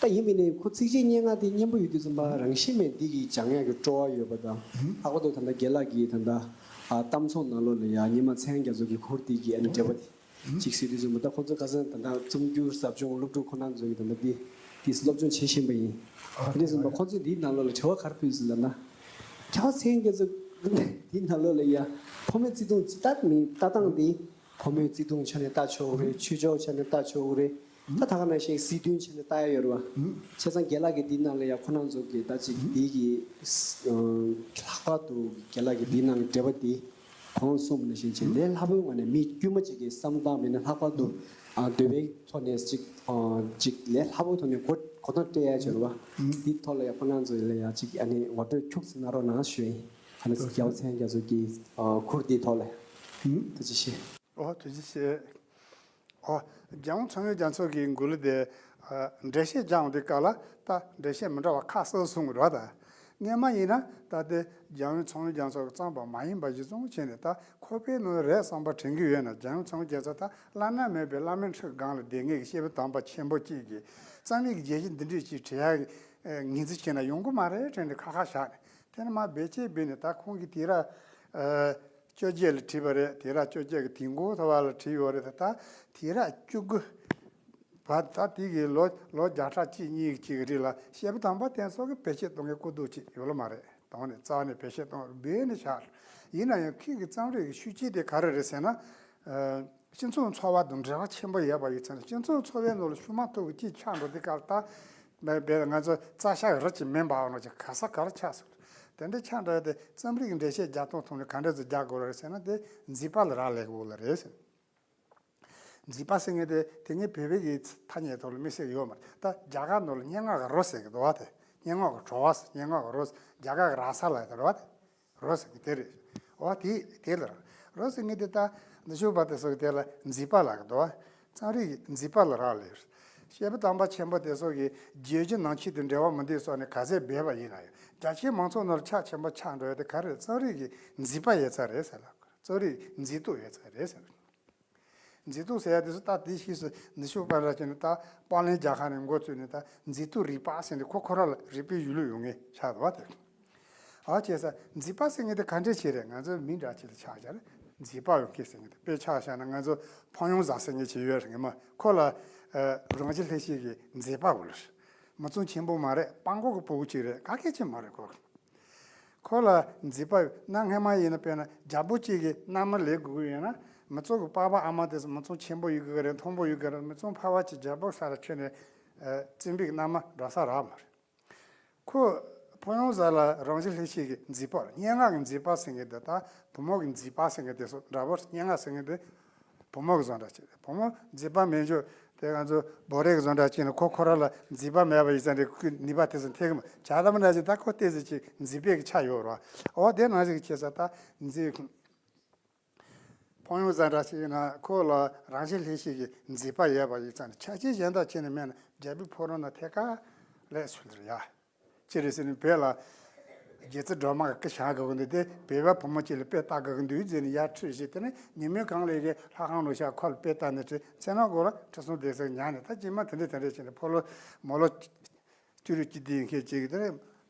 ད་ཡིན་མིན་ནས་ཁོ་ཚིགས་བཅད་སྙན་ངག་དེ་སྙན་པོ་ཡོད་དུས་ཙམ་པ་རང་བཞིན་མེད་འདི་གི་སྦྱང་ཡག་གི་སྤྲོ་བ་ཡོད་པ་དང་ལྷག་པར་དུ་ད་ལྟ་རྒན་ལགས་ཀྱི་ད་ལྟ་གཏམ་ཚོགས་ནང་ལོགས་ལ་ཡང་སྔོན་མ་ཚངས་དབྱངས་རྒྱ་མཚོ་གི་ཁུར་དེ་གི་ཨ་ནི་འགྲེལ་པ་དེ་གཅིག་ཟེར་དུས་ཙམ་པ་ད་ཁོ་ཚོ་ཁ་སང་ད་ལྟ་རྩོམ་སྒྱུར་ཟབ་སྦྱོང་སློབ་ཕྲུག་ཁོ་རང་ཚོ་གི་ད་ལྟ་འདི་འདི་སློབ་སྦྱོང་བྱེད་བཞིན་པ་ཡིན། དེ་འདྲ་ཙམ་པ་ཁོ་ཚོས་འདིའི་ནང་ལོགས་ལ་དྲི་བ་ག་རེ་ཕུལ་ཟེར་ལབ་ན། རྒྱལ་བ་ཚངས་དབྱངས་རྒྱ་མཚོ་འདིའི་ནང་ལོགས་ལ་ཡ་ཕོ་མོའི་བརྩེ་དུང་ཇི་ལྟར་མིན་ལྟ་སྟངས་འདི། ཕོ་མོའི་བརྩེ་དུང་ཆ་ནས་ལྟ་ཆོག་གི་རེད། ཆོས་ཕྱོགས་ཆ་ནས་ལྟ་ཆོག་གི་རེད། ད་ད་ག་ནང་བཞིན་སྲིད་དོན་ཆ་ནས་ལྟ་ཡ་ཡོད་རེད་བ། བྱས་ཙང་རྒན་ལགས་ཀྱིས་འདིའི་ནང་ལ་ཡ་ཁོ་རང་ཚོ་གི་ད་ཅིག་འདི་གི་ལྷག་པར་དུ་རྒན་ལགས་ཀྱིས་འདིའི་ནང་གི་འགྲེལ་པ་འདི་ཁོང་གསུངས་པ་ནང་བཞིན་བྱས་ལས་སླ་པོའི་ངང་ནས་མི་དཀྱུས་མ་ཅིག་གི་བསམ་སྟངས་མིན་ན་ལྷག་པར་དུ་འདོད་པའི་ཐོག་ནས་ཅིག་ཅིག་ལས་སླ་པོའི་ཐོག་ནས་གོ་གོ་ཐང་སྤྲད་ཡ་ཅིག་ཡོད་རེད་བ། འདིའི་ཐོག་ལ་ཡ་ཁོ་རང་ཚོ་ལ་ཡ་ཅིག་ཨ་ནི་ངོ་སྤྲོད་ཁྱུག་ཙམ་གནང་རོགས་གནང་ཞུ་ཡིན། ཨ་ནི་རྒྱལ་བ་ཚངས་དབྱངས་རྒྱ་མཚོ་གི་ཁུར་འདིའི་ཐོག་ལ་ཡ། ཐུགས་རྗེ་ཆེ། ཨོ་ཐུགས་རྗེ་ཆེ། ཨོ། རྒྱལ་དབང་ཚངས་དབྱངས་རྒྱ་མཚོ་གི་མགུར་གླུ་དེ། ཨ། འགྲེལ་བཤད་སྦྱངས་དུས་སྐབས་ལ་ད་འགྲེལ་བཤད་མི་འདྲ་བ་ཁག་གསུམ་གསུངས་རོགས་ད། སྔོན་མ་ཡིན་ན་ད་ལྟའི་རྒྱལ་དབང་ཚངས་དབྱངས་རྒྱ་མཚོ་གི་རྩོམ་པ་མ་ཡིན་པ་གཞི་བཟུང་བྱས་ནས་ད་ཁོ་པའི་ནང་རེད་བསམ་པ་དྲན་གྱི་ཡོད་ན་རྒྱལ་དབང་ཚངས་དབྱངས་རྒྱ་མཚོ་ད་བླ་ན་མེད་པའི་བླ་མའི་ཁྲི་སྒང་ལ་བསྡད་མཁན་གྱི་སྐྱེས་བུ་དམ་པ་ཆེན་པོ་གཅིག་གིས་རྩོམ་ཡིག་གི་རྒྱལ་སྤྱི་འདི་འདྲས་ཅིག་བྲིས་ཡག་ངེས་འཛིན་བྱས་ན་ཡོང་གི་མ་རེད་དྲན་ནས་ཁ་ཁ་བཞག་ནས། དེ་ནས་མར་བེད་སྤྱད་བྱས་ནས་ད་ཁོང་གིས་དུས་རབས་ཨ་བཅོ་བརྒྱད་ལ་བྲིས་པ་རེད། དུས་རབས་བཅོ་བརྒྱད་ཀྱི་དུས་འགོ་ཐོག་ལ་བྲིས་ཡོད་རེད། ད་དུས་རབས་བཅུ་དགུ་བར་ད་དེ་གི་ལོ་ལོ་བརྒྱ་ཕྲག་གཅིག་གཉིས་ཀྱི་རིང་ལ་སྐྱེས་བུ་དམ་པ་དེ་ཚོ་གིས་བེད་སྤྱད་གཏོང་མཁན་ཀུན་ཏུ་ཅིག་ཡོད་ལ་མ་རེད། དང་ནས་རྩ་བ་ནས་བེད་སྤྱོད་གཏོང་བར་འབད་ནས་བཞག་ཡིན་ན་ཡང་ཁྱེད་ཀྱི་རྩོམ་རིག་གི་ཤུགས་རྐྱེན་དེ་ག་རེ་རེད་ཟེར་ན། སྤྱི་ཚོགས་འཚོ་བ་དང་འབྲེལ་བ་ཆེན་པོ་ཡོད་པ་ཡིན་ཙང་། སྤྱི་ཚོགས་འཚོ་བའི་ནང་ལ་ཤུགས་མ་ཐུག་གི་ཅིག་ཆགས་འགྲོ་དུས་སྐབས་ལ། ད་བས་ང་ཚོ་རྩྭ་ཤ་རི་ཅིག་མེ་འབར་བ་ནང་བཞིན་ག་ས་ག་རུ་ཆགས་སོང་། དེ་འདྲ་ཆགས་འགྲོ་ཡ་དེ་རྩོམ་རིག་གི་འགྲེལ་བཤད་རྒྱག་སྟངས་ཐོག་ནས་ག་འདྲ་ཚོ་རྒྱག་དགོས་རེད་ཟེར་ན། དེ་མཛེས་པ་ལ་རག་ལས་དགོས་རེད་ཟེར། མཛེས་པ་ཟེར་མཁན་དེ་དེ་ངའི་བོད་པའི་གི་ཐ་སྙད་ཐོག་ལ་དམིགས་བསལ་ཡོད་མ་རེད། ད་རྒྱ་གར་ནང་ལ་སྙན་ངག་གི་རོ་ཟེར་གི་འདུག་བ། དེ་སྙན་ངག་གི་བྲོ་བ་ཟེར། སྙན་ངག་གི་རོ་ཟེར། རྒྱ་གར་གི་ར་ས་ལ་དེ་རེད་བ། དེ་རོ་ཟེར་གི་དེ་རེད། འོ་དེ་དེ་ལ་རོ་ཟེར་མཁན་དེ་ད་ནུ་ཞོ་པ་དེ་ཚོ་གི་དེ་ལ་མཛེས་པ་ལ་གི་འདུག་བ། རྩོམ་རིག་གི་མཛེས་པ་ལ་རག་ལས། བཤད་པ་དམ་པ་ཆེན་པོ་དེ་ཚོ་གི་བརྗོད་གཞི་ནང་ཆོས་དང་འབྲེལ་བ་མི་འདུག་སོགས་ནས་ག་ཚད་འབད་པ་ཡིན་ན་ཡང་། རྒྱ་ཆེའི་མང་ཚོགས་ནང་ལ་ཁྱབ་ཆེན་པོ་ཆགས་འགྲོ་ཡ་དེ་ག་རེ་རེད། རྩོམ་རིག་གི་མཛེས་པ་ཡོད་ཙང་རེད་ཟེར་ལ། རྩོམ་རིག་གི་མཛེས་སྡུག་ཡོད་ཙང་རེད་ཟེར། མཛེས་སྡུག་ཟེར་ཡ་དེ་ཚོ་ད་དེ་ཕྱིས་སུ་ནུ་ཞོ་པ་འདྲ་བྱས་ནས་ད་པར་ལེན་རྒྱག་ཁ་ནས་འགོ་བཙུགས་ནས། ད་མཛེས་སྡུག་རིག་པ་ཟེར་ནས་ཁོ་ཁོ་རང་ལ་རིག་པའི་གཞུང་ལུགས་ཡོད་མཁན་ཆགས་འདུག་བ། དེ་ཨ་བྱས་ཙང་མཛེས་པ་ཟེར་མཁན་དེ་ག་འདྲ་ཅིག་རེད། ང་ཚོའི་མིང་འདྲ་ཅིག་ལ་ཆགས་བཞག་རེད། མཛེས་པ་ཡོད་མཁན་ཟེར་མཁན་དེ། དཔེ་ཆ་བཞག་ན་ང་ཚོ་ཕང་ཡོང་བཟའ་ཟེར་མཁན་ཅིག་ཡོད་རེད། ངས་མ་ཁོ་ལ་ཨ་རང་བཞིན་ལྷན་སྐྱེས་ཀྱི་མཛེས་པ་བོ་ལ། མི་ཚང་ཆེན་པོ་མ་རེད། སྤྲང་པོ་གི་ཕྲུ་གུ་ཅིག་རེད། ག་གེ་ཅིག་མ་རེད་ཁོ། ཁོ་ལ་མཛེས་པ་ཡོད་ན། སྔ་མ་ཡིན་ན་དཔེར་ན་རྒྱལ་པོ་གཅིག་གི་མནའ་མ་ལེན་དགོས་ཀྱི་ཡོད་ན། མི་ཚང་གི་པ་ཕ་ཨ་མ་དེ་ཚོ་མི་ཚང་ཆེན་པོ་ཡོད་དགོས་ཀྱི་རེད། མཐོན་པོ་ཡོད་དགོས་རེད། མི་ཚང་ཕལ་པ་ཅིག་རྒྱལ་པོ་ས་ལ་ཁྱོན་ནས་ཨ་བཙན་པོའི་མནའ་མ་འགྲོ་ས་རག་མ་རེད། ཁོ་ཕང་ཡོང་བཟའ་ལ་རང་བཞིན་ལྷན་སྐྱེས་ཀྱི་མཛེས་པ། སྙན་ངག་གི་མཛེས་པ་ཟེར་མཁན་དེ་དང་བུ་མོ་གི་མཛེས་པ་ཟེར་མཁན་དེ་ཚོ་འདྲ་པོ། སྙན་ངག་ཟེར་མཁན་དེ་བུ་མོ་གི་བཟོ་འདྲ་ཅིག་རེད། བུ་མོ་མཛེས་པ་མེད་རྒྱུ་དེ་ང་ཚོ་བོད་རིགས་བཟོ་འདྲ་ཅིག་ནི་ཁོ་ཁོ་རང་ལ་མཛེས་པ་མེད་པ་ཡིན་ཙང་རེད། ཁོའི་ནུས་པ་དེ་ཚོ་འཐེན་གི་མ། བྱ་དམ་ན་ཅིག་ད་ཁོ་ལྟས་ཟིག་ཅིག་མཛེས་པའི་གི་ཆ་ཡོད་རེད་བ། འོ་དེ་ནང་བཞིན་བྱས་ཙང་ད་མཛེས། ཕང་ཡོང་བཟའ་འདྲ་ཞིག་ཡིན་ན་ཁོ་ལ་རང་བཞིན་ལྷན་སྐྱེས་ཀྱི་མཛེས་པ་ཡོད་པ་ཡིན་ཙང་ནི། ཆ་རྐྱེན་གཞན་དག་ཁྱེར་ནས་སྨྲས་ན་རྒྱལ་པོའི་ཕོ་བྲང་ན་ཐད་ཀར་ལས་སུ་འདིར་ཡ། ཅི་རེད་ཟེར་ན་བོད་ལ་རྒྱལ་རྩེ་སྒྲོལ་མ་གི་སྐུ་བཞེངས་དགོས་ཀྱི་འདུག་དེ་བོད་པ་བུ་མོ་གཅིག་ལ་དཔེ་ལྟ་དགོས་ཀྱི་འདུག་ཟེར་ནས་ཡར་ཁྲིད་བྱས། དེ་ནས་ཉིན་མོའི་གང་ལ་གི་ལྷ་ཁང་ནང་བཞག་ཁོ་ལ་དཔེ་ལྟ་ནས་ཁྲིད། མཚན་ནོ་གོ་ལ་ཁྲི་སྲོང་ལྡེ་བཙན་ཉར་ནས། ད་རྗེས་མ་དེ་འདྲ་དེ་འདྲ་བྱས་ནས་ཕོ་ལོ་མོ་ལོ་སྤྱི་ལོ་སྤྱི་ལྡེ་ཡིན་མཁན་ཅིག་དེ་ནས་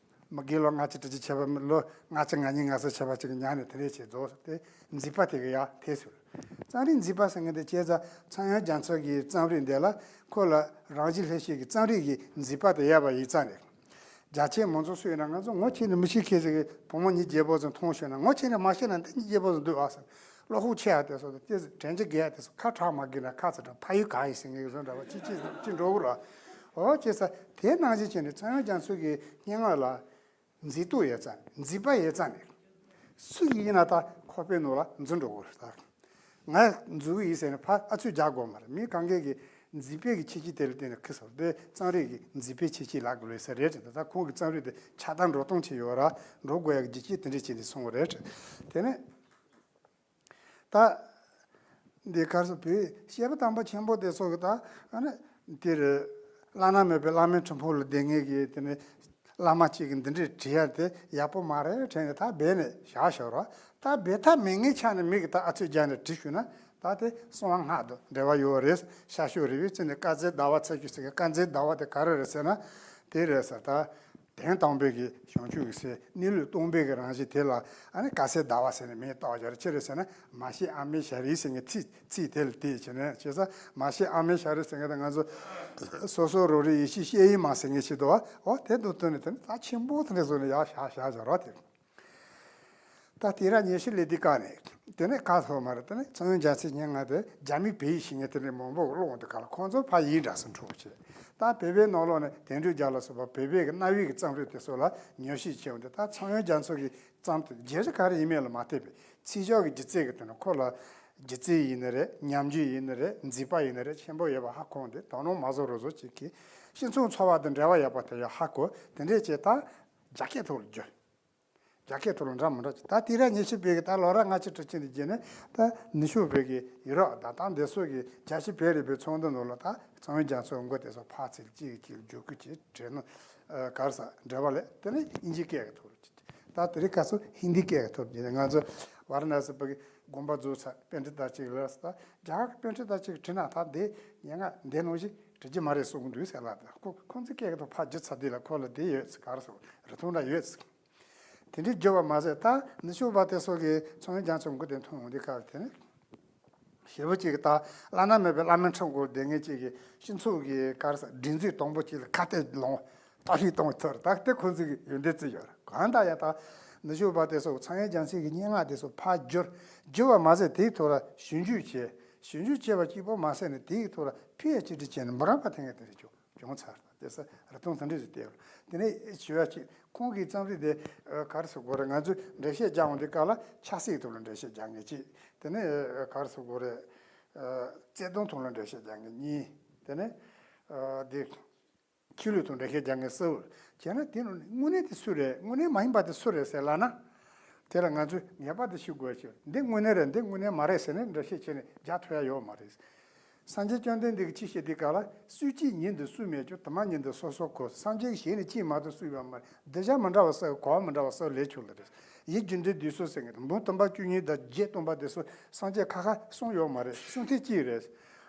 མ་དགེ་ལོ་ལྔ་བཅུ་དྲུག་ཅུ་བྱས་པ། ལོ་ལྔ་བཅུ་ང་གཉིས་ང་གསུམ་བྱས་པ་ཅིག་ཉར་ནས་དེ་འདྲ་བྱས་རྫོགས་སོང་། དེ་མཛེས་པ་དེ་གི་ཡ་དེ་ཟེར། རྩོམ་རིག་མཛེས་པ་ཟེར་མཁན་དེ་བྱས་ཙང་། ཚངས་དབྱངས་རྒྱ་མཚོ་གི་རྩོམ་རིག་འདི་ལ་ཁོ་ལ་རང་བཞིན་ལྷན་སྐྱེས་ཀྱི་རྩོམ་རིག་གི་མཛེས་པ་དེ་ཡོད་པ་ཡིན་ཙང་རེད། རྒྱ་ཆེ་མང་ཚོགས་སུ་ཡིན་ན་ང་ཚོ་ངོ་ཤེས་ནི་མི་ཤེས་མཁན་ཞིག་གིས་བུ་མོ་གཉིས་རྒྱལ་པོ་ཚོ་མཐོང་ཤོར་ན། ངོ་ཤེས་ནི་མ་ཤེས་ན་འདི་གཉིས་རྒྱལ་པོ་ཚོ་འདུག་ཨ་ཟེར། བློ་ཁོག་ཆེ་ཡ་དེ་ཚོ་དང་། དེ་དྲན་གྱི་དགོས་ཡ་དེ་ཚོ། ཁ་གྲག་མ་དགོས་ན་ཁ་ཚ་གྲག་ཕ་ཡུལ་ག་ཡིན་ཟེར་མཁན་བཟོ་འདྲ་བ་ཅི་ཅི་ཅི་འགྲོ་གི་ར། འོ་བྱས་ཙང་དེ་ནང་བཞིན་བྱས་ནས་ཚངས་དབྱངས་རྒྱ་མཚོ་གི་སྙན་ངག་ལ་མཛེས་སྡུག་ཡོད་ཙང་། མཛེས་པ་ཡོད་ཙང་ནས་སུ་ཡིན་ན་ད་ཁོག་པའི་ནང་ལ་འཛུལ་འགྲོ་གི་རེད། ད་ང་འཛུལ་གི་ཡིན་ཟེར་ནས་ཕར་ཨ་ཚུར་རྒྱག་དགོས་མ་རེད། མི་གང་གས་ཀྱི་མཛེས་པའི་གི་ཁྱད་ཆོས་དེ་ལ་བརྟེན་ནས་ཁུ་སོར་དེ་རྩོམ་རིག་གི་མཛེས་པའི་ཁྱད་ཆོས་ལབ་དགོས་ལོས་ས་རེད་དྲན། ད་ཁོང་གི་རྩོམ་རིག་དེ་ཆགས་སྟངས་འགྲོ་སྟངས་ཆེ་ཡོད་ར། འགྲོ་དགོས་ཡ་གི་རྒྱུ་རྐྱེན་དེ་འདྲས་བྱས་ནས་སོང་བ་རེད་དྲན། དེ་ནས། ད་འདི་གར་སོ་བོད་བཤད་པ་དམ་པ་ཆེན་པོ་དེ་ཚོ་གི་ད་ཨ་ནི་དེར་བླ་ན་མེད་པའི་བླ་མའི་ཁྲི་འཕང་ལ་བསྡད་མཁན་གྱི་དེ་ནི་བླ་མ་གཅིག་གིས་འདི་འདྲའི་བྲིས་ཡ་དེ་ཡག་པོ་མ་རེད་དྲན་ནས་ད་སྦས་ནས་བཞག་ཤོར་བ། ད་སྦས་ཐབས་མེད་མཁན་ཆ་ནས་མི་གིས་ད་ཨ་ཚོད་རྒྱག་ནས་བྲིས་ཞུས་ན། ད་དེ་གསང་བ་སྔགས་དང་འབྲེལ་བ་ཡོད་རེད། ཤར་ཕྱོགས་རི་བོའི་རྩེ་ནས་དཀར་མཛེས་ཟླ་བ་འཚེར་ཞུ་ཟེར་མཁན། དཀར་མཛེས་ཟླ་བ་དེ་ག་རེ་རེད་ཟེར་ན་དེ་རེད་ཟེར། ད། དོན་དམ་པའི་གི་བྱང་ཆུབ་ཀྱི་སེམས། གནས་ལུགས་སྟོང་པའི་གི་རང་བཞིན་དེ་ལ་ཨ་ནི་དཀར་མཛེས་ཟླ་བ་ཟེར་ནས་མིང་བཏགས་པ་ཅིག་རེད། ཅི་རེད་ཟེར་ན་མ་ཤེས་ཨ་མའི་ཞལ་རས་ཟེར་མཁན་ཚིག་ཚིག་དེ་ལ་བལྟས་བྱས་ནས། བྱས་ཙང་མ་ཤེས་ཨ་མའི་ཞལ་རས་ཟེར་མཁན་དེ་ང་ཚོ་སོ་སོ་རང་རེ་ཡེ་ཤེས་ཤེས་ཡོན་མ་ཟེར་མཁན་ཞིག་འདུག་བ། འོ་དེ་འདུག་དོན་ནི་དེ་ནི་ད་ཆེན་པོ་དེ་འདྲ་བཟོས་ནས་ཡར་བཞག་བཞག་བཞག་རོགས་དེ། ད་དེ་ར་ཉི་ཤུ་ལས་དེ་བཀག་ནས་དེ་ནས་ཁ་ཐོར་མ་རེད། དེ་ནས་ཚངས་དབྱངས་རྒྱ་མཚོའི་སྙན་ངག་དེ་རྒྱ་མིས་བོད་ཡིག་ཤེས་མཁན་དེ་འདྲའི་མང་པོ་གི་ཀློག་འོང་དུས་སྐབས་ལ་ཁོང་ཚོ་ཕར་ཡིག་འདྲ་སེ་འཁྲུག་བྱས། ད་བོད་པའི་ནང་ལོགས་ནས་དོན་གྲུབ་རྒྱལ་ལ་སོགས་པ་བོད་པའི་གི་གནའ་བོའི་གི་རྩོམ་རིག་དེ་ཚོ་ལ་ཉམས་ཞིབ་བྱས་འོང་དུས། ད་ཚངས་དབྱངས་རྒྱ་མཚོ་གི་རྩོམ་དེ་རྒྱལ་སྤྱི་ག་རེ་ཡིན་མིན་ལ་མ་ལྟོས་པའི་ཚིག་སྦྱོར་གྱི་སྒྱུ་རྩལ་གྱི་དོན་ལ་ཁོ་ལ་སྒྱུ་རྩལ་ཡིན་ནི་རེད། ཉམས་འགྱུར་ཡིན་ནི་རེད། མཛེས་པ་ཡིན་ནི་རེད། ཆེན་པོ་ཡོད་པ་ཧ་གོ་འོང་དུས། ད་ནང་མ་བཟོ་རུ་བཟོ་ཅིག་གིས་སྤྱི་ཚོགས་འཚོ་བ་དང་འབྲེལ་བ་ཡོད་པ་དེ་ཡང་ཧ་གོ། དེ་འདྲས་བྱས་ད་རྒྱ་སྐད་ཐོག་ལ་བསྒྱུར། རྒྱ་སྐད་ཐོག་ལ་འདྲ་མི་འདྲ་ཅིག་ད་དེ་ར་ཉི་ཤུ་བར་གྱི་ད་ལོ་ར་ལྔ་བཅུ་དྲུག་ཅུ་འདི་རྗེས་ནས་ད་ནུ་ཞོ་བར་གྱི་ཡུ་རོབ་ད་ད་འདི་སོགས་ཀྱི་རྒྱལ་སྤྱི་བོད་རིག་པའི་ཚོགས་འདུ་ནང་ལ་ད་ཚངས་དབྱངས་རྒྱ་མཚོའི་མགུར་དེ་ཚོ་ཕར་ཚུར་གཅིག་གིས་གཅིག་ལ་བསྒྱུར་བཀོད་བྱས། བྲིས་ནོ་ག་རེ་ཟ་འབྲེལ་བ་ལས། དེ་ནས་དབྱིན་ཇིའི་སྐད་ཀྱི་ཐོག་ལ་ཅིག་ད་དེ་རིང་ཁ་སང་ཧིན་དིའི་སྐད་ཀྱི་ཐོག་ལ་བྱས་ནས་ང་ཚོ་ཝཱ་ར་ཎ་སི་བར་གྱི་དགོན་པ་འཛུགས་ཚར། པཎྜི་ཏ་གཅིག་ལ་ད་རྒྱ་གར་གྱི་པཎྜི་ཏ་གཅིག་བྲིས་ན་ད་འདི་སྙན་ངག་འདི་ནང་བཞིན་འབྲི་རྒྱུ་མ་རེད་གསུང་གི་འདུག་ཟེར་ལ། ད་ཁོ་ཁོང་ཚོའི་སྐད་ཀྱི་ཐོག་ཕར་བསྒྱུར་ཚར་དུས་ལ་ཁོ་ལ་འདི་ཡོད་ཚེ་ག་རེ་ཟེར་རིན་ཐང་འདྲ་ཡོད་ཚེ། དེ་འདྲའི་བསྒྱུར་བ་མ་ཟད་ད་ནུ་ཞོ་བ་དེ་སོགས་ཀྱིས་ཚངས་དབྱངས་རྒྱ་མཚོའི་མགུར་དེ་མཐོང་འོང་དུས་སྐབས་དེ་ནས་ཞེ་པོ་ཅིག་གིས་ད་བླ་ན་མེད་པའི་བླ་མའི་ཁྲི་མགོར་བསྡད་མཁན་ཅིག་གིས་སྤྱི་ཚོགས་ཀྱི་ག་རེ་ཟ་སྒྲིག་འཛུགས་དང་པོ་ཅིག་ལ་ཁ་གཏད་ལོང་ ལྟ་ཞིབ་གཏོང་ཐུབ་རེད། ད་དེ་ཁོང་ཚོ་གི་ཡོན་ཏན་བརྩི་ཡོད་རེད། གང་ལྟར་ཡང་ད་ནུབ་ཕྱོགས་པ་དེ་ཚོ་ཚངས་དབྱངས་རྒྱ་མཚོ་གི་སྙན་ངག་དེ་ཚོ་ཕར་བསྒྱུར་བསྒྱུར་བ་མ་ཟད། དེའི་ཐོག་ལ་ཞིབ་འཇུག་བྱས། ཞིབ་འཇུག་བྱས་པ་གཅིག་པོ་མ་ཟད་ནས། དེའི་ཐོག་ལ་ཕི་ཨེཆ་ཌི་བྱས་ནས་མི་རབས་པ་ཐོན་མཁན་དེ་འདྲ་བྱུང་བྱུང་ཚར། དེ་ས་རིག་སྟོང་དེ་འདྲ་ཞིག་བལྟས་ཡོད། དེ་ནས་ཞུ་བ་གཅིག་ཁོང་གི་རྩོམ་རིག་དེ་ཨ་ག་རེ་ཟེར་དགོས་རེད། ང་ཚོས་འགྲེལ་བཤད་རྒྱག་འོང་དུས་སྐབས་ལ་ཆབ་སྲིད་ཐོག་ལ་འགྲེལ་བཤད་རྒྱག་མཁན་གཅིག་དེ་ནས་ཨ་ག་རེ་ཟེར་དགོས་རེད། ཨ་བརྩེ་དུང་ཐོག་ལ་འགྲེལ་བཤད་རྒྱག་མཁན་གཉིས། དེ་ནས་ཨ་དེ། ཆོས་ལུགས་དང་འགྲེལ་བཤད་རྒྱག་མཁན་གསལ་བོ། བྱས་ན་དེ་ནི་དངོས་གནས་དེ་སུ་རེད། དངོས་གནས་མ་ཡིན་པ་དེ་སུ་རེད་ཟེར་ལབ་ན། དེ་ལ་ང་ཚོས་ངེས་པར་དུ་ཤེས་དགོས་ཀྱི། འདི་དངོས་གནས་རེད། འདི་དངོས་གནས་མ་རེད་ཟེར་ནས་འགྲེལ་བཤད་བྱས་ནས་རྒྱག་ཐུབ་ཡ་ཡོད་མ་རེད། སངས་རྒྱས་བཅོམ་ལྡན་འདས་ཀྱིས་ཅི་བཤད་དུས་སྐབས་ལ། སུ་གཅིག་ཉིད་དུ་སུ་མེད་ཀྱང་། དུ་མ་ཉིད་དུ་སོ་སོར་གོ། སངས་རྒྱས་ཀྱི་ཞལ་ནས་ཅིས་མ་ཐོས་སུ་ཡོད་མ་རེད། གདུལ་བྱ་མི་འདྲ་བ་གསུམ་གོ་བ་མི་འདྲ་བ་གསུམ་ལས་བྱུང་ལ་རེད། ཡིད་རྒྱུ་འབྲས་བསྡུས་གསུམ་ཟེར་མཁན་དེ། འབུམ་སྟོང་པ་བཅུ་གཉིས་དང་བརྒྱད་སྟོང་པ་དེ་ཚོ་སངས་རྒྱས་ཁ་ཁ་གསུམ་ཡོད་མ་རེད། གསུམ་ཐད་གཅིག་རེད།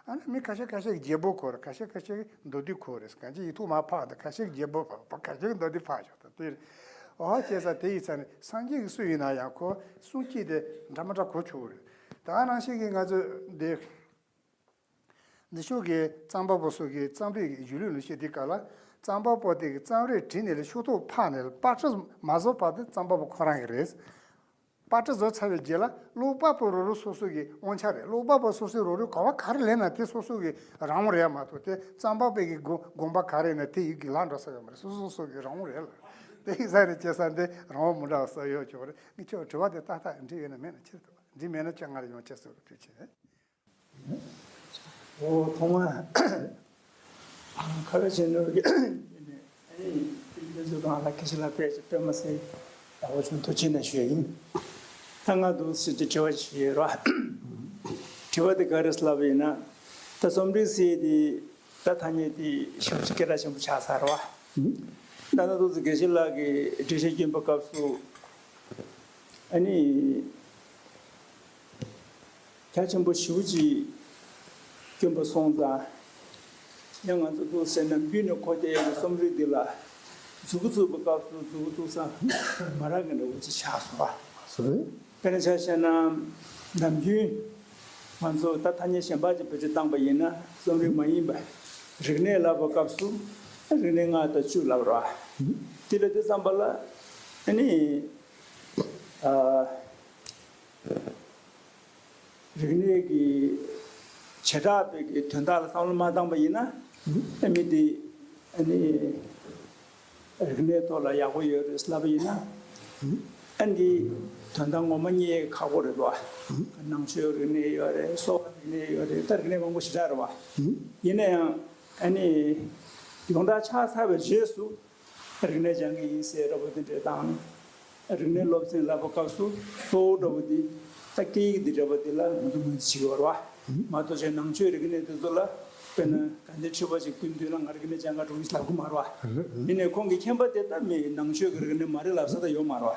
ཨ་ནི་མི་ཁ་ཤས་ཁ་ཤས་ཀྱིས་བརྒྱད་པོ་གོ་རེད། ཁ་ཤས་ཁ་ཤས་ཀྱིས་མདོ་སྡེ་གོ་རེད། གང་ཅི་ཡིག་ཐོག་མར་ཕབ་དང་། ཁ་ཤས་ཀྱིས་བརྒྱད་པོ་ཕབ། ཁ་ཤས་ཀྱིས་མདོ་སྡེ་ཕབ་ཆོག་ད་དེ་རེད། ཨོ་བྱས་ཙང་དེ་ཡིན་ཙང་ནི་སངས་རྒྱས་ཀྱི་སུ་ཡིན་ན་ཡང་ཁོ་གསུམ་གཅིག་དེ་འདྲ་མི་འདྲ་གོ་ཆོག་གི་རེད། ད་ནང་བཞིན་གྱི་ང་ཚོས་འདི་འདི་ཕྱོགས་ཀྱི་རྩོམ་པ་པོ་སོགས་ཀྱི་རྩོམ་རིག་གི་གཞུང་ལུགས་ལ་བཤད་དུས་སྐབས་ལ། རྩོམ་པ་པོ་དེ་གིས་རྩོམ་རིག་བྲིས་ནས་ལ་ཕྱོགས་གཏོགས་ཕབ་ནས་ལ་པར་སྐྲུན་མ་བཟོ་བར་དུ་རྩོམ་པ་པོ་ཁོ་རང་གི་རེད། པར་སྐྲུན་བཟོ་ཚར་བའི་རྗེས་ལ་ཀློག་པ་པོ་རོ་རོ་སོ་སོ་གི་དབང་ཆ་རེད། ཀློག་པ་པོ་སོ་སོས་རོ་རོའི་གོ་བ་ག་རེ་ལེན་ན་དེ་སོ་སོ་གི་རང་དབང་རེད་མ་གཏོགས། དེ་རྩོམ་པ་པོ་གི་དགོངས་དགོངས་པ་ག་རེ་ཡིན་ན་དེ་ཡི་གི་ལག་འགྲོ་ས་ཡོད་མ་རེད། སོ་སོ་སོ་གི་རང་དབང་རེད་ལ། དེ་ཡིན་ས་རེད། བྱས་ཙང་དེ་རང་དབང་མི་འདྲ་བ་ས་ཡོད་ཆོག་རེད། ངས་ཁྱོད་དྲི་བ་དེ་ཏག་ཏག་འགྲིག་ཡོད་ན་མེད་ན་ཕྱིར་ཐོགས། འགྲིག་མེད་ན་ཁྱོད་སྔར་ཡོང་ཕྱིར་སོ་རུ་ཕུལ་ཆེ། འོ་ཐོག་མར་ཁ་བའི་ཆེན་ནོར་གྱི་ཨ་ནི་དེ་ཚོ་དང་ལ་ཁེ་ཆེ་ལ་དཔེ་དཔེ་མ་སྲིད་ཡག་པོ་བྱུང་། ཐུགས་རྗེ་ཆེ་ཞུ་ཡ་ཡིན། ད་ང་འདུག་སེ་དྲི་བ་ཞིག་ཡོད་ར། དྲི་བ་དེ་ག་རེ་ལབ་ཡིན་ན། ད་རྩོམ་རིག་ཟེར་དེ་ད་ཐ་སྙད་དེ་ཞེ་པོ་ཅིག་སྐད་གྲགས་ཆེན་པོ་ཆགས་ཚར་བ། ད་ད་འདུག་སེ་དགེ་བཤེས་ལགས་ཀྱིས་འགྲེལ་བཤད་སྐྱོན་པའི་སྐབས་སུ། ཨ་ནི། རྒྱ་ཆེན་པོ་ཞེ་པོ་ཅིག་སྐྱོན་པ་སོང་ཙང་། ཡང་ང་ཚོ་ཏོག་ཙམ་ནམ་རྒྱུན་ནས་གོ་བསྡད་ཡོད་པའི་རྩོམ་རིག་འདི་ལ་མཛུབ་གུ་བཙུགས་པའི་སྐབས་སུ་མཛུབ་གུ་བཙུགས་ས་མ་རག་གི་འདྲ་བོ་ཅིག་ཆགས་སོང་བ། སོང་། དཔེར་ན་ཆ་བཞག་ན་ནམ་རྒྱུན་ང་ཚོ་ད་ཐ་སྙད་གཞན་པ་ཅིག་བེད་སྤྱོད་བཏང་པ་ཡིན་ན། རྩོམ་རིག་མ་ཡིན་པ་རིག་གནས་ལབ་པའི་སྐབས་སུ་རིག་གནས་ལྔ་དང་བཅུ་ལབ་ར། དེ་ལ་དེ་ཙམ་པ་ལ་ཨ་ནི། ཨ། རིག་གནས་ཀྱི་བྱེ་བྲག་པའི་གི་དོན་དག་ལ་བསམ་བློ་མ་བཏང་པ་ཡིན་ན། ཨ་མི་དེ་ཨ་ནི་རིག་གནས་ཐོག་ལ་ཡག་པོ་ཡོད་རེད་ལབ་པ་ཡིན་ན། ཨ་འདི་དོན་དག་ངོ་མ་རྙེད་ཁག་པོ་རེད་བ། ནང་ཆོས་རིག་གནས་ཡོད་རེད། གསོ་བ་རིག་གནས་ཡོད་རེད། ད་རིག་གནས་མང་པོ་ཞེ་དྲག་རེད་བ། ཡིན་ན་ཡང་ཨ་ནི་ཡོངས་གྲགས་ཆགས་ཚར་བའི་རྗེས་སུ། རིག་གནས་སྦྱང་གི་ཡིན་ཟེར་འདྲ་པོ་དེ་འདྲ་དང་། རིག་གནས་སློབ་ཚན་ལབ་པའི་སྐབས་སུ་གཙོ་བོ་འདྲ་པོ་དེ་ད་སྐད་ཡིག་འདི་འདྲ་པོ་དེ་ལ་ང་ཚོ་ངོས་འཛིན་བྱེད་ཀྱི་ཡོད་རེད་བ། མ་གཏོགས་ཅིག་ནང་ཆོས་རིག་གནས་དེ་ཚོ་ལ་དཔེར་ན་ག་འདྲའི་འཁྲིད་པ་ཅིག་བསྐུལ་དུས་ལ་ང་རིག་གནས་སྦྱང་ག་འགྲོ་གི་ལབ་ཀྱི་མ་རེད་བ། ཡིན་ནའི་ཁོང་གི་མཁྱེན་པ་དེ་ལྟ་མི་ནང་ཆོས་ཀྱི་རིག་གནས་མ་རེད་ལབ་ས་ད་ཡོད་མ་རེད་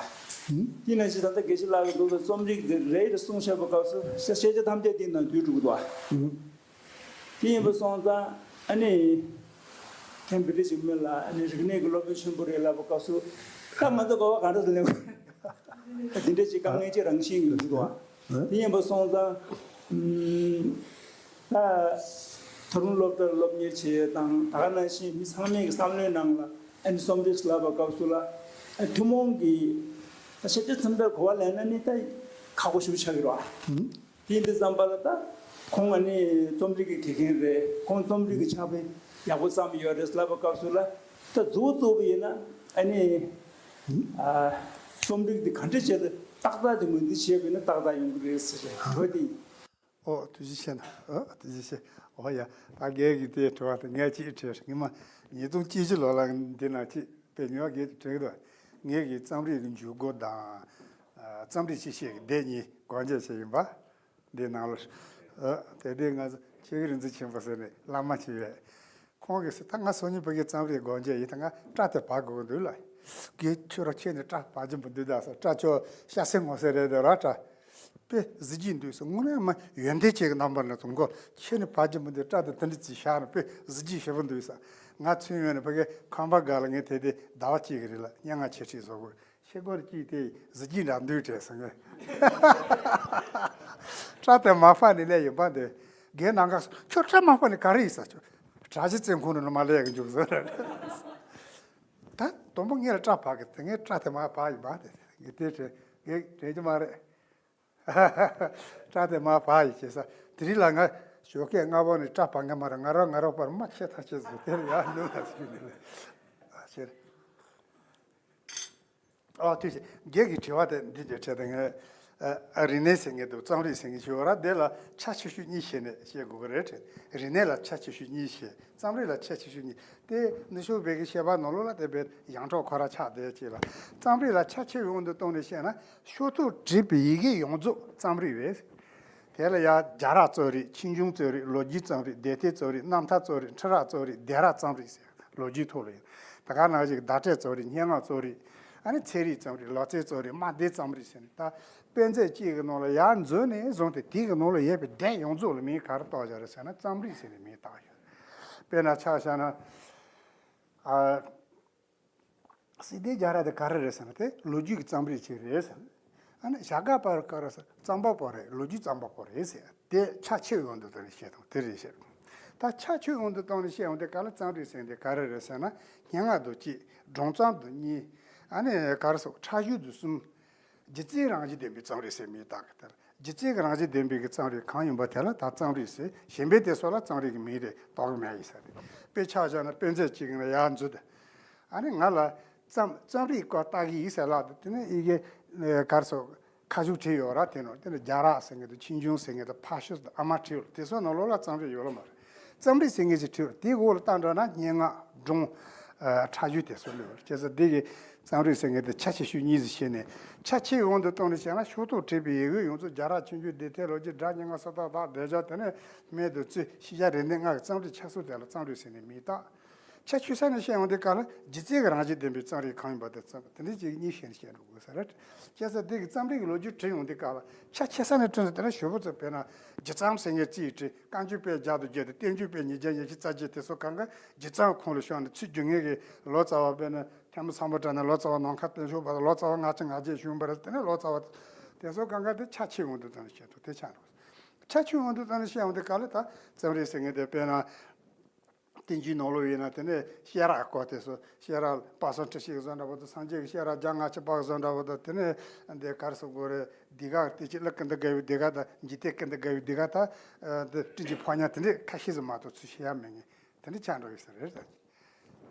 བ། དེ་ནང་བཞིན་ད་ལྟ་དགེ་བཤེས་ལགས་ཀྱིས་འདུག་སེ་རྩོམ་རིག་དེ་རེད་གསུངས་བཞག་པའི་སྐབས་སུ་ཤེས་བྱ་ཐམས་ཅད་དེའི་ནང་འདུས་འགྲོ་གི་འདུག་བ། དེ་ཡིན་པ་སོང་ཙང་ཨ་ནི། ཁེམ་བི་རི་ཇི་མི་ལ་ཨ་ནི་རིག་གནས་ཀྱི་སློབ་དཔོན་ཆེན་པོ་རེད་ལབ་པའི་སྐབས་སུ། ད་ང་ཚོ་གོ་བ་ག་འདྲ་ཟེར་ལེན་དགོས། འདི་འདྲ་ཅིག་དཀའ་ངལ་ཅིག་རང་བཞིན་ཡོང་གི་འདུག་བ། དེ་ཡིན་པ་སོང་ཙང་། ཨུམ། ད་ད་རུང་སློབ་གྲྭར་སློབ་གཉེར་བྱེད་ཡས་དང་ད་ག་ནང་བཞིན་མི་ཚང་མའི་གི་བསམ་བློའི་ནང་ལ་ཨ་ནི་རྩོམ་རིག་ལབ་པའི་སྐབས་སུ་ལ་ཨ་ཐུན་མོང་གི་ཤེས་བྱ་ཚན་པའི་གོ་བ་ལེན་ན་ནི་ད་ཁག་པོ་ཞེ་པོ་ཆགས་ཀྱི་རེད་བ། དེ་ཡིན་དུས་ཙམ་པ་ལ་ད་ཁོང་ཨ་ནི་རྩོམ་རིག་གི་དགེ་རྒན་རེད། ཁོང་རྩོམ་རིག་གི་ཕྱག་དཔེ་ཡག་པོ་བརྩམས་ཡོད་རེད་ལབ་པའི་སྐབས་སུ་ལ་ད་མཛུབ་བཙུགས་པ་ཡིན་ན་ཨ་ནི་ཨ་རྩོམ་རིག་འདི་ག་འདྲ་བྱས་ཏེ་ཏག་ཏག་དེ་ངོས་འཛིན་བྱས་པ་ཡིན་ན་ཏག་ཏག་ཡོང་གི་རེད་ཟེར་བའི་འོ་དེ་ཡིན། ཨོ་ཐུགས་རྗེ་ཆེ་ན། ཨོ་ཐུགས་རྗེ་ཆེ། ཨོ་ཡ། ད་རྒན་གྱིས་དེ་དྲི་བ་དེ་ངས་ཅིག་དྲིས། ངས་མ་ཉིས་སྟོང་བཅུ་བཞི་ལོ་ལ་འདི་ན་ཅིག་དཔེ་ཉོ་བ་རྒན་གྱིས་དྲིས་འདུག་ངས་ཀྱི་རྩོམ་རིག་གི་འཇུག་སྒོ་དང་། ཨ་རྩོམ་རིག་ཅི་ཤེས་ཀྱི་སྡེ་གཉིས་སྒོ་འབྱེད་བྱས་ཡིན་པ། འདི་ནང་ལ། ཨ་དེ་དུས་ང་ཚོ་ཆོས་རིག་རིག་འཛིན་ཆེན་པོ་ཟེར་ནས་བླ་མ་བྱས་ཡོད། ཁོང་གིས་ཟེར། ད་ང་སང་ཉིན་ཕ་གིའི་རྩོམ་རིག་སྒོ་འབྱེད་ཡིན། ད་ང་སྐྲ་དེ་བག་དགོས་ཀྱི་འདུག་ལ། རྒན་ཁྱོད་རང་ཁྱེད་ནི་སྐྲ་བག་གྱོན་པོ་འདུག་ད་ཟེར། སྐྲ་ཁྱོད་ཤ་སེ་ངོ་སེ་རེད་དེ་ར་སྐྲ། དཔེ་གཟི་བརྗིད་འདུག་ཟེར། དངོས་གནས་མ་ཡོན་ཏན་ཅན་གྱི་རྣམ་པ་ནས་དུ་མགོ་ཁྱེད་ནི་བག་གྱོན་པོ་འདུག་སྐྲ་དེ་དེ་འདྲ་ཅིག་བཞག་ན་དཔེ་གཟི་བརྗིད་ཞེ་པོ་འདུག་ཟེར། ང་ཚུན་ཡོད་ནས་ཕ་གིའི་ཁང་པ་སྒང་ལ་ངས་དེ་དེ་ཟླ་བ་གཅིག་གི་རིང་ལ་སྙན་ངག་འཆད་ཁྲིད་བཟོ་དགོས། ཤེལ་སྒོར་གཅིག་དེ་གཟི་བརྗིད་འདྲ་འདུག་དྲན་སོང་ངས། སྐྲ་དེ་མ་ཕབ་ནས་སླེབས་ཡིན་པ་འདི། རྒན་ནང་ག་ཁྱོད་སྐྲ་མ་ཕབ་ནས་ག་རེ་ཡིན་ཟེར། ཁྱོད་གྲྭ་ཆས་བཙོན་ཁང་ནང་ལ་མ་སླེབས་ཡག་གི་འཇུག་ཟེར། དང་པོ་ངས་ལ་སྐྲ་བག་གི་དེ། ངས་སྐྲ་དེ་མར་བག་ཡིན་པ་དེ། ངས་དེ་དྲན་ངས་དྲན་གྱི་མ་རེད། སྐྲ་དེ་མར་བག་ཡིན་བྱས་ས། དེ་རིང་ལ་ང་ཞོགས་ཀས་སྔ་པོ་ནས་སྐྲ་བག་མཁན་མ་རེད། ང་རང་ང་རང་པར་མ་ཆེ་ཐག་ཆོད་ཟིག་དེར་ཡར་ལུས་ལ་ཟིག་ནས་ལས་ཨ་ཆེར། ཨ་དུས་ཆེ་རྒན་གྱི་དྲི་བ་དེ་འདི་ལྟར་དྲིས་ཏེ། ངས་ཨ་རིག་གནས་ཟེར་མཁན་དང་རྩོམ་རིག་ཟེར་མཁན་ཞིག་ཡོད་ར། དེ་ལ་ཆ་ཆེ་ཤོས་གཉིས་བྱས་ནས་བཤད་དགོས་ཀྱི་རེད་དྲན། རིག་གནས་ལ་ཆ་ཆེ་ཤོས་གཉིས་བྱས། རྩོམ་རིག་ལ་ཆ་ཆེ་ཤོས་གཉིས། དེ་ནུབ་ཕྱོགས་པའི་གི་བཤད་པ་ནང་ལོགས་ལ་དེ་བས་ཡོངས་གྲགས་ཁོ་ར་ཆགས་བསྡད་ཅིག་ལ། རྩོམ་རིག་ལ་ཆ་ཆེ་བའི་དབང་དུ་བཏང་ནས་བཤད་ན། ཤོག་ཐོག་བྲིས་པའི་ཡི་གེ་ཡོངས་རྫོགས་རྩོམ་རིག་རེད། དེ་ལ་ཡང་རྒྱལ་རབས་རྩོམ་རིག་ཆོས་འབྱུང་རྩོམ་རིག་ལོ་རྒྱུས་རྩོམ་རིག་སྡེ་ཐེར་རྩོམ་རིག་རྣམ་ཐར་རྩོམ་རིག་འཕྲུལ་རབ་རྩོམ་རིག་སྡེ་རབས་རྩོམ་རིག་ཟེར། ལོ་རྒྱུས་ཐོག་ལ་ཡོད། ད་ག་ནང་བཞིན་བརྡ་སྤྲོད་རྩོམ་རིག་སྙན་ངག་རྩོམ་རིག་ཨ་ནི་ཚན་རིག་རྩོམ་རིག་ལོ་ཙཱའི་རྩོམ་རིག་དམའ་སྡེའི་རྩོམ་རིག་ཟེར་ནས། ད་དཔེ་མཛོད་གཅིག་གི་ནང་ལ་ཡར་འཛུལ་ནས་བཟུང་སྟེ་དེའི་གི་ནང་ལ་ཡོད་པའི་སྡེ་ཡོངས་རྫོགས་ལ་མིང་ག་རེ་བཏགས་བཞག་རེད་ཟེར་ན། རྩོམ་རིག་ཟེར་ནས་མིང་བཏགས་ཡོད། དཔེར་ན་ཆ་བཞག་ན། ཨ། སྲིད་དེ་རྒྱལ་རབས་དེ་ག་རེ་རེད་ཟེར་ན། དེ་ལོ་རྒྱུས་ཀྱི་རྩོམ་རིག་ཅིག་རེད་ཟེར། ཨ་ནི་བྱ་དགའ་པར་ག་རེ་ཟེར། རྩོམ་པ་པོ་རེད། ལོ་རྒྱུས་རྩོམ་པ་པོ་རེད་ཟེར། དེ་ཆ་ཆེ་བའི་དབང་དུ་བཏང་ནས་བཤད་དང་དེ་རེད་བཤད། ད་ཆ་ཆེ་བའི་དབང་དུ་བཏང་ནས་བཤད་ཡོང་དུས་སྐབས་ལ་རྩོམ་རིག་ཟེར་དེ་ག་རེ་རེད་ཟེར་ན། སྙན་ངག་དང་གཅིག་སྒྲུང་རྩོམ་དང་གཉིས། ཨ་ནི་ག་རེ་ཟེར། འཁྲབ་གཞུང་དང་གསུམ། སྒྱུ་རྩལ་རང་བཞིན་ལྡན་པའི་རྩོམ་རིག་ཟེར་མིང་བཏགས་གི། དེ་ལ་སྒྱུ་རྩལ་གྱི་རང་བཞིན་ལྡན་པའི་གི་རྩོམ་རིག་གང་ཡིན་པ་དེ་ལ་ད་རྩོམ་རིག་ཟེར། གཞན་པའི་དེ་ཚོ་ལ་རྩོམ་རིག་གི་མིང་རེ་འདོགས་གི་མེད་ཡིན་ས་རེད། དཔེ་ཆ་བཞག་ན་དཔེ་མཛོད་གཅིག་ནང་ཡར་འཛུལ་ཏེ། ཨ་ནི་ང་ལ་རྩོམ་རྩོམ་རིག་སྐོར་ལྟ་གི་ཡིན་ཟེར་ལབ་དུས། དེ་ནས་ཡི་གེ་ག་རེ་ཟེར། ཁ་བྱུག་བྲིས་ཡོད་ར། དེ་ནང་དེ་ནས་རྒྱལ་རབས་ཟེར་མཁན་དང་ཆོས་འབྱུང་ཟེར་མཁན་དང་ཕར་ཕྱོགས་དང་ཨ་མ་བྲིས་ཡོད། དེ་ཚོ་ནང་ལོགས་ལ་རྩོམ་རིག་ཡོད་ལ་མ་རེད། རྩོམ་རིག་ཟེར་མཁན་ཞིག་བྲིས་ཡོད། དེའི་འོག་ལ་ལྟ་འགྲོ་ན་སྙན་ངག་སྒྲུང་། ཨ། འཁྲབ་གཞུང་དེ་ཚོ་ལོས། བྱས་ཙང་འདི་གི་རྩོམ་རིག་ཟེར་མཁན་དེ་ཆ་ཆེ་ཤོས་གཉིས་སུ་ཕྱེ་ནས། ཆ་ཆེ་བའི་དབང་དུ་བཏང་ནས་བཤད་ན། ཤོག་ཐོག་བྲིས་པའི་ཡི་གེ་ཡོངས་རྫོགས། རྒྱལ་རབས་ཆོས་འབྱུང་སྡེ་ཐེར་ལོ་རྒྱུས་སྒྲ་སྙན་ངག་སུམ་རྟགས་དག་སྡེབ་སྦྱོར། དེ་ནས་སྨད་དང་རྩོད། ཤེས་བྱ་རིག་གནས་ལྔ་གི་རྩོམ་རིག་ཆ་ཚང་དེ་ལ་རྩོམ་རིག་ཟེར་ནས་མིང་བཏགས། ཆ་ཆེ་ས་ནས་བཤད་ཡོང་དུས་སྐབས་ལ་སྒྱུ་རྩལ་གྱི་རང་བཞིན་ལྡན་པའི་རྩོམ་རིག་གང་ཡིན་པ་དེ་རྩོམ། དེ་འདྲ་ཅིག་གཉིས་བཤད་ནས་བཤད་འགྲོ་དགོས་ས་རེད། བྱས་ཙང་འདི་གི་རྩོམ་རིག་གི་ལོ་རྒྱུས་བྲིས་ཡོང་དུས་སྐབས་ལ་ཆ་ཆེ་ས་ནས་བྲིས་ན། དེ་ནས་ཞོགས་པ་ཚོ་དཔེར་ན་སྒྱུ་རྩོམ་ཟེར་མཁན་རྩིས་བྲིས། བཀའ་འགྱུར་དཔེ་བརྒྱ་དང་བརྒྱད་དང་བསྟན་འགྱུར་དཔེ་ཉིས་བརྒྱ་ཉི་ཤུ་རྩ་བརྒྱད། དེ་ཚོ་གང་ག་སྒྱུ་རྩོམ་ཁོངས་ལ་ཤོར་ནས། ཚུར་རྒྱུད་སྔོན་གྱི་ལོ་ཙཱ་བ། དཔེར་ན་ཐོན་མི་སམ་བྷོ་ཊ་ནས་ལོ་ཙཱ་བ་ནམ་མཁའ་བསྟན་སྐྱོང་བར་དུ། ལོ་ཙཱ་བ་ལྔ་བཅུ་ང་བརྒྱད་བྱོན་པ་རེད། དེ་ནས་ལོ་ཙཱ་བ་དེ་ཚོ་གང་ག་དེ་ཆ་ཆེ་བའི་དབང་དུ་བཏང་ནས་བཤད་ཐུབ། དེ་ཆགས་འགྲོ། ཆ་ཆེ་བའི་དབང་དུ་བཏང་ནས་བཤད་ཡོང་དུས་སྐབས་ལ་ད་རྩོམ་རིག་ཟེར་མཁན་དེ། དཔེར་ན། བསྟན་འགྱུར་ནང་ལོགས་ཡིན་ན་དེ་ནས་བཤད་ར་སྐོར་དེ་ཚོ། བཤད་ར་དཔག་བསམ་འཁྲི་ཤིང་བཟོ་འདྲ་པོ་དང་། སངས་རྒྱས་ཀྱི་བཤད་ར་བརྒྱ་ལྔ་བཅུ་པ་བཟོ་འདྲ་པོ་དང་། དེ་ནས་འདི་ག་རེ་ཟེར་དགོས་རེད། འདི་ག་བདེ་སྐྱིད་བློ་ཀུན་ཏུ་དགའ་བའི་འདི་ག་དང་། འཇིག་རྟེན་ཀུན་ཏུ་དགའ་བའི་འདི་ག་དང་། ཨ། འདི་སྤྲིན་གྱི་ཕོ་ཉ། དེ་འདྲས་ཁ་ཤས་ཟིག་མ་གཏོགས་ཚུར་བཤད་ཡ་མེད་མཁན་དེ་འདྲས་ཆགས་འགྲོ་ཡོད་ས་རེད།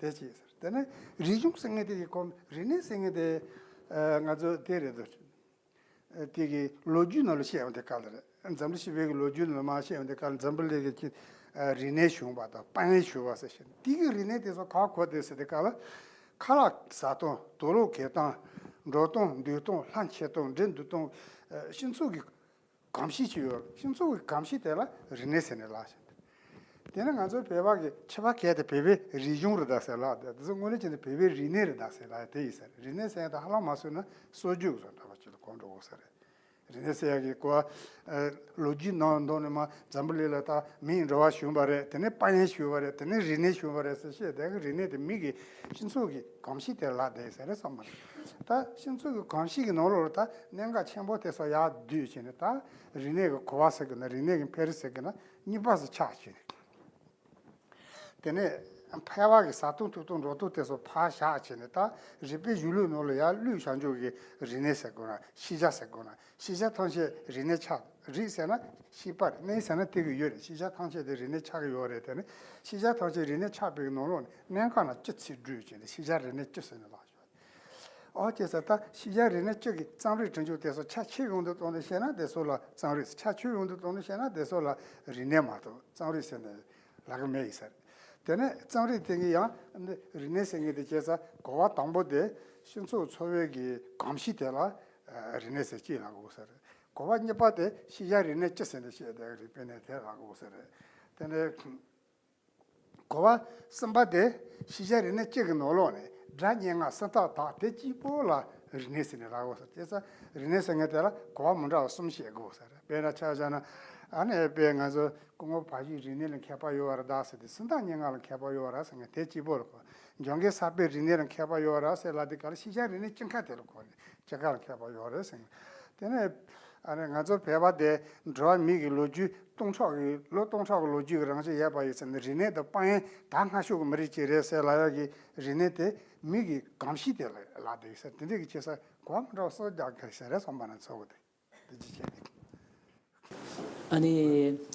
དེ་གཅིག་ཡིན་ས་རེད། དེ་ནས་རིག་གཞུང་ཟེར་མཁན་དེ་གི་གོ། རིག་གནས་ཟེར་མཁན་དེ། ཨ། ང་ཚོ་དེ་རེད་འདུག་དེ་གི་ལོ་རྒྱུས་ནང་ལ་བཤད་ཡོང་དུས་སྐབས་ལ་རེད། འཛམ་བུ་གླིང་སྤྱི་པའི་གི་ལོ་རྒྱུས་ནང་ལ་མར་བཤད་ཡོང་དུས་སྐབས་ལ། འཛམ་བུ་གླིང་གི་ཅིག་ཨ། རིག་གནས་བྱུང་བ་དང་། དཔལ་ཡོན་བྱུང་བ་ཟེར་བཤད། དེ་གི་རིག་གནས་དེ་ཚོ་ག་པར་གོ་དེ་ཟེར་དུས་སྐབས་ལ། ཁ་ལག་ཟ་སྟངས། དུག་ལོག་གོན་སྟངས། འགྲོ་སྟངས་འདུག་སྟངས། ལྷམ་ཕྱེ་སྟངས། འགྲོ་འདུག་སྟངས། ཨ། སྤྱི་ཚོགས་ཀྱི་གོམས་གཤིས་ཅིག་ཡོད། སྤྱི་ཚོགས་ཀྱི་གོམས་གཤིས་དེ་ལ་རིག་གནས་ཟེར་ནས་ལབ་བཞག་དེ་ནི་ང་ཚོ་བོད་པ་གི་ཁྱད་པར་གལ་ཏེ་བོད་པའི་རིག་གཞུང་རེད་ད་ཟེར་ལབ་དེ། དེ་ཚོ་དངོས་གནས་བྱས་ན་བོད་པའི་རིག་གནས་རེད་ད་ཟེར་ལབ་དེ་ཡིན་ས་རེད། རིག་གནས་ཟེར་ཡ་དེ་ཧ་ལམ་མ་བཟོས་ན་སྲོལ་རྒྱུན་བཟོ་འདྲ་པོ་ཅིག་ལ་གོ་འགྲོ་དགོས་ས་རེད། རིག་གནས་ཟེར་ཡ་གི་གོ་བ། ཨ། ལོ་རྒྱུས་ནང་དུ་ནི་མར་འཛམ་བུ་གླིང་ལ་ད་མིའི་འགྲོ་བ་བྱུང་བ་རེད། དེ་ནས་དཔལ་ཡོན་བྱུང་བ་རེད། དེ་ནས་རིག་གནས་བྱུང་བ་རེད་ཟེར་བཤད། དེ་གི་རིག་གནས་དེ་མི་གི་སྤྱི་ཚོགས་ཀྱི་གོམས་གཤིས་དེ་ལ་བསྡད་ས་རེད་བསམ་པ་རེད། ད་སྤྱི་ཚོགས་ཀྱི་གོམས་གཤིས་ཀྱི་ནང་ལོགས་ལ་ད་གནད་འགག་ཆེན་པོ་དེ་ཚོ་ཡར་བསྡུས་བྱས་ནས། ད་རིག་གནས་ཀྱི་གོ་བ་ཟེར་གི་ན། རིག་གནས་ཀྱི་འཕེལ་རིམ་ཟེར་གི་ན། གཉིས་པ་ཟིག་ཆགས་བྱས་ནས། དེ་ནས་ཕལ་བ་གི་ཟ་སྟངས་འཐུང་སྟངས་འགྲོ་སྟངས་དེ་ཚོ་ཕར་བཞག་བྱས་ནས། ད་རིག་པའི་གཞུང་ལུགས་ནང་ལ་ཡར་བླུགས་བཞག་འཇོག་གི་རིག་གནས་ཟེར་དགོས་ན། ཤེས་བྱ་ཟེར་དགོས་ན། ཤེས་བྱ་ཐམས་ཅད་རིག་གནས་ཆགས། རིག་ཟེར་ན་ཤེས་པ་རེད། གནས་ཟེར་ན་དེ་གི་ཡུལ་རེད། ཤེས་བྱ་ཐམས་ཅད་དེ་རིག་གནས་ཆགས་ཀྱི་ཡོད་རེད། དེ་ནས་ཤེས་བྱ་ཐམས་ཅད་རིག་གནས་ཆགས་པའི་ནང་ལོགས་ནས་གནད་འགག་རྣམས་བཅུ་ཚིག་བསྡུས་བྱས་ནས། ཤེས་བྱ་རིག་གནས་བཅུ་ཟེར་ནས་ལབ་བྱུང་། ཨོ་ཅེ་ས། ད་ཤེས་བྱ་རིག་གནས་བཅུ་གི་རྩོམ་རིག་གྲུབ་འབྱུང་དེ་ཚོ་ཆ་ཆེའི་དབང་དུ་བཏང་ནས་བཤད་ན་དེ་ཚོ་ལ་རྩོམ་རིག་ཟེར། ཆ་ཆུང་དབང་དུ་བཏང་ནས་བཤད་ན་དེ་ཚོ་ལ་རིག་གནས་མ་གཏོགས་རྩོམ་རིག་ཟེར་ནས་ལབ་གི་མེད་ཡིན་ས་རེད། དེ་ནས་རྩོམ་རིག་དེ་གི་ཡང་རིག་གནས་ཟེར་མཁན་དེ་བྱས་ཙང་། གོ་བ་དང་པོ་དེ་སྤྱི་ཚོགས་འཚོ་བའི་གི་གོམས་གཤིས་དེ་ལ་རིག་གནས་ཟེར་གྱི་ལབ་དགོས་ས་རེད། གོ་བ་གཉིས་པ་དེ་ཤེས་བྱ་རིག་གནས་བཅུ་ཟེར་ནས་བཤད་བསྡད་ཀྱི་རེད། དཔེར་ན་དེ་ལབ་དགོས་ས་རེད། དེ་ནས་གོ་བ་གསུམ་པ་དེ་ཤེས་བྱ་རིག་གནས་བཅུ་གི་ནང་ལོགས་ནས་སྒྲ་སྙན་ངག་སུམ་རྟགས་དག་དེ་གཅིག་པོ་ལ་རིག་གནས་ཟེར་ནས་ལབ་དགོས་ས། དེ་ས་རིག་གནས་ཟེར་མཁན་དེ་ལ་གོ་བ་མི་འདྲ་བ་གསུམ་བཤད་དགོས་ས་རེད། དཔེར་ན་ཆ་བཞག་ན། ཨ་ནི་དཔེ་ང་ཚོ་སྐུ་ངོ་བ་ཕྱུགས་རིག་གནས་ལ་མཁས་པ་ཡོད་རེད་ད་ཟེར་དུས། སུམ་རྟགས་སྙན་ངག་ལ་མཁས་པ་ཡོད་རེད་ཟེར་མཁན་དེ་གཅིག་པོ་ལ་གོ། འཇམ་མགོན་གསར་པའི་རིག་གནས་ལ་མཁས་པ་ཡོད་རེད་ཟེར་ལབ་དུས་སྐབས་ལ་ཤེས་བྱ་རིག་གནས་བཅུ་ཁ་དེ་ལ་གོ་ནས་བཅུ་ཁ་ལ་མཁས་པ་ཡོད་རེད་ཟེར་མཁན། དེ་ནས་ ཨ་ནི་ང་ཚོ་བོད་པ་དེ་འགྲོ་བ་མི་གི་ལོ་རྒྱུས་སྟོང་ཕྲག་གི་ལོ་སྟོང་ཕྲག་གི་ལོ་རྒྱུས་ཀྱི་རང་བཞིན་ཡོད་པ་ཡིན་ཟེར་ནས། རིག་གནས་དང་དཔལ་ཡོན་ད་སྔ་ཤོས་ཀྱི་མི་རིགས་ཅིག་རེད་ཟེར་ལབ་ཡག་གི་རིག་གནས་དེ་མི་གི་གོམས་གཤིས་དེ་ལ་ལབ་བསྡད་ཡོད་ཟེར། དེ་འདྲ་གི་བྱེད་ས་གོ་མི་འདྲ་བ་སོགས་རྒྱག་གི་རེད་ཟེར་རེད་བསམ་པ་ན་ཚོར་གི་འདུག་དེ་ཅི་བྱས་ནས། ཨ་ནི་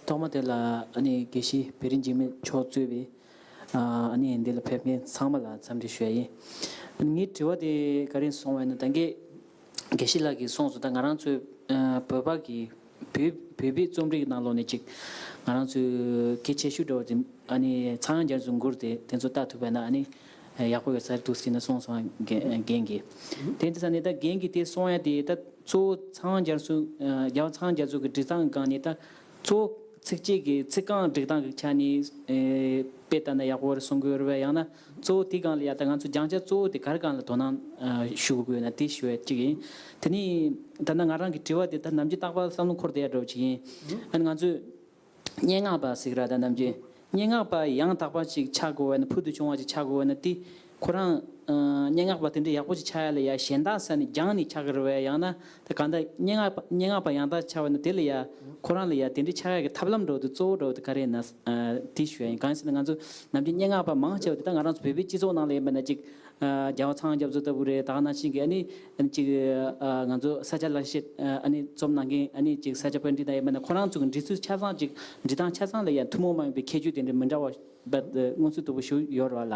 ཐོག་མ་དེ་ལ་ཨ་ནི་དགེ་བཤེས་བེ་རི་འཇིགས་མེད་མཆོག་གཙོས་པའི་ཨ་ནི་འདི་ལ་ཕེབས་མཁན་ཚང་མ་ལ་འཚམས་འདྲི་ཞུ་ཡ་ཡིན། ངའི་དྲི་བ་དེ་ག་རེ་སོང་བ་ཡིན་ན། ད་གིན་དགེ་བཤེས་ལགས་ཀྱིས་གསུངས་སོང་། ད་ང་རང་ཚོའི་ཨ་བོད་པ་གི་བོད་བོད་པའི་རྩོམ་རིག་ནང་ལོགས་ནས་ཅིག་ང་རང་ཚོའི་གལ་ཆེ་ཤོས་འདྲ་བོ་དེ་ཨ་ནི་ཚངས་དབྱངས་རྒྱ་མཚོའི་མགུར་དེ་དེ་ཚོ་ལྟ་ཐུབ་པ་ན་ཨ་ནི་ཡག་པོ་ཡོད་ས་རེད་འདུག་ཟེར་ནས་གསུངས་སོང་། རྒན་རྒན་གྱིས། དེ་འདྲ་ས་ནས་ད་རྒན་གྱིས་དེ་གསུང་ཡ་དེ་ད་གཙོ་བོ་ཚངས་དབྱངས་རྒྱ་མཚོ། ཨ་རྒྱལ་བ་ཚངས་དབྱངས་རྒྱ་མཚོ་གི་སྒྲིག་སྟངས་སྒང་ནས་ད་གཙོ་བོ་ཚིགས་བཅད་ཀྱི་ཚིག་རྐང་སྒྲིག་སྟངས་ཀྱི་ཆ་ནས་ཨེ་དཔེ་ལྟ་ན་ཡག་པོ་རེད་གསུང་གི་ཡོད་རེད་པས། ཡང་ན་གཙོ་བོ་དེ་སྒང་ལ་ཡ་ད་ང་ཚོ་སྦྱང་བྱ་གཙོ་བོ་དེ་ག་རེ་སྒང་ལ་དོ་སྣང་ཨ་ཞུ་དགོས་ན་དེ་ཞུ་ཡ་གཅིག་ཡིན། དེ་ནས་ད་ནི་ང་རང་གི་དྲི་བ་དེ་ད་ནམ་རྒྱུན་རྟག་པར་བསམ་བློ་འཁོར་བསྡད་ཡ་འདྲ་བོ་ཅིག་ཡིན། ཨ་ནི་ང་ཚོས་སྙན་ངག་པ་ཟེར་གི་ར། ད་ནམ་རྒྱུན་སྙན་ངག་པ་ཡང་དག་པ་ཅིག་ཆགས་དགོས་པ་ན། ཕུལ་དུ་བྱུང་བ་ཅིག་ཆགས་དགོས་པ་ན་དེ་ཁོ་རང་ཨ་སྙན་ངག་པ་དེ་འདྲ་ཡག་པོ་ཅིག་ཆགས་ཡ་ལ་ཡ་གཞན་དག་ས་ནས་སྦྱངས་ནས་ཆགས་ཀྱི་རེད་པས། ཡང་ན་ད་གང་ལྟར་སྙན་ངག་པ་སྙན་ངག་པ་ཡང་དག་ཆགས་པ་ན་དེ་ལ་ཡ་ཁོ་རང་ལ་ཡ་དེ་འདྲ་ཆགས་ཡ་གི་ཐབས་ལམ་འདྲ་བོ་དེ་གཙོ་བོ་འདྲ་བོ་དེ་ག་རེ་ཡིན་ན་ཨ་དེ་ཞུ་ཡ་ཡིན། གང་ཡིན་ཟེར་ན་ང་ཚོ་ནམ་རྒྱུན་སྙན་ངག་པ་མང་ཆེ་བ་དེ་ད་ང་རང་ཚོ་བོད་པའི་སྤྱི་ཚོགས་ནང་ལ་ཡིན་པ་ན་ཅིག་ཨ་རྒྱལ་བ་ཚངས་དབྱངས་རྒྱ་མཚོ་ལྟ་བུ་རེད། ད་ག་ནང་བཞིན་གྱི་ཨ་ནི་ཅིག་ཨ་ང་ཚོ་ས་སྐྱ་ལེགས་བཤད་ཨ་ནི་རྩོམ་གནང་མཁན་ཨ་ནི་ཅིག་ས་སྐྱ་པཎྜི་ཏ་ཡིན་པ་ན་ཁོ་རང་ཚོ་གི་འབྲི་ཚུལ་ཆ་ཚང་ཅིག་འབྲི་སྟངས་ཆ་ཚང་ལ་ཡང་ཐུན་མོང་མ་ཡིན་པའི་ཁྱད་ཆོས་དེ་འདྲ་མི་འདྲ་བ་བ་མངོན་གསལ་དོད་པོ་ཞིག་ཡོད་རེད་པ་ལ།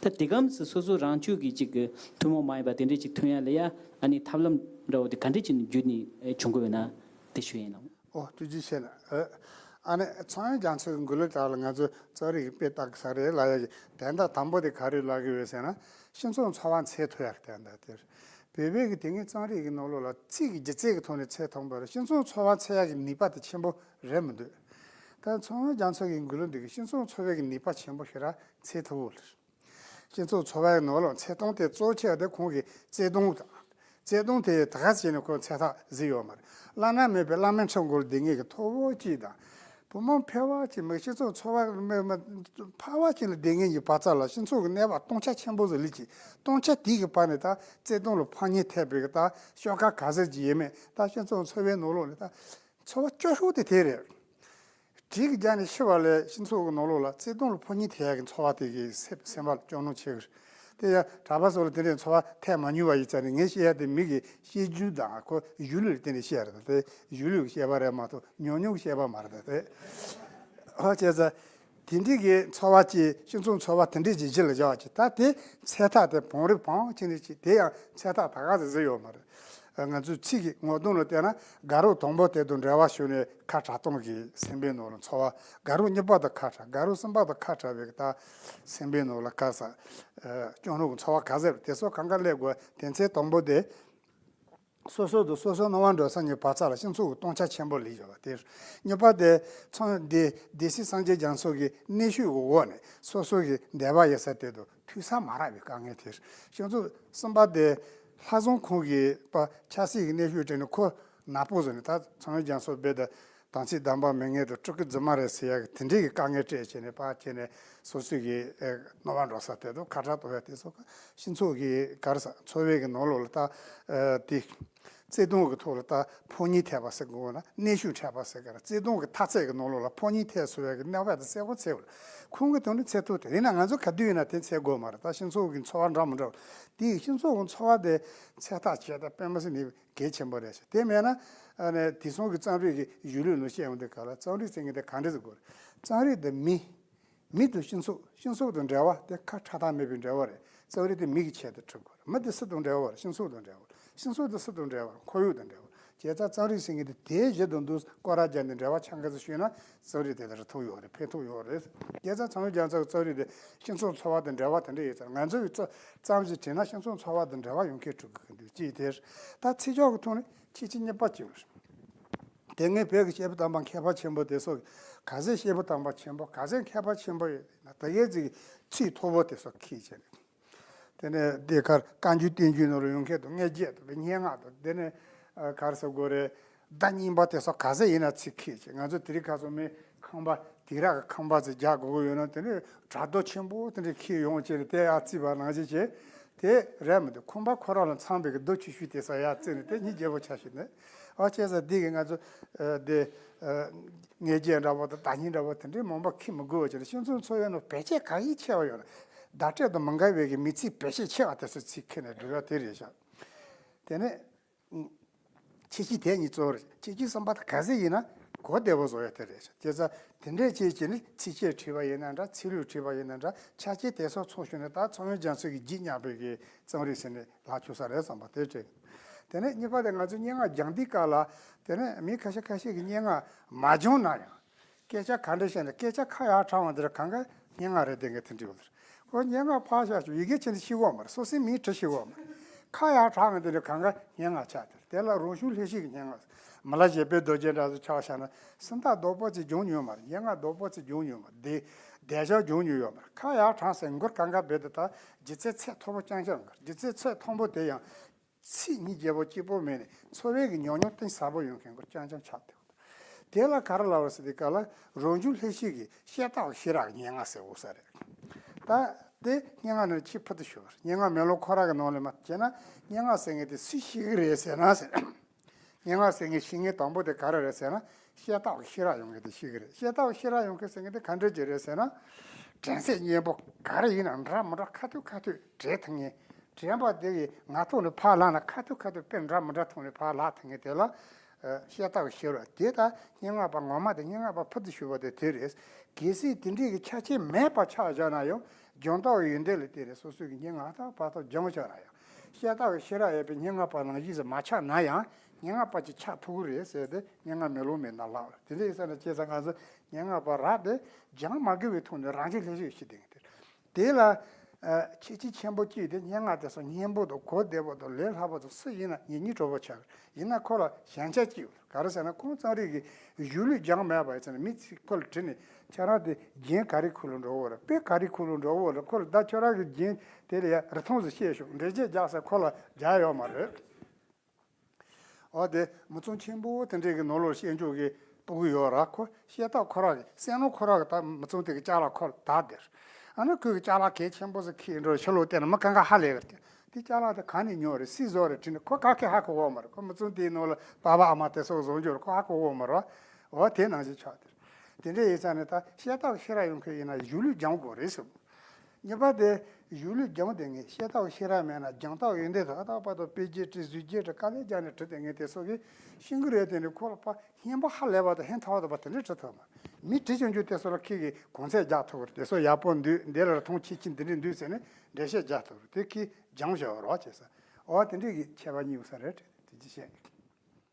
ད་དེ་གམ་སུ་སོ་སོ་རང་ཆོས་ཀྱི་ཅིག་གི་ཐུན་མོང་མ་ཡིན་པ་དེ་འདྲ་ཅིག་ཐོན་ཡ་ལ་ཡ་ཨ་ནི་ཐབས་ལམ་འདྲ་བོ་དེ་ག་འདྲ་ཅིག་བརྒྱུད་ནས་བྱུང་དགོས་ཡོད་ན་དེ་ཞུ་ཡིན་ལགས། ཨོ་ཐུགས་རྗེ་ཆེ་ལགས། ཨ་ནི་ཚངས་དབྱངས་རྒྱ་མཚོའི་མགུར་གླུ་དག་ལ་ང་ཚོས་རྩོམ་རིག་གི་དཔེ་བལྟ་གི་ས་རེད་ལབ་ཡ་གི་དོན་དག་དང་པོ་དེ་ག་རེ་ལབ་གི་ཡོད་ཟེར་ན། སྤྱི་ཚོགས་འཚོ་བ་འཚོལ་ཐུབ་ཡག་གི་དོན་དག་དེ་རེད། བོད་པའི་གི་དེ་སྔའི་རྩོམ་རིག་གི་ནང་ལོགས་ལ་ཚིག་གི་སྒྱུ་རྩལ་གི་ཐོག་ནས་འཚོལ་ཐུབ་པ་རེད། སྤྱི་ཚོགས་འཚོ་བ་འཚོལ་ཡག་གི་ནུས་པ་དེ་ཆེན་པོ་རེད་མི་འདུག་ད་ཚངས་དབྱངས་རྒྱ་མཚོ་གི་མགུར་གླུ་འདི་གིས་སྤྱི་ཚོགས་འཚོ་བའི་གི་ནུས་པ་ཆེན་པོ་ཞེ་དྲག་འཚོལ་ཐུབ་ཡོད་རེད། སྤྱི་ཚོགས་འཚོ་བའི་ནང་ལོགས་འཚོལ་སྟངས་དེ་གཙོ་ཆེ་བ་དེ་ཁོང་གི་བརྩེ་དུང་དང་། བརྩེ་དུང་དེ་ད་ག་ཟེ་བྱས་ནས་ཁོས་འཚོལ་ཐབས་བཟོས་ཡོད་མ་རེད། བླ་ན་མེད་པའི་བླ་མའི་འཁྲུངས་སྐར་འདི་ངེད་ཀྱི་ཐོ་བོ་གཅིག་དང་། བུ་མོ་ཕལ་བ་གཅིག་མེད། སྤྱི་ཚོགས་འཚོ་བ་མེད་མ་ཕལ་བ་གཅིག་ལ་བསྡད་མཁན་གྱི་བར་མཚམས་ལ་སྤྱི་ཚོགས་ཀྱི་གནས་བབ་སྟོང་ཆ་ཆེན་པོ་ཟིག་སླེབས་ཀྱི། སྟོང་ཆ་དེ་གི་བར་ནས་ད་བརྩེ་དུང་ལ་ཕོག་ཉེན་ཐེབས་པའི་གི་ད་ཤོག་ཁག་ག་ཟེ་ཅིག་ཡོད་མེད། ད་སྤྱི་ཚོགས་འཚོ་བའི་ནང་ལོགས་ནས་ད་འཚོ་བ་སྐྱོ་ཤོས་དེ་དེ་རེད། གྲི་གི་རྒྱ་ནས་ཤི་བ་ལས་སྤྱི་ཚོགས་ཀྱི་ནང་ལོགས་ལ་བརྩེ་དུང་ལ་ཕོག་ཉེན་ཐེབས་ཡག་གི་འཚོ་བ་དེ་གི་སེམས་སེམས་པ་ལ་སྐྱོ་སྣང་ཆེ་གི་རེད། དེ་ཡང་གྲྭ་པ་ཚོ་ལ་དེ་འདྲའི་འཚོ་བ་ཐེབས་མ་མྱོང་བ་ཡིན་ཙང་ནས། ངས་བཤད་ཡ་དེ་མི་གི་བཤད་རྒྱུན་དང་ཁོ་གཞུང་ལུགས་ལ་བརྟེན་ནས་བཤད་ཡ་རེད། ད་དེ་གཞུང་ལུགས་ཀྱི་བཤད་པ་རེད་མ་གཏོགས་ཉུང་ཉུང་གི་བཤད་པ་མ་རེད། ད་དེ་ཧ་བྱས་ཙང་དེ་འདྲའི་གི་འཚོ་བ་ཅིག་སྤྱི་ཚོགས་འཚོ་བ་དེ་འདྲའི་ཅིག་གཞི་ལ་བཞག་པ་ཅིག་ད་དེ་འཚོལ་ཐབས་དེ་བང་རིམ་བང་ཅིག་ནས་ཅིག་དེ་ཡང་འཚོལ་ཐབས་ད་ག་ཟེ་ཟེ་ཡོད་མ་རེད། ང་ཚོའི་ཚིག་གི་ངོ་གདོང་ལ་བལྟས་ན། དགའ་རབ་དང་པོ་དེ་དང་འབྲེལ་བ་ཞུགས་ནས་ཁ་བྲལ་སྟངས་ཀྱི་སེམས་པའི་ནང་ལ་འཚོ་བ། དགའ་རབ་གཉིས་པ་དང་ཁ་བྲལ། དགའ་རབ་གསུམ་པ་དང་ཁ་བྲལ་བའི་ད་སེམས་པའི་ནང་ལ་ག་ཟེ་སྐྱོ་སྣང་གི་འཚོ་བ་ག་ཟེ་རེད། དེ་ཚོ་གང་ག་སླེབས་དགོས། དེ་ཚེ་དང་པོ་དེ་སོ་སོ་དང་སོ་སོའི་སྣང་བ་འགྲོ་ས་གཉིས་བར་མཚམས་ལ་སྤྱི་ཚོགས་ཀྱི་སྟོང་ཆ་ཆེན་པོ་སླེབས་ཡོད་པ་དེ། གཉིས་པ་དེ་ཚང་དེ་སྡེ་སྲིད་སངས་རྒྱས་རྒྱ་མཚོ་གི་གནོན་ཤུགས་ཀྱི་འོག་ནས་སོ་སོ་གི་འདོད་པ་ཡོད་ས་དེ་དང་མཐུན་ས་མ་རག་པའི་དཀའ་ངལ་དེ། སྤྱི་ཚོགས་གསུམ་པ་དེ་ལྷག་བསམ་ཁོང་གིས་པ་ཆབ་སྲིད་ཀྱི་གནོན་ཤུགས་སྤྲད་ནས་ཁོ་ནག་པོ་བཟོས་ནས། ད་ཚངས་དབྱངས་རྒྱ་མཚོ་རྦད་དེ་དམ་ཚིག་དམ་པ་མེད་མཁན་དང་སྤྲུལ་སྐུ་རྫུན་མ་རེད་ཟེར་ཡག་གི་དེ་འདྲའི་གི་དཀའ་ངལ་སྤྲད་བྱས་ནས་པ་བྱས་ནས་སོ་སོའི་གི་ཨེ་སྣང་བ་འགྲོ་ས་དེ་དང་ཁ་བྲལ་གཏོང་ཡ་དེ་སོགས་ཀ་སྤྱི་ཚོགས་ཀྱི་ག་རེ་ཟེ་འཚོ་བའི་གི་ནང་ལོགས་ལ་ད་ཨ་དེ་བརྩེ་དུང་གི་ཐོག་ལ་ད་ཕོག་ཉེན་ཐེབས་པ་ཟེར་དགོས་ན། གནོན་ཤུགས་འཕྲད་པ་ཟེར་ག་རེ། བརྩེ་དུང་གི་མཐའ་ཚད་ཀྱི་ནང་ལོགས་ལ་ཕོག་ཉེན་ཐེབས་སོང་བའི་གི་གནས་བབ་དེ་གསལ་པོ་འཚོལ་དགོས། ཁོང་གི་དོན་དུ་འཚོལ་ཐུབ་དེ་ཡིན་ན་ང་ཚོ་ག་དུས་ཡིན་ན་དེ་འཚོལ་དགོས་མ་རེད། ད་སྤྱི་ཚོགས་ཀྱི་འཚོ་བ་འདྲ་མི་འདྲ་བ་དེ་ཡི་སྤྱི་ཚོགས་ཀྱི་འཚོ་བ་དེ་འཚོལ་ཐབས་བྱེད་ད་དཔེ་མི་སྲིད་ནས་གལ་ཆེན་པོ་རེད་ཤག་དེ་མེད་ན་ཨ་ནི་དེང་སང་གི་རྩོམ་རིག་གི་གཞུང་ལུགས་ནང་བཤད་ཡོང་དུས་ག་ལ། རྩོམ་རིག་ཟེར་མཁན་དེ་ག་འདྲ་ཟེ་དགོས་རེད། རྩོམ་རིག་དེ་མི། མི་དང་སྤྱི་ཚོགས། སྤྱི་ཚོགས་དང་འབྲེལ་བ་དེ་ཁ་བྲལ་ཐབས་མེད་པའི་འབྲེལ་བ་རེད། རྩོམ་རིག་དེ་མི་གི་ཆེད་དུ་གྲུབ་དགོས་རེད། མི་དེ་སུ་དང་འབྲེལ་བ་རེད། སྤྱི་ཚོགས་དང་འབྲེལ་བ་རེད། སྤྱི་ཚོགས་དེ་སུ་དང་འབྲེལ་བ་རེད། ཁོར་ཡུག་དང་འབྲེལ་བ་རེད། བྱས་ཙང་རྩོམ་རིག་ཟེར་མཁན་དེ་དེའི་གཞི་དང་དུ་སྐོར་ར་རྒྱག་ནས་འབྲེལ་བ་ཆགས་མཁན་ཚོ་ཤོད་ན་རྩོམ་རིག་དེ་ལ་རེ་ཐུག་ཡོད་རེད། ཕན་ཐོགས་ཡོད་རེད། བྱས་ཙང་ཚངས་དབྱངས་རྒྱ་མཚོ་གི་རྩོམ་རིག་དེ་སྤྱི་ཚོགས་འཚོ་བ་དང་འབྲེལ་བ་དེ་འདྲ་ཡོད་ཙང་། ང་ཚོ་གི་རྩོམ་རྩོམ་ཞིག་བྲིས་ན་སྤྱི་ཚོགས་འཚོ་བ་དང་འབྲེལ་བ་ཡོང་མཁན་བྲི་དགོས་ཀྱི་འདུག་ཅེས་དེར། ད་ཚིག་སྦྱོར་གྱི་ཐོག་ནས་ཁྱད་ཆོས་གཉིས་པ་གཅིག་རེད། དེ་སྔའི་བོད་ཀྱི་སྐྱེས་བུ་དམ་པ་མཁས་པ་ཆེན་པོ་དེ་ཚོ་ག་ཚོད་སྐྱེས་བུ་དམ་པ་ཆེན་པོ། ག་ཚོད་མཁས་པ་ཆེན་པོ་ཡོད་ན་དེ་གའི་ཚིག་ཚིག་མཐོ་པོ་དེ་ཚོ་ཁྱེར་བྱས་ནས། དེ་ནས་དེ་གར་བཀའ་འགྱུར་བསྟན་འགྱུར་ནང་ལ་ཡོང་མཁན་དང་། སྔགས་རྒྱུད་དང་སྨྲེ་སྔགས་དང་། དེ་ནས་ཨ་ག་རེ་ཟེར་དགོས་རེད། བརྡ་རྙིང་པ་དེ་ཚོ་ག་ཚོད་ཡིན་ན་ཚིག་ཁྱེར་བྱས། ང་ཚོ་དེ་རིང་ཁ་སང་མི་ཁང་པ་དུས་རབས་ཀྱི་ཁང་པ་ཚོ་རྒྱག་དགོས་ཀྱི་ཡོད་ན། དེ་ནས་དྲ་རྡོ་ཆེན་པོ་དེ་འདྲ་ཁྱེར་ཡོང་བྱས་ནས་དེ་ཡར་བརྩིགས་པ་ནང་བཞིན་བྱས། དེ་རེད་མི་འདུག་ཁང་པ་ཁོ་རང་ལ་འཚམས་པའི་གི་རྡོ་ཆུ་ཤུལ་དེ་ས་ཡར་བརྩིགས་ནས་དེ་གཉིས་རྒྱལ་པོ་ཆགས་ཤིག་ནས། ཨ་བྱས་ཙང་འདི་གི་ང་ཚོ་ཨ་དེ་ཨ་ངེས་རྒྱལ་འདྲ་པོ་དང་བདག་ཉིད་འདྲ་པོ་དེ་འདྲའི་མང་པོ་ཁྱེར་མི་དགོས་པ་བྱས་ནས། ཤིང་ཚོམ་ཚོ་ཡོད་ནོ་བེད་སྤྱད་གང་ཡིན་ཆེ་བ་ཡོད་ན། བརྡ་སྤྲོད་དང་མི་འགལ་བའི་གི་མི་ཚིག་བེད་སྤྱད་ཆེ་བ་དེ་ཚོ་ཚིག་ཁྱེར་ནས་འབྲི་བ་དེ་རེད་ཤག་དེ་ནས། ཁྱད་ཆོས་དེ་གཉིས་གཙོ་བོ་རེད། ཁྱད་ཆོས་གསུམ་པ་དེ་ག་ཚོད་ཡིན་ན་གོ་བདེ་པོ་བཟོ་ཡ་དེ་རེད་ཤག་བྱས་ཙང་དེ་འདྲས་བྱས་བྱས་ནས་ཚིགས་བཅད་བྲིས་པ་ཡིན་ན་འདྲ། ཚིག་ལྷུག་བྲིས་པ་ཡིན་ན་འདྲ། ཆ་རྐྱེན་དེ་ཚོ་ཚང་ཤོས་ནས་ད་ཚོགས་དབྱིངས་རྒྱ་མཚོ་གི་བརྗིད་ཉམས་པའི་གི་རྩོམ་རིག་ཟེར་ནས་ལྷག་ཆོག་ས་རེད་བསམ་པ་དེ་དྲན། དེ་ནས་གཉིས་པ་དེ་ང་ཚོས་སྙན་ངག་སྦྱང་དུས་སྐབས་ལ། དེ་ནས་མི་ཁ་ཤས་ཁ་ཤས་ཀྱིས་སྙན་ངག་མ་སྦྱངས་ན་ཡང་། སྐད་ཆ་ག་འདྲ་བཤད་ན་སྐད་ཆ་ཁ་ཡར་དྲངས་པ་འདི་ར་གང་ག་སྙན་ངག་རེད། དེ་ག་དེ་འདྲ་ཡོད་རེད། ཁོ་སྙན་ངག་ཕར་བཞག་ཆོག་ཡི་གེ་ཆེན་པོ་ཤེས་དགོས་མ་རེད། སོ་སོའི་མིང་བྲི་ཤེས་དགོས་མ་རེད། ཁ་ཡར་དྲངས་པ་འདི་ར་གང་ག་སྙན་ངག་ཆགས་དེ་རེད། དེ་ལ་རང་བྱུང་ལྷད་ཤེས་ཀྱི་སྙན་ངག་མི་ལ་བཞད་པའི་རྡོ་རྗེ་འདྲ་ཚོ་ཆ་བཞག་ན། སུམ་རྟགས་རྡོག་པོ་ཅིག་སྦྱོང་མྱོང་མ་རེད། སྙན་ངག་རྡོག་པོ་ཅིག་སྦྱོང་མྱོང་མ་རེད། དེ་བསྡད་བཞག་སྦྱོང་མྱོང་ཡོད་མ་རེད། ཁ་ཡར་དྲངས་ཟེར་མགུར་གང་ག་རྦད་དེ་ད་ལྗིད་ཚད་ཚད་མཐོ་པོ་རྐྱང་རྐྱང་མགུར། ལྗིད་ཚད་ཚད་མཐོན་པོ་དེ་ཡང་། ཚིག་སྙིང་རྗེ་པོ་སྐྱིད་པོ་མེད་ནས་ཚོར་བའི་གི་ཉམས་མྱོང་གཏིང་ཟབ་པོ་ཡོང་མཁན་ཀུན་རྐྱང་རྐྱང་ཆགས་ཏེ། དེ་ལ་ག་རེ་ལབ་རེད་ཟེར་དུས་སྐབས་ལ་རང་བྱུང་ལྷད་ཤེས་ཀྱི་བཤད་སྟངས་ཤེས་རབ་ཀྱི་སྙན་ངག་ཟེར་འོས་ས་རེད། ད་དེ་སྙན་ངག་ནང་ཆེས་ཕུལ་དུ་ཞུགས་པ་རེད། སྙན་ངག་མེ་ལོང་ཁོ་རང་གི་ནང་ལ་མ་བྱས་ན། སྙན་ངག་ཟེར་མཁན་དེ་སུས་ཤེས་ཀྱི་རེད་ཟེར་ན་ཟེར། སྙན་ངག་ཟེར་མཁན་ཤེས་མཁན་དང་པོ་དེ་ག་རེ་རེད་ཟེར་ན། བཤད་སྟངས་ཀྱི་ཤེས་རབ་ཡོད་མཁན་དེ་ཤེས་ཀྱི་རེད། བཤད་སྟངས་ཀྱི་ཤེས་རབ་ཡོད་མཁན་ཟེར་མཁན་དེ་ག་འདྲ་ཅིག་རེད་ཟེར་ན། དྲན་ཚད་སྙན་པོ་ག་རེ་ཡིན་ན་འདྲ་མི་འདྲ་ཁ་ཐུག་ཁ་ཐུག་འགྲེལ་ཐུབ་མཁན། དྲན་པ་དེ་ཡི་ངག་ཐོག་ནས་ཕར་བླངས་ན་ཁ་ཐུག་ཁ་ཐུག་དཔེ་འདྲ་མི་འདྲ་ཐོག་ནས་ཕར་བཀླག་ཐུབ་མཁན་དེ་ལ་ཨ་བཤད་སྟངས་ཀྱི་ཤེས་རབ། དེ་ད་སྙན་ངག་པ་ངོ་མ་དེ། སྙན་ངག་པ་ཕུལ་དུ་ཞུགས་པ་དེ་དེ་རེད། གལ་སྲིད་དེ་འདྲའི་གི་ཆ་རྐྱེན་མེད་པ་ཆགས་བཞག་ན་ཡང་། སྦྱང་སྟངས་ཀྱི་ཡོན་ཏན་ལ་བརྟེན་ནས་སོ་སོའི་གི་སྙན་ངག་ད་བར་དུ་སྦྱངས་བཞག་ན་ཡང་། བཤད་སྟངས་ཀྱི་ཤེས་རབ་ཡོད་པའི་སྙན་ངག་པ་ནང་བཞིན་ཞིག་མ་ཆགས་ན་ཡང་། སྙན་ངག་པ་ཅིག་ཆགས་ཐུབ་ཀྱི་རེད་ཟེར་ཏེ་སྙན་ངག་མེ་ལོང་མེད་ན་ལགས། དེ་འདྲ་ཡིན་ས་ན་བྱས་ཙང་ང་ཚོ་སྙན་ངག་པ་རག་དེ་སྦྱང་མ་དགོས་པའི་ཐོག་ནས་རང་བྱུང་ལྷད་ཤེས་ཤིག་ལྡན་གྱི་དེ། དེ་ལ་ཨ་ཁྱད་ཆོས་ཆེན་པོ་གཅིག་དེ། སྙན་ངག་དེ་ཚོ་སྙན་པོ་དང་གོ་བདེ་པོ་དང་ལས་སླ་པོ་དང་སུ་ཡིན་ན་ངེད་གཉིས་གྲོགས་པོ་ཆགས་ཀྱི་རེད། ཡིན་ན་ཁོ་ལ་ཞན་ཆ་གཅིག་ཡོད། ག་རེ་ཟེར་ན་ཁོང་རྩོམ་རིག་གི་གཞུང་ལུགས་སྦྱངས་མེད་པ་ཡིན་ཙང་། མི་ཚོས་ཁོ་ལ་དྲིས་ནས་ཁྱེད་རང་དེ་རྒྱན་ག་རེ་ཁུར་ལ་འགྲོ་གི་ཡོད་རེད། དཔེ་ག་རེ་ཁུར་ལ་འགྲོ་གི་ཡོད་རེད། ཁོ་ལ་ད་ཁྱོད་རང་གི་རྒྱན་དེ་ལ་ཡ་རི་ཐང་ཟིག་བཤད་ཤོག་འགྲེལ་བཤད་རྒྱག་ཟེར་ཁོ་ལ་རྒྱག་ཡོད་མ་རེད། འོ་དེ་མི་ཚང་ཆེན་པོ་དེ་འདྲས་ཀྱི་ནང་ལོགས་བཤད་འཇོག་གི་སྤུ་གུ་ཡོད་ར། ཁོ་བཤད་སྟངས་ཁོ་རང་གི་བསམ་བློ་ཁོ་རང་གི་ད་མི་ཚང་དེ་གི་ཅ་ལག་ཁོ་ལ་ད་དེར། ཨ་ནི་ཁོས་གི་ཅ་ལག་གལ་ཆེན་པོ་ཟིག་ཁྱེར་འགྲོ་ཕྱི་ལོགས་བལྟས་ན་མི་གང་ག་ཧ་ལས་གི་རེད། དེ་ཅ་ལག་དེ་གང་ནས་ཉོས་རེད། སུས་བཟོས་རེད་དྲིས་ན་ཁོ་ག་གེ་ཧ་གོ་གོ་མ་རེད། ཁོ་མི་ཚང་དེའི་ནང་ལ་པ་ཕ་ཨ་མ་དེ་ཚོ་བཟོ་འཇོག་རེད། ཁོ་ཧ་གོ་གོ་མ་རེད། འོ་དེ་ནང་བཞིན་ཆགས་དེར། དེ་འདྲས་ཡིན་ཙང་ནི་ད་བཤད་སྟངས་ཤེས་རབ་ཡོད་མཁན་ཡིན་ན་གཞུང་ལུགས་སྦྱང་དགོས་རེད་ཟེར། གཉིས་པ་དེ་གཞུང་ལུགས་སྦྱང་དེ་ངས་བཤད་སྟངས་ཤེས་རབ་མེད་ན་སྦྱང་སྟངས་ཡོན་ཏན་དང་ཨ་ཏག་པ་དང་དཔེ་རྒྱས་བྲིས་བཟོ་རྒྱས་བྲིས་དཀའ་ལས་རྒྱག་ནས་བྲིས་དེ་ངས་དེ་སོགས་ཀྱིས་ཤེས་ཀྱི་རེད། དེ་ནི་ཁོ་ལ་ཕ་སྙན་པོ་ཧ་ལས་པ་དང་ཧན་ཐོག་ཏུ་པ་དེ་འདྲས་བྲིས་ཐུབ་མ། མི་བྲིས་ཀྱང་རྒྱུ་དེ་ཚོ་ལ་ཁྱེད་ཀྱིས་གོང་ཚད་རྒྱག་ཐུབ་ཀྱི་རེད། དེ་ཚོ་ཡག་པོ་འདུག་འདི་ལ་མཐོང་ཆེ་ཆེ་འདི་འདྲས་འདུག་ཟེར་ནས་འགྲེལ་བཤད་རྒྱག་ཐུབ་ཀྱི་རེད། དེ་ཁྱེད་སྦྱང་བཞག་རོགས་བྱས་ས། འོ་དེ་འདྲས་ཀྱི་ཁྱད་པར་གཉིས་ཡོད་ས་རེད། དེ་ཅི་བཤད།